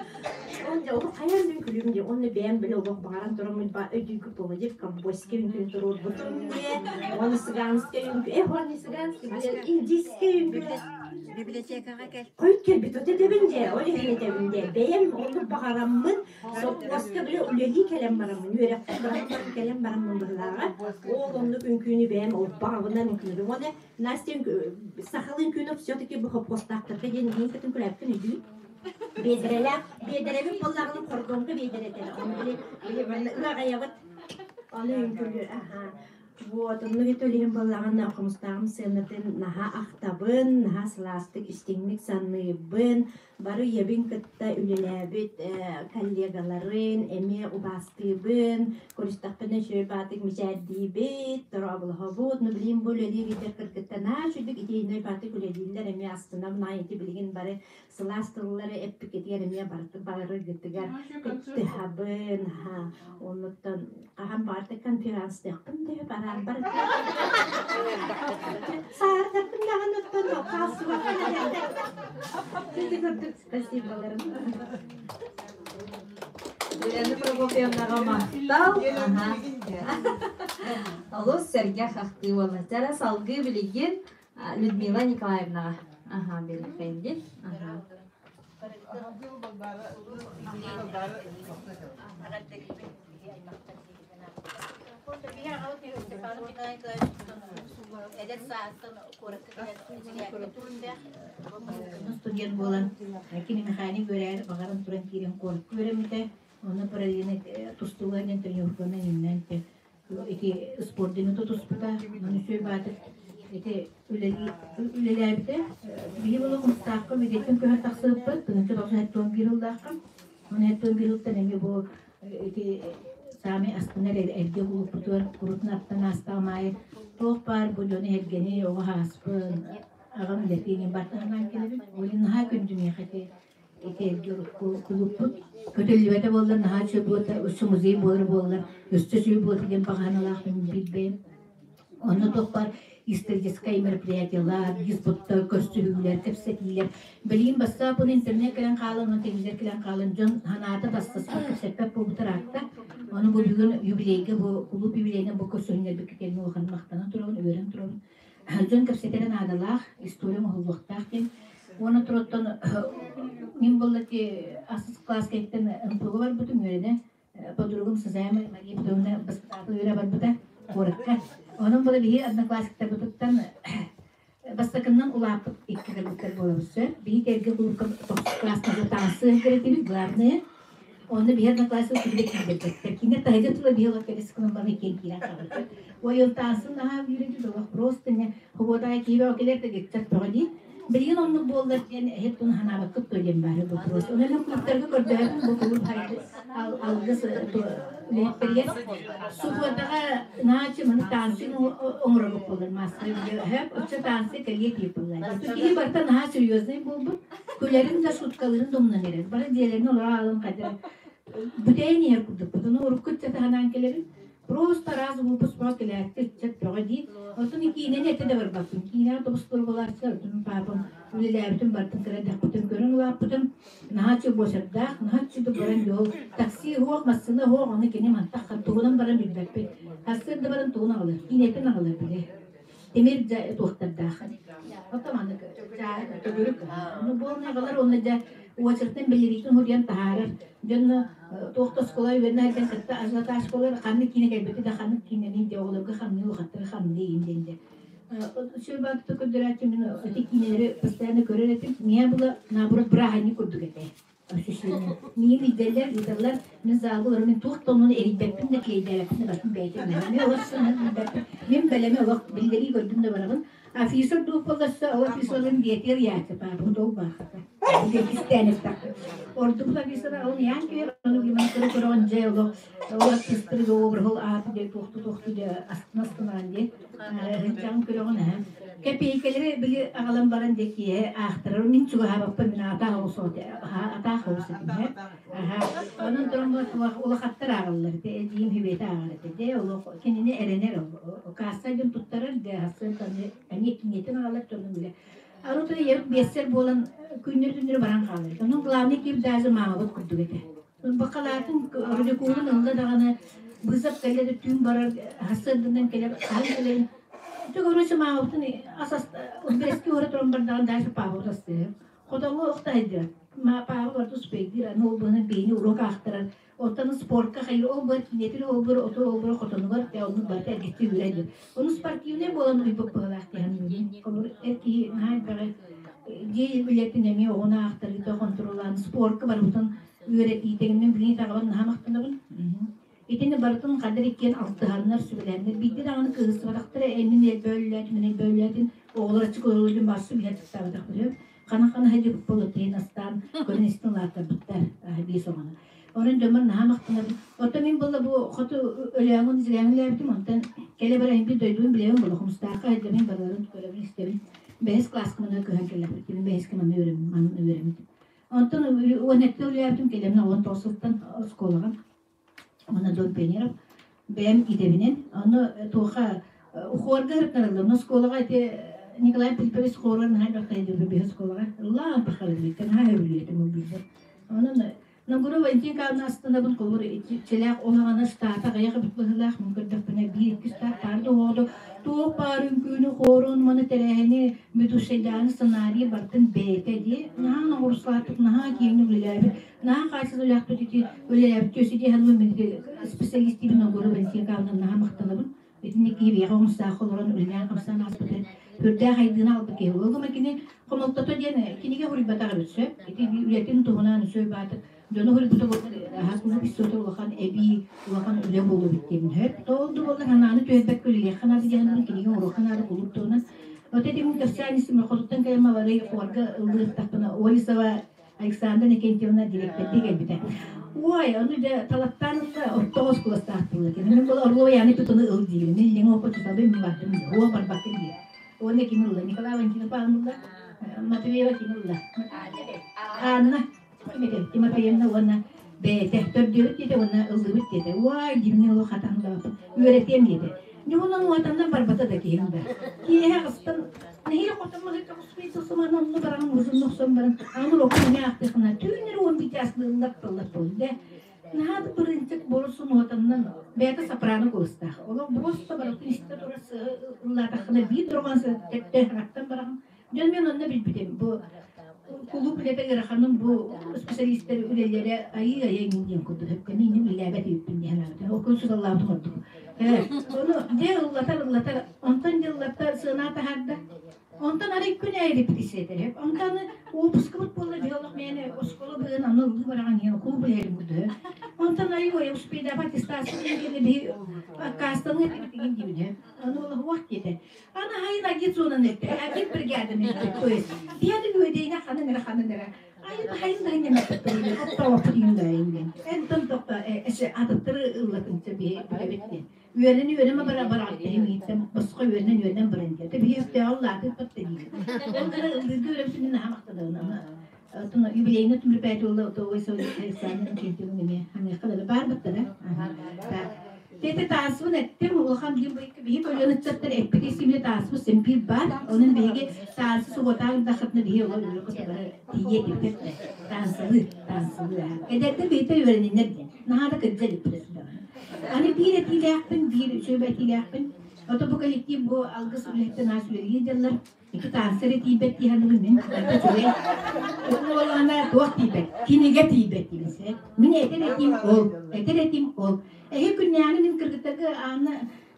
он дьэ олох хайаан мин күлүүм дии онно бэйэм били олох баҕаран тураммын ба өйдүүгү болодив ковбойскай үҥкүүнү туруорбутум диэ уонна цыганскай үҥкүү э уонна цыганский били индийскэй үҥкүү Библиотекаҕа кэл. Хойут кэлбит от этэбин дьэ ол иһин этэбин дьэ бэйэм оннук баҕараммын Сопхуоска били үлэлии кэлэн бараммын, үөрэхпин быраҕан баран кэлэн бараммын быһылааҕа. Ол оннук үҥкүүнү бэйэм олбаҕабынан үҥкүүлүүм. Уонна Настя сахалыы үҥкүүнү все-таки бу хопхуостаахтарга диэн иһин кытын күлээппин өйдүүн. Биэдэрэлээх, биэдэрэбит буоллаҕына хоргонго биэдэрэтэр. Ону били били манна ыаҕайабыт. Ону үҥкүүлүүр. Аха. Вот, оннук итөлиһин буоллаҕына хомустааҕым сыанатын наһаа ахтабын, наһаа сылаастык истиҥник саныыбын. Бары ийэбин кытта үлэлээбит коллегаларын эмиэ убаастыыбын, көрүстэхпинэ үчүгэй баатык мичээрдиибит, дорооболоһобут. Ну билигин бу үлэлиир идэр кыргыттар наһаа үчүгүйдүк идейнай баатык үлэлииллэр эмиэ астынабын аай ити билигин бары сылаас тыллары эппиккитигэр эмиэ барыты барыгытыгар кыттыһабын аха оннуттан хаһан баҕар конференцтыахпын да бараар саардаппын даҕаны оттон хаалсыбакка Ити курдук спасиболарын. Елена Прокопьевнаҕа махтал. Олус сэргэх ахтыы буолла. Чара салгыы билигин Людмила Николаевнаҕа. Аха, билиххин. Аха. Эдэр саастан куоракка кэлэн Студент буолан, кини механик үөрээр баҕаран туран киирэн куоракка үөрэммитэ. Онно параллельно тустууга диэн тренировканан иннэн ити спордины тутуспута. Ону үчүгэй баатыр ити үлэлээбитэ. Биһи була Хомустаахха медиктэн көһөр тахсыбыппыт. Тыһыынча тоҕус сэттэ биир сыллаахха. Оны сэттэ биир сылтан эмиэ бу ити саамай астынар эргэ кулуппутугар курутун аттан аастаҕым аайы туох баар бу дьону эргэни оҕо ааспын аҕам үлэтиин бартаһанаан кэлэбин. Ол наһаа күндү миэхэ ити ити эргэ урукку кулуппут көтөллүбэтэ буоллар наһаа үчүгэй буолта өссө музей буолар буоллар өссө үчүгэй буолта диэн баҕаһаналаахпын билбэйим. Онно туох баар историческай мероприятиелар, диспуттар, көрсүһүүлэр, кэпсэтиилэр. Билигин бассаап уонна интернет кэлэн хаалан, уонна телевизор кэлэн хаалан дьон санаата бастаспат, кэпсэппэт буолбута ыраатта. Ону бу бүгүн юбилейга, бу кулууп юбилейынан бу көрсүһүннэрбиккэ кэлин улахан махтанан турабын, үөрэн турабын. Дьон кэпсэтэрэ наадалаах, история оҥоһуллуохтаах диэн. Уонна туруттан мин буолла ити ахсыс класс кэнниттэн МПУга барбытым үөрэнэ. Подругум Сазаема Мария Петровна баспытаатыл үөрэ барбыта куоракка. Онон була биһи одноклассниктарбытыттан бастакыннан улааппыт икки кыргыттар буолабыт сөп. Биһи эргэ кулуупка тохсус класска таҥассы кэрэтибит главное. Онно биһи одноклассник килбэ киирбэттэр. Кине таһыдьа тула биһи олох кэлис кылын бары киэн киирэн хаалбыт. Ой, ол таасын наһаа үүрүдү олох просто не хобуотаҕа киирэ окелер да гыттар тоҕо дии. Билигин оннук буоллар диэн эһит туну ханаабаккыт то диэн баары вопрос. Онон мен клубтарга көрдөһөбүн бу кулууп алгыс үлэһиттэригэр субуотаҕа наачы маны танцы оҥоробут буолар маастар өһөп оччо танцы кэлиэ диир буоллар. Киһи барыта наһаа серьезный буолбут. Күлэрин да шуткаларын да умнан эрэр. Бары дьиэлэрин олоро аалын хайдах бүтэйэн иһэр курдукпут. Ону урукку ыччаты санаан кэлэбин. Просто раз выпуск бөҕө кэлээччи ыччат бөҕө дии. Оттон киинэни этэ да барбаппын. Киинэҕэ тобус турбалааччылар, оттон паапам үлэлээбитин бартын кыра эрдэхпитин көрөн улааппытым. Наһаа чубуосардаах, наһаа чуду баран дьол. Такси суох, массыына суох, ону кини мантах тугунан баран билбэппит. Сарсыарда баран тугун аҕалар, киинэтин аҕалар били. Тимир дьэ туохтардаах. Оттон маннык төгүрүк. Ону буолна аҕалар уонна дьэ уочараттан бэлириитин хуруйан таһаарар. Дьонно туох да оскуола үөрэнэ кытта ажиотаж буолар, ханнык киинэ кэлбити да ханнык киинэни дьэ оҕолорго хамныы улахаттары хамныы иин диэн дьэ. Сүрбаатыта көрдөрөөччү мин ити киинэлэри постоянно көрөр этим. Миэ була наоборот бырааһынньык курдук этэ. Ощущение. Миигин илдьэллэр, ыыталлар, мин залга олорон мин туох да оннун эрийбэппин да клейдээбэппин да барытын бэйэтин Мен олох сынан билбэппин. Мин бэлэми олох биллэрии көрдүм да барабын. Афиша дуу болласса, ол афишаларын биэтиэр яачы паапын дол баахата. Кистээн эттэхпит. Ордук афишалар ол яан күйэр, ону гиман көрө көрөҕүн дьэ олох ол артистары обрахыл ааты дьэ туохту туохту дьэ астына астынаан дьэ ыһынчаҕын көрөҕүн аһа. Кэпиэйкэлэри били аҕалан баран дьэ киэһэ аахтарар мин чугаһаабаппын мин атаах оҕус атаах оҕус этим аха онон туран улахаттар ааҕаллар этэ эдьиийим Хүбэтэ ааҕар этэ дьэ олох кинини эрэнэр касса диэн туттарар дьэ сарсыарда эмиэ киниэтин аҕалар дьонун билэ арут ийэбит биэссэр буолан күннэр-түннэри баран хаалар онон главный киһи даже маамабыт курдук этэ Бакалаатын радикулун ылла даҕаны быысап кэллэ да түүн барар сарсыарданан кэлэр хаһан кэлэрин Ты короче маабытын ас бэски уора туран бардаҕын дальше паабыт астыыр. Хотоҥҥо охтайдыр. Ма паабы барты успейдир, аны ол быһынан бэйни урок аахтарар. Оттон спортка хайыр ол бар кинетир ол бар оту ол бар хотонугар те оннук барыта эргиччи үрэ диир. Ону спортивный буолан уйбут быһылаах диэн Холобур эр киһи наһаа элбэҕи дьиэ үлэтин эмиэ оҕону аахтарыыта хонтуруолаан спортка барыбытын үөрэтиитигинэн билигин таҕабын наһаа махтанабын. Итини барытын хадыр иккиэн алтыһаннар, сүбэлээннэр биирдэ даҕаны кыыһырсыбатахтара эмин элбөөллөөтүн, мин элбөөллөөтүн, оҕолор аччык олороллорун барсым иһэр тустаабатах билиэм. Хана-хана сылдьыбыт болотейн астаан көрөн истин улааттарбыттар биир оҕону. Онон дьоммор наһаа махтанабын. Оттон мин буолла бу хоту өлөөҥүн, зряҥын үлээбитим, онтон кэлэ баран бир дойдубун билэбин буолла Хомустаахха сылдьабын, барыларын көрөбүн, истэбин. Бэһис кылааска манна көһөн кэллэхпит, бэһискэ манна үөрэммитим. Онтон 17 үлэлээбитим кэлэммин 19 сылтан оскуолаҕа уонна Дом пионеров бэйэм идэбинэн ону туоха хуорга ырыттарыллар. Оскуолаҕа ити Николай Филиппович хуоругар наһаа элбэх тайдырбы биһи оскуолаҕа ыллаан пахалыытын наһаа өбүлүөтүм ол биирдэ. Онон Ногуру Валентин Кавна астынабын холобур иччилээх улаҕана штата аҕыйах эбит быһыылаах мин көрдөхпүнэ биир икки штат баар да оҕоду туох баар үҥкүүнү хоорун маны тэрээһини ведущайдааны сценарий бартын бэйэтэ дии наһаа ноҕуруслаатык наһаа киэҥник үлэлээбит наһаа хаачыстыбалаахтык ити үлэлээбит түөсү дии саныыбын мин специалистибин Ногуру Валентин Кавна наһаа махтанабын Итинник киһи биһиэхэ омустаах олорон үлэлээн-хамсаан ааспыта сүрдээх айдыына аҕалбыт киһи. Ол гына кини хомолтото диэн кинигэ суруйбатах эбит сөп. Ити үлэтин туһунан үсөй баатык дьону суруйбута буоллар аһа кулууп историята улахан эбии улахан үлэ буолуо эбит диэн сөп. Ол да буоллар санааны түһэрбэккэ үлэлиэххэ наада диэн кинигэ оҥоруохха наада кулууп туһунан. Вот этим кэпсээн истим хотуттан кэлэн маларый хуорга ыллыахтахпына Олесова Александра Никентьевна дириэктэрдии кэлбитэ. Ой, ону дьэ талаттаан ылла, ортоҕос куластаахтылла. Мин бұл Орлова Яны Петровна ыл диибин. Мин лиҥ оппа чутабын, мин бардым дии. Уо барбакка дии. Уонна ким ылла? Николай Валентинов ылла. Матвеева ким ылла? Анна Тимофеевна уонна бэйэтэ төрдүөбүт диэтэ уонна ыллыбыт диэтэ. Уай, димни олох хатан үөрэтиэм диэтэ. Ньугунан уотаннан барбата да киһим да. Киэһэ астан нэһиилэ хотоммут Сыман онно баран узун охсон баран аны рокун аахтыхына түүннэр уон битясны ыллап тыллап наһаа да бырынчык борусун уотаннан бэйэтэ сопрано куустаах олох просто барытын истэ тура ыллаатаххына биир дорҕоон тэттэ бараҕын дьон мен онно билбитим бу кулууп үлэтэ ыараханын бу специалистер үлэлэрэ айыы айа иҥин диэн курдук өпкөмү иннин үлэлээбэт үппүн диэн аабытын ол күн суталлаабытым ордук ону дьэ ыллатар ыллатар онтон дьэ ыллатта сыанаа таһаарда. Онтон арай күн аайы репетиция этэр. Онтон уопускабыт буолла биһи олох мээнэ оскуола быһын аны ыллыы бараҕан иһэн клуб үлэһэрин курдук. Онтон арай ой успейдаабат аттестация диэн биһи аккаастаныы этибит диибин. Аны ол уох диэтэ. Аны хайын агит зонаны эттэ. Агит бригаданы эттэ. То есть биһи үөдэйне ханан эрэ ханан эрэ. Айын хайын да нэмэттэ оттооппут иҥнэ Энтон тохто эсе атыттары ыллатынча биһи билэбит диэн. Үөрэн үөрэмэ бара бараҕат иһиҥиттэн босхо үөрэнэн үөрэнэн баран диэ. Тэбиһи өктөөҕү лаатыппат да диир. Ол гына ыллыырга үөрэмсин наһаа махтанабын ама Отон юбилейный түмүрпээти уолла отовой Александр Инкентьевна эмиэ ханыахха да баар баттара. Тете таасбын эттим улахан биир биһи көлүөн ыччаттар эппити симне таасбы симпир бар. Онон биһиги таасы суботаан дахытна биһи ол үлэ бары тиийэ диппет. Таансылы, таансылы. Эдэрдэр биһитэ үөрэниннэр диэн. Наһаа да кырдьа диппит. Аны биир этиилээхпин, биир үчүгэй этиилээхпин. Ото бу коллектив бу алгыс үлэһиттэн аас үлэлиир дьаллар. Ити таансыр тиийбэт дии саныыбын мин. Барыта үчүгэй. Уолана туох тиийбэт? Кинигэ тиийбэт диибин. Мин этэр этим ол. Этэр этим ол. Эһи күннээҕи мин кыргыттарга Анна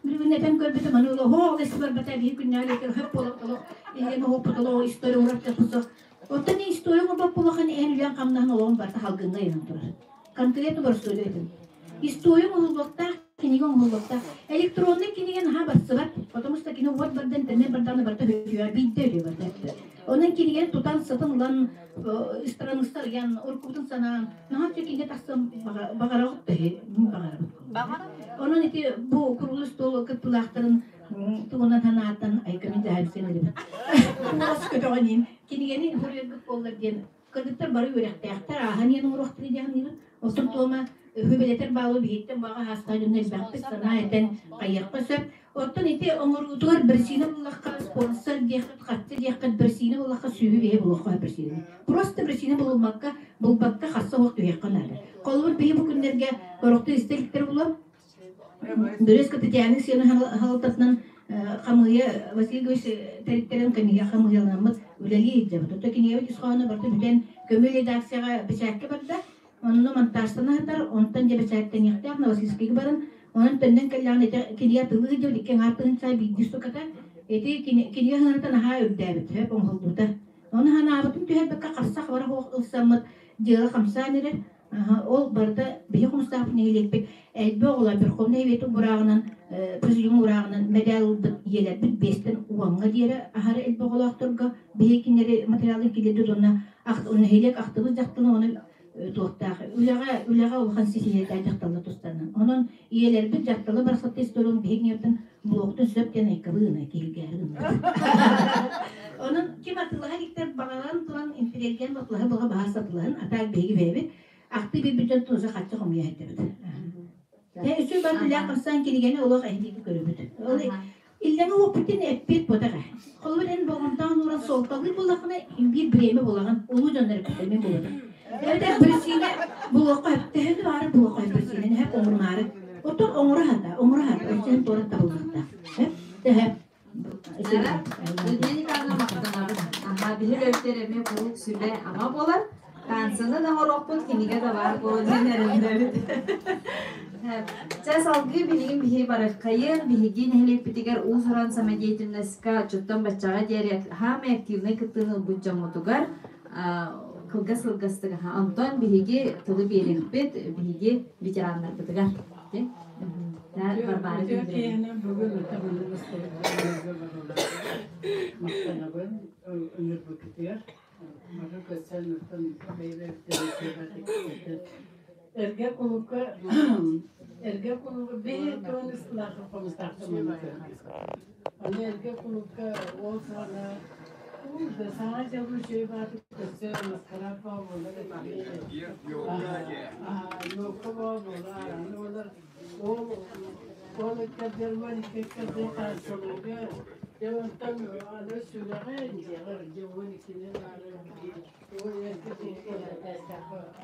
бүгүн этэн көрбүтүм аны олоһо ол эси барбата биһи күннээҕи этэр хөп буолар олох иһин оһоппут олох история урат капусок. Оттон история оҥорбот буолахан эн үлэн хамнаһын олоҕун барыта халгыҥҥа ыйанан турар. Конкретно боростуойду этим. История оҥоһуллуохтаах, кинигэ оҥоһуллуохтаах. Электронный кинигэ наһаа барсыбат, потому что кини уот барда, интернет бардаҕына барыта өтүөр, биирдэ өлүө барда. Онон кинигэни тутан, сытын ылан, страницалар ыйан, уруккубутун санаан, наһаа үчүгэй кинигэ тахсан баҕараҕыт төһө, мин баҕарабын. Онон ити бу круглый стол кыттыылаахтарын тугунан санааттан айкамин дьаһайбысын эдибит. Туос көтөҕөнин кинигэни суруйаргыт буоллар диэн Кыргыттар бары үөрэхтээхтэр, ааһан иһэн оҥоруохтара диэн саныыбын. Оттон туома үһү-бэлэтэр баалы биһиттэн баҕа аастаах дьонно элбэхпит санаа этэн хайыахха сөп. Оттон ити оҥоруутугар бирисиинэ буллахха, спонсор диэххит, харчы диэххит, бирисиинэ буллахха сүүһү биһи булуохха сөп бирисиинэни. Просто бирисиинэ булуммакка, булбакка харса суох түһүөххэ наада. Холобур, биһи бу күннэргэ орохту истэ иликтэр булам. Березка Татьяна Сена халалтатынан хамыыйа Василий Григорьевич тэриттэрин комиссия хамыыйаламмыт үлэлии илдьэбит. Оттон кинигэбит ис хоһооно барыта бүтэн көмүл редакцияҕа бэчээккэ барда. Онно монтажтана сытар, онтон дьэ бэчээттэниэхтээх Новосибирскайга баран, онон төннөн кэллэҕинэ ити кинигэ атылыы сылдьыбыт икки аҥаар тыһыынча биирдии штуката. Ити кинигэ сыаната наһаа үрдээбит, сөп оҥоһуллубута. Ону санаабытын түһэрбэккэ харса хабара суох ылсаммыт дьыала хамсаан эрэр. Ол барыта биһи Хомустаахпыт нэһилиэкпит элбэх оҕолор Верховнай Советын бурааҕынан, Президиум урааҕынан мэдээл ылбыт ийэлэрбит биэстэн уоҥҥа диэри аһары элбэх оҕолоохторго биһи кинилэри материалын киллэрдибит уонна нэһилиэк ахтыбыт дьахталын ону туохтаах үлэҕэ үлэҕэ улахан ситиһиилэрдээх дьахталлар тустарынан. Онон ийэлэрбит дьахталлар барахсаттар историяларын биһиги ньыгартан булуохтун сөп диэн айкабы гына киһиргээри гыннар. Онон ким атыылаһа иликтэр баҕаран туран интириэргээн батылаһы баҕа баһаар сатылаһын, а так биһиги бэйэбит ахтыы биэрбит дьон тунуса хаччы хомуйа сылдьабыт. Тэ үчүгэй бар үлээх хапсан кинигэни олох эһиги көрөбүт. Ол иллэҥи уоппутун эппиэт ботаҕа. Холобур эн болҕомтоҕун ууран суолталыыр буоллаххына, биир бириэмэ булаҕын, улуу дьоннор эппиттэр мин булабын. Эбэтэр бирисиинэ булуохха сөп, төһөнү баары булуохха сөп бирисиинэни сөп оҥорумаары. Оттон оҥоро сата, оҥоро сата, өссө туорат табыллыахтаах. Сөп, төһө? Людмила Николаевна махтанабын. Аха, биһи өлөктөр эмиэ куруук сүбэ ама буолар. Танцаны да оҥоруохпут, кинигэ да баар буолуо диэн эрэннэбит. Чэ, салгыы билигин биһи барыаххайын, биһиги нэһилиэкпитигэр уус-уран самодеятельностька отчуттан баччаҕа диэри хаамай активнай кыттыыны ылбыт дьоммутугар кылгас кылгастык аха. Онтон биһиги тылы биэриэхпит, биһиги ветераннарбытыгар. Варвара Үтүө киэһэнэн бүгүн ытаманы махтанабын ыҥырбыккытыгар. Бары көрсөн оттон Эргэ кулукка эргэ кулуба биһи туон ыстылаахы хомустаахтан Аны эргэ кулукка ол саҕана да саҥа дьыл үчүгэй баатык көрсө маскараат баа буолар Ёлка баа буолар аны олар ол ол ыккардыарбар икки ыккардыар таансалыыга дьэ онтон аны сүрэҕэ дьиэҕэр дьэ уон иккинэн аары ол эргэ кулукка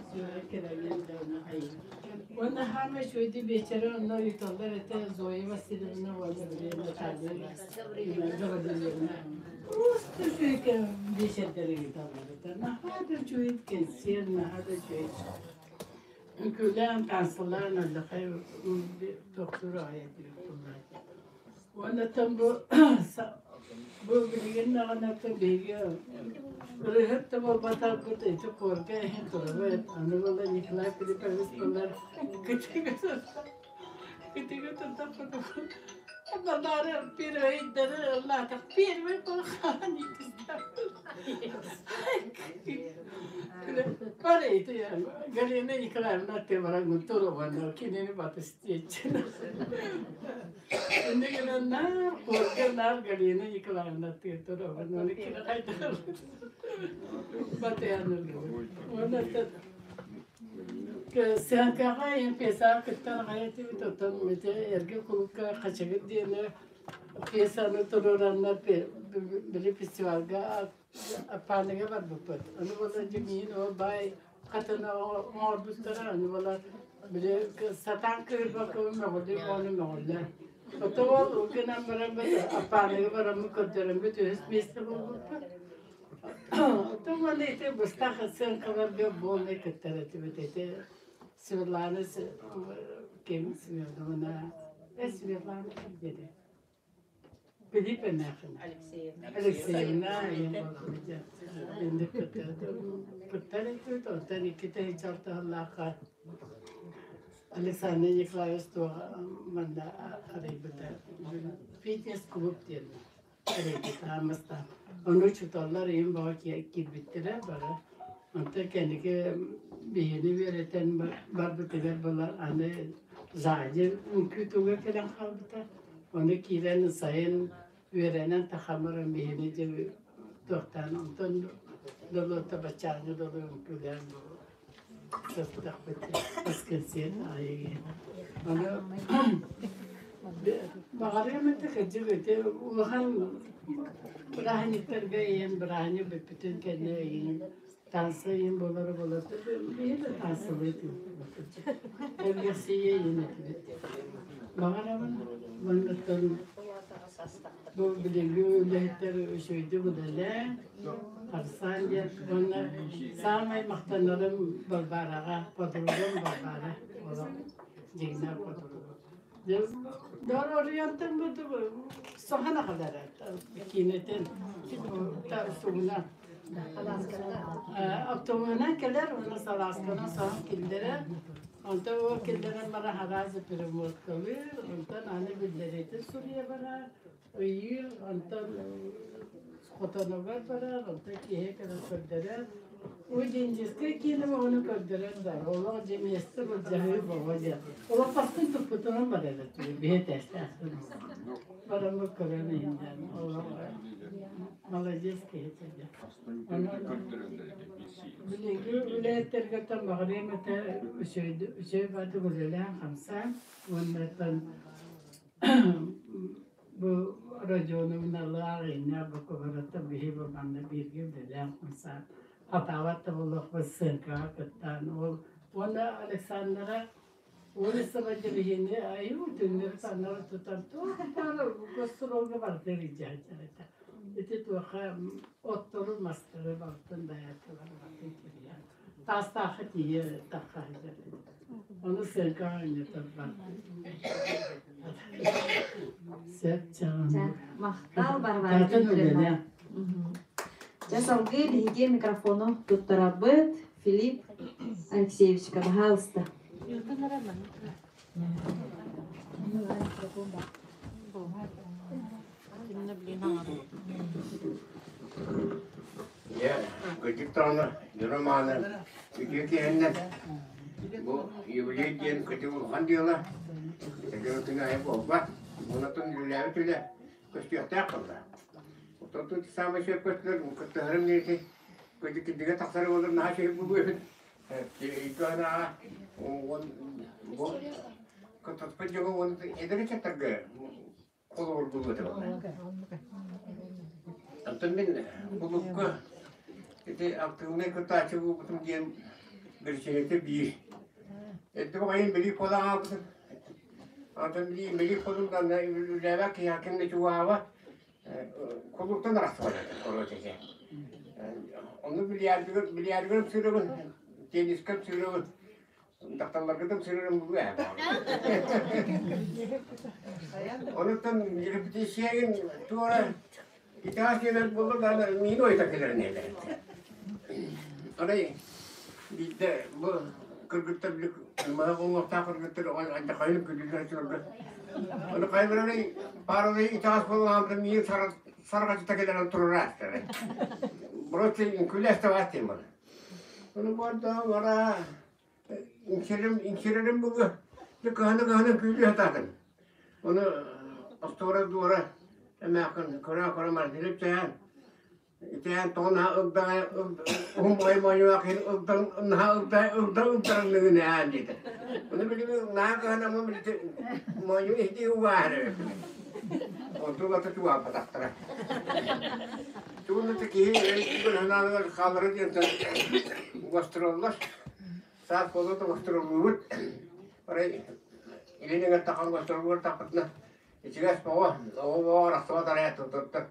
сүрэҕэ кэлэнэн да оны хайыы Уонна хаамай үчүгэйдик биэчэрэ онно ыыталлар этэ Зоя Васильевна уонна били Наталья Гаврильевна. Просто үчүгэй биэчэрдэри ыыталлар этэ. Наһаа да үчүгэй кэнсиэр, наһаа да үчүгэй. Үҥкүүлээн, таансылаан алдьархай тохтуур аҕай этибит. Уонна оттон бу Бу билигин даҕаны биһиги ырыһыт да буолбатарбыт ити куорга иһин турабыт. Аны буолла Николай Филиппович буоллар кытыга кытыга турдахпыт. Бары первыйдары ыллаатах первый полхан Бары ити Галина Николаевна ты баран туруган кинини батыс диэччи. Иннигинэ наар куорга наар Галина Николаевна ты туруган оны кини хайдах батыян Уонна Сыаҥкаҕа пьесаҕа кыттан аҕай этибит, оттон ити эргэ кулуупка Хачыгыр диэни пьесаны туруораннар били фестивальга Аппааныга барбыппыт. Аны буола дьэ миин ол баай хатына оҥорбуттара, аны буола били сатаан кыырбакка мөҕүллүү ону мөҕүллэр. Оттон ол гынан бараммыт Аппааныга бараммыт көрдөрөммүт үһүс миэстэ буолбуппут. Оттон уонна ити быстах сыаҥкаларга буолнай кыттар этибит. Ити Светлана ким Семеновна, Светлана диэри. Филипп эмээхин. Алексеевна. Алексеевна кыттар этибит. Онтон икки тыһыынча Александр Николаевич туох манна арыйбыта. Фитнес-клуб диэн арыйбыта Аммастан. Ону учууталлар ийэм баҕа киирбиттэрэ бары. Онтон кэнники биһини үөрэтэн барбытыгар была аны сзади үҥкүү туга кэлэн хаалбыта. Ону киирэн сайын үөрэнэн тахамыран биһини дьэ туохтаан онтон долуота баччааҥҥы дылы үҥкүүлээн сырыттахпыт воскресенье аайы. Ону баҕарыам этэ кырдьык ити улахан бырааһынньыктарга ийэм бырааһынньык бүппүтүн кэннэ ыйын таҥса ыйын буолара буолар биһи да таҥсалыы Эргэхсийэ ыйын этибит. Баҕарабын манныттан бу билиҥҥи үлэһиттэр үчүгэйдик үлэлээн Арсан диэн уонна саамай махтанарым Балбаараҕа, подругам Балбаара олох дьиҥнээх подругам. Доруоруйантан соһон аҕалара киинэтин сугунан Оптуобуһунан кэлэр уонна салаасканан соһон киллэрэр. Онтон ол киллэрэн баран араас перемоткалыыр, онтон аны биллэриитин суруйа барар, ыйыыр, онтон хотонугар барар, онтон киһи кэлэн көрдөрөр. Удинжескай киинэ ону көрдөрөр да, олох дьэ миэстэ былдьаһыы боҕо диэн. Олоппостун туппутунан барар этибит, биһи этээстээхпин. Бараммыт көрөн иһиннэн, олох молодец киһи этэ. Билиҥҥи үлэһиттэргиттэн баҕарыам этэ үчүгэй баардык үлэлээн-хамсаан уонна бу Родионовналаах иннээх бу биһи бу манна бииргэ үлэлээн-хамсаан хатаабат да буолуохпут сценкаҕа кыттаан ол уонна Александра Улицаҕа дьэбиһини айуу түннэри таҥнары тутан туох баар гастролга барытыгар илдьэ сылдьар этэ. Ити туохха оттору, мастары барытын дайааччылар барытын кирийэн Таастаахха тиийэ тахха сылдьар этэ. Ону сыаҥкаҕа ойнотор бардым. Сөп чаҕын. Махтал Варвара Таатын Дмитриевна. үлэлээ. Дьэ салгыы биһиги микрофону туттарабыт Филипп Алексеевичка, пожалуйста. Дьэ, кырдьык даҕаны, дьоро-мааны үтүө киһиннэр бу юбилей диэн кытыы улахан дьыала, дьону айа буолбат, онтон үлэлээбит үлэ көстүөхтээх буолла. Оттон тут саамай сөп көстүлэр, кыттыһарым диэки кырдьык кирдигэ тахсар буолар наһаа үчүгэй буолуо эбит. Икки бу кыттыспыт дьону уон эдэр ыччаттарга холобур буолуо этэ буолла. Оттон мин кулуупка ити актыыбынай кыттааччы буолбутум диэн биричиинэтэ биир. Эрдэ баҕайын билии буолан хаалбытым. Онтон билии буолум да үлэлээбэт киһи ким да чугаһаабат. Кулууптан арахсыбат этим, короче. Ону бильярдыгар бильярдыгар ымсыырабын, теннискэ ымсыырабын, дьахталларгытын ымсыырарым буолуо ээ. Онуттан репетициягын туора Итаас диэнэр буолла даҕаны миин ойута кэлэрин иһэллэр. Арай биирдэ бу кыргыттар били маһа уҥуохтаах кыргыттар алдьархайын күлүүлэр сылга. Ону хайбарарый пааралыы итаас буоллаҕына миин сарҕачыта кэлэрин туруораастара. Просто күлэ астабаат диэн бары. Ону барда бара иҥсэрим иҥсэрэрим буолуо. Дьэ кыһана-кыһана күүлүү сатаатым. Ону остуора дуора эмээххин көрө-көрө мардилип тэһэн итиэн тоҕо наһаа ылдаҕай уһун баҕайы моонньулаах киһи ылдан наһаа ылдай ылдан ылдарынныгын эһээн диэтэ. Ону билигин наһаа кыһанаммын билити моонньу иһитии убааһар эбиппин. Онтулата чугаһаппатахтара. Тугунна киһи өйүгэр санааныгар хаалара диэнтэн гастроллар. Саас буолла да гастроллуубут. Арай илин эҥэр тахан гастроллуур тахпытына ичигэс оҕо оҕо оҕо арахсыбат арайат туттар.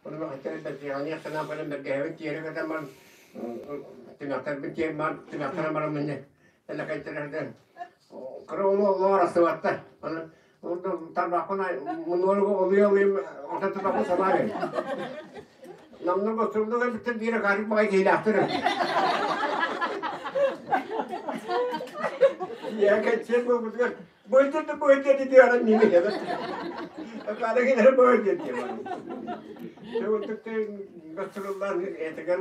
Ону мен хотел бэртиэҕиниэх санаан кэлэн бэргэһэбин тиэрэ көтөн баран тимэхтэрбин тиэрэн баран тимэхтэрин баран минне элэкэйтэрэрдэн кыра ону олоҕор арахсыбаттар. Аны тарбахпын мунуоруга олуйа-олуйа онтон тарбахпын санаа бэр. Намнар гострумда кэлбиттэр биир акаарык баҕайы киһилээхтэр. Ийэ кэнсиэр буолбутугар быйдыр да быйдыр дии аран миин иһэбит. Акаарык иһэр быйдыр дии баран. Төгүлтүктэ гастроллар этигэр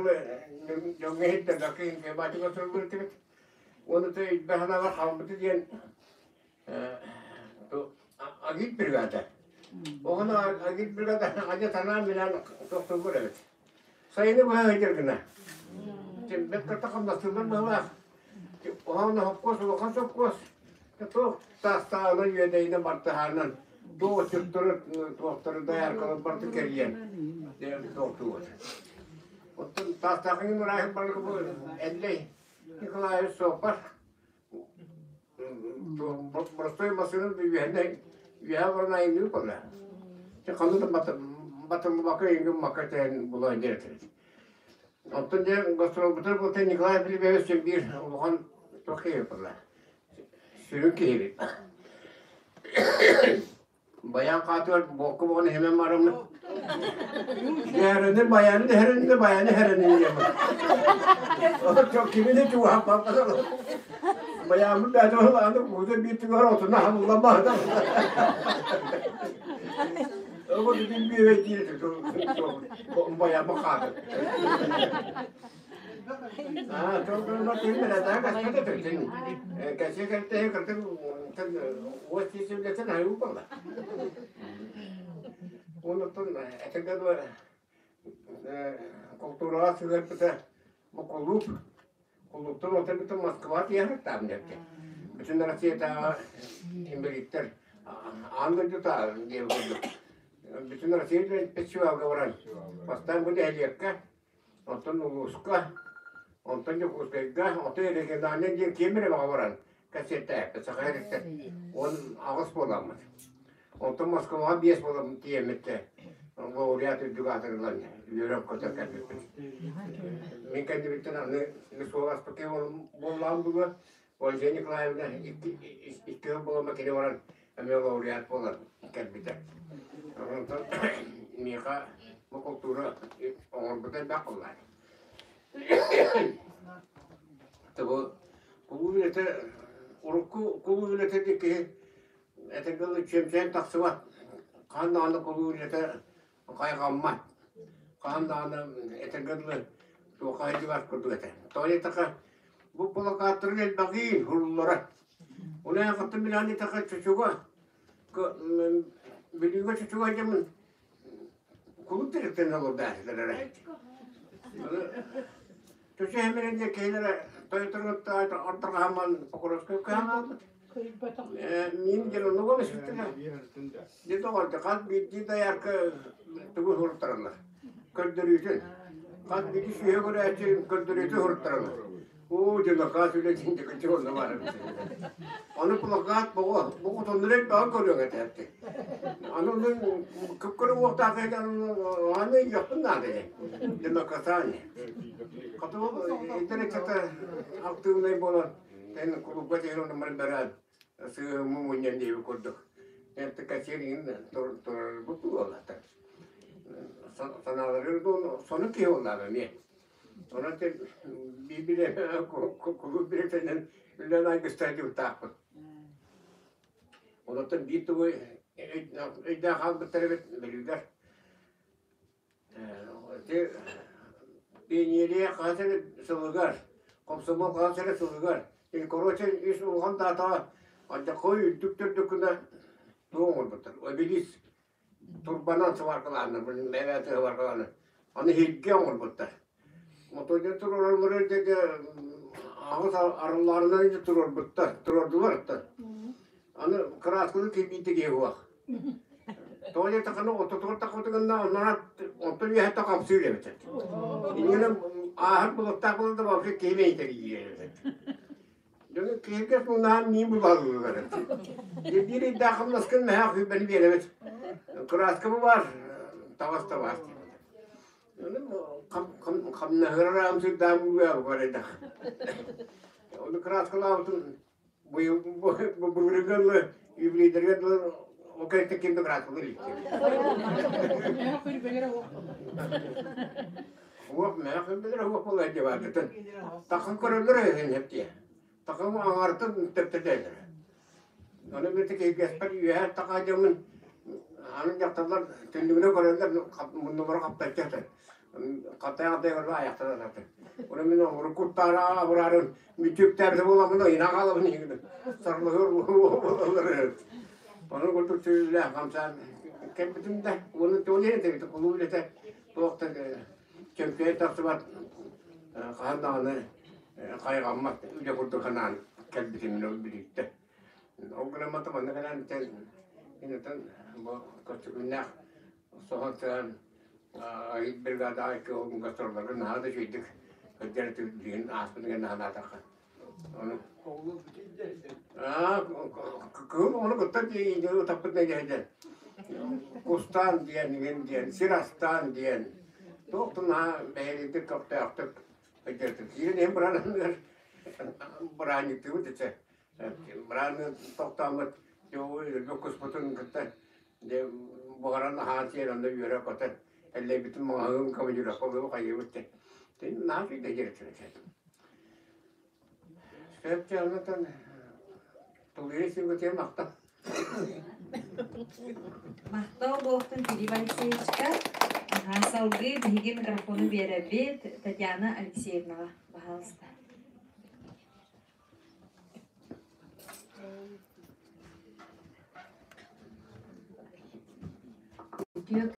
дьоҥҥо иһиттэрбэккэ информация гастроллар этибит. Уонна өйбө санаабар хаалбыта диэн агит бригада. Оҕону агит бригада адьа танаан билэн тохтоллор эбит. Сайыны быһа сылдьар гына. Бэт кытта хамнастыыллар быһалаах. Оһону хопкуос, улахан сопкуос. Туох таастаҕына үөдэйинэн бартыһаанан туох отчуттары туохтары дояркалар барты кэрийэн туохтуубут. Оттон таастаахын мырааһын барыгы бу Эллэй Николаевич суоппар Простой массыына үөһэнэ үөһэ олорон айанныыр буолла. Ханна да батыллыбакка иҥин-макка тэһэн булан диэтэ. Оттон дьэ гастролбутар буолта Николай Филиппович син биир улахан туох киһи буолла. Сүрүн киһибит. Баян хаатыгар буокка буолан иһимэн бараммыт. Дьээрини баяны иһэриннэ баяны иһэринин диэммит. Кими да чугаһаппаппат. Баяммыт бэйэтэ аны кууза биир түгэр отуна хабыллан баһыта. Ол бүтүн биэбэй диир баяммыт хаатыр. Култуураҕа сыһыарбыта бу кулууп кулууптан отойбутун Москва тиэхтаам диэбитэ. Бүтүн Россиятааҕы инбэлииттэр аан дойдутааҕы диэн курдук. Бүтүн Россия фестивалга баран бастаан бу нэһилиэккэ Оттон улууска, онтон Дьокуускайга, оттон региональнай диэн Кемеровоҕа баран кассеттаахпыт Саха сириттэн 18 буоламмыт. Онтон Москваҕа 5 буолан тиийэммит лауреат үрдүк аатырылан үөрэн-көтөн кэлбиппит. Мин кэннибиттэн аны суоласпыкка буоллаҕым буолуо, Ольга Николаевна икки сыл буолан кини баран эмиэ лауреат буолан кэлбитэ. Онтон миэхэ бу култуура оҥорбута элбэх буоллаҕа. Бу кулууп үлэтэ урукку кулууп үлэтэ киһи этэргэ дылы чүөмчэйэн тахсыбат. Хаһан даҕаны кулууп үлэтэ хайҕаммат. Хаһан даҕаны этэргэ дылы туохха сылдьыбат курдук этэ. Тоҕо диэтэххэ бу плакаттарын элбэҕиин суруллара. Оны эн билэн диэтэххэ чучуга Бүлүүгэ чучуга дьэмин кулуп директорын олордаахтар эрэ. Чучу хэмирин де киһилэрэ тойоторун ордорҕаһамман Покровскай кыһанаабыт. Мин диэн оннуга бэспиттэрэ. Дьэ доҕордо хас биирдии доярка тугу суруттараллар. Көрдөрүүтүн. Хас биирдии сүөһү көрөөччү көрдөрүүтүн суруттараллар. Оо, дьэ накаас үлэтин дьэкэчи онно баар эбит. Аны плакат боҕо, бу хотоннор элбэҕи көрүөҥ этээпти. Аны ону кып-кыра уохтаах аны ыйыахпын наада дьэ наказание. Хоту интернетте актыыбынай буолан эн кулуупка тиһэн онно баран сыһыаммын мунньан диэбит курдук. Эн кассир иҥин турарбыт буолла. Санааларыгар сону киһи буоллаҕа эмиэ. Онон биир кулууп билэтинэн үлэн айгыстар дьыбытаахпыт. Онтон биир тугу өйдөөн хаалбыттар эбит бөлүүгэр. Ити пионерия хас эрэ сылыгар, комсомол хас эрэ сылыгар, короче, үс улахан даатаҕа алдьархай үрдүк төрдүк гына туох оҥорбуттар. Обелиск турбанан сыбааркалааннар, бэйэ сыбааркалааннар. Аны иһиргэ оҥорбуттар. Мотуойдар туруораллар дьэ аҕыс арыллаарынан дьэ туруорбуттар, туруордулар оттон. Аны кыраасканы кирбиитэ киһи суох. Тоҕо диэтэххинэ ортотугар таххытыгынна оннунан онтон үөһэттэн хамсыыр эбит. Иннинэ ааһар былыттаах буолан да вообще киһи мэйитэрийиэ эбит. Дьону киһиргэс муҥнаһан миин булаллар. Биир ыйдаах хамнаскын мэһээх сүүрбэни биэрэбит. Кырааска бу баар, таҕас да баар. Хамнаһырар сырдаан барайдах. Оны краскалаабытын былырыҥҥы дылы юбилейдэргэ дылы ол кэнниттэн ким да краскалыыр илик. Уох мээх билэр уох буолар дьэ баардытын. Таххан көрөллөр эһэниэптиэ. Таххан аҥаартан төптөтөөлөр. Ону биртэ киһиргэспэр үөһэ таха дьоммун аны дьахталлар түннүгүнэн көрөллөр муннулара хаптаччы сытар. Хаттайа-хаттайа көрбө айахтара сатыр. Ону мин оҥору куттаара абыраарын мүччүктээбитэ буоламмын ыйына хаалабын иһигин сарлыһыр буолаллар. Ону курдук сүрүлээх хамсаан кэлбитим да уонна тугун иһин этэбит кулуу үлэтэ туох да чөмпүйэн тахсыбат хаһан даҕаны хайҕаммат үлэ курдук санаан кэлбитим мин ол бүлүүттэн. Ол гынан манна кэлэн инэтэн бу көстүкүннээх соһон сыһан бригадаҕа икки уһун гастролларга наһаа да үчүгэйдик сылдьар этибит билигин ааспытыгар наһанаатахха. Ону кыыл ону кытта утаппыт нэдиэһэдэн кустаан диэн иҥин диэн сир астаан диэн туох да наһаа бэйэлиирдик көхтөөхтүк сылдьар киирэн иһэн быраанныгар быраанньыктыыбыт этэ бырааны тохтооммут өлбүт куспутун кытта дьэ буһаран аһаан сиэн онно үөрэ-көтө эллэйбитин маҕаһыын командировкалыы хайыыбыт диэн наһаа үчүгэй диэри Сөп дьыалатан тулуйа сылгытыйа махтал. Махтал буолтун Филипп Алексеевичка. Салгыы биһиги микрофону биэрэбит Татьяна Алексеевнаҕа. Пожалуйста. Үтүө.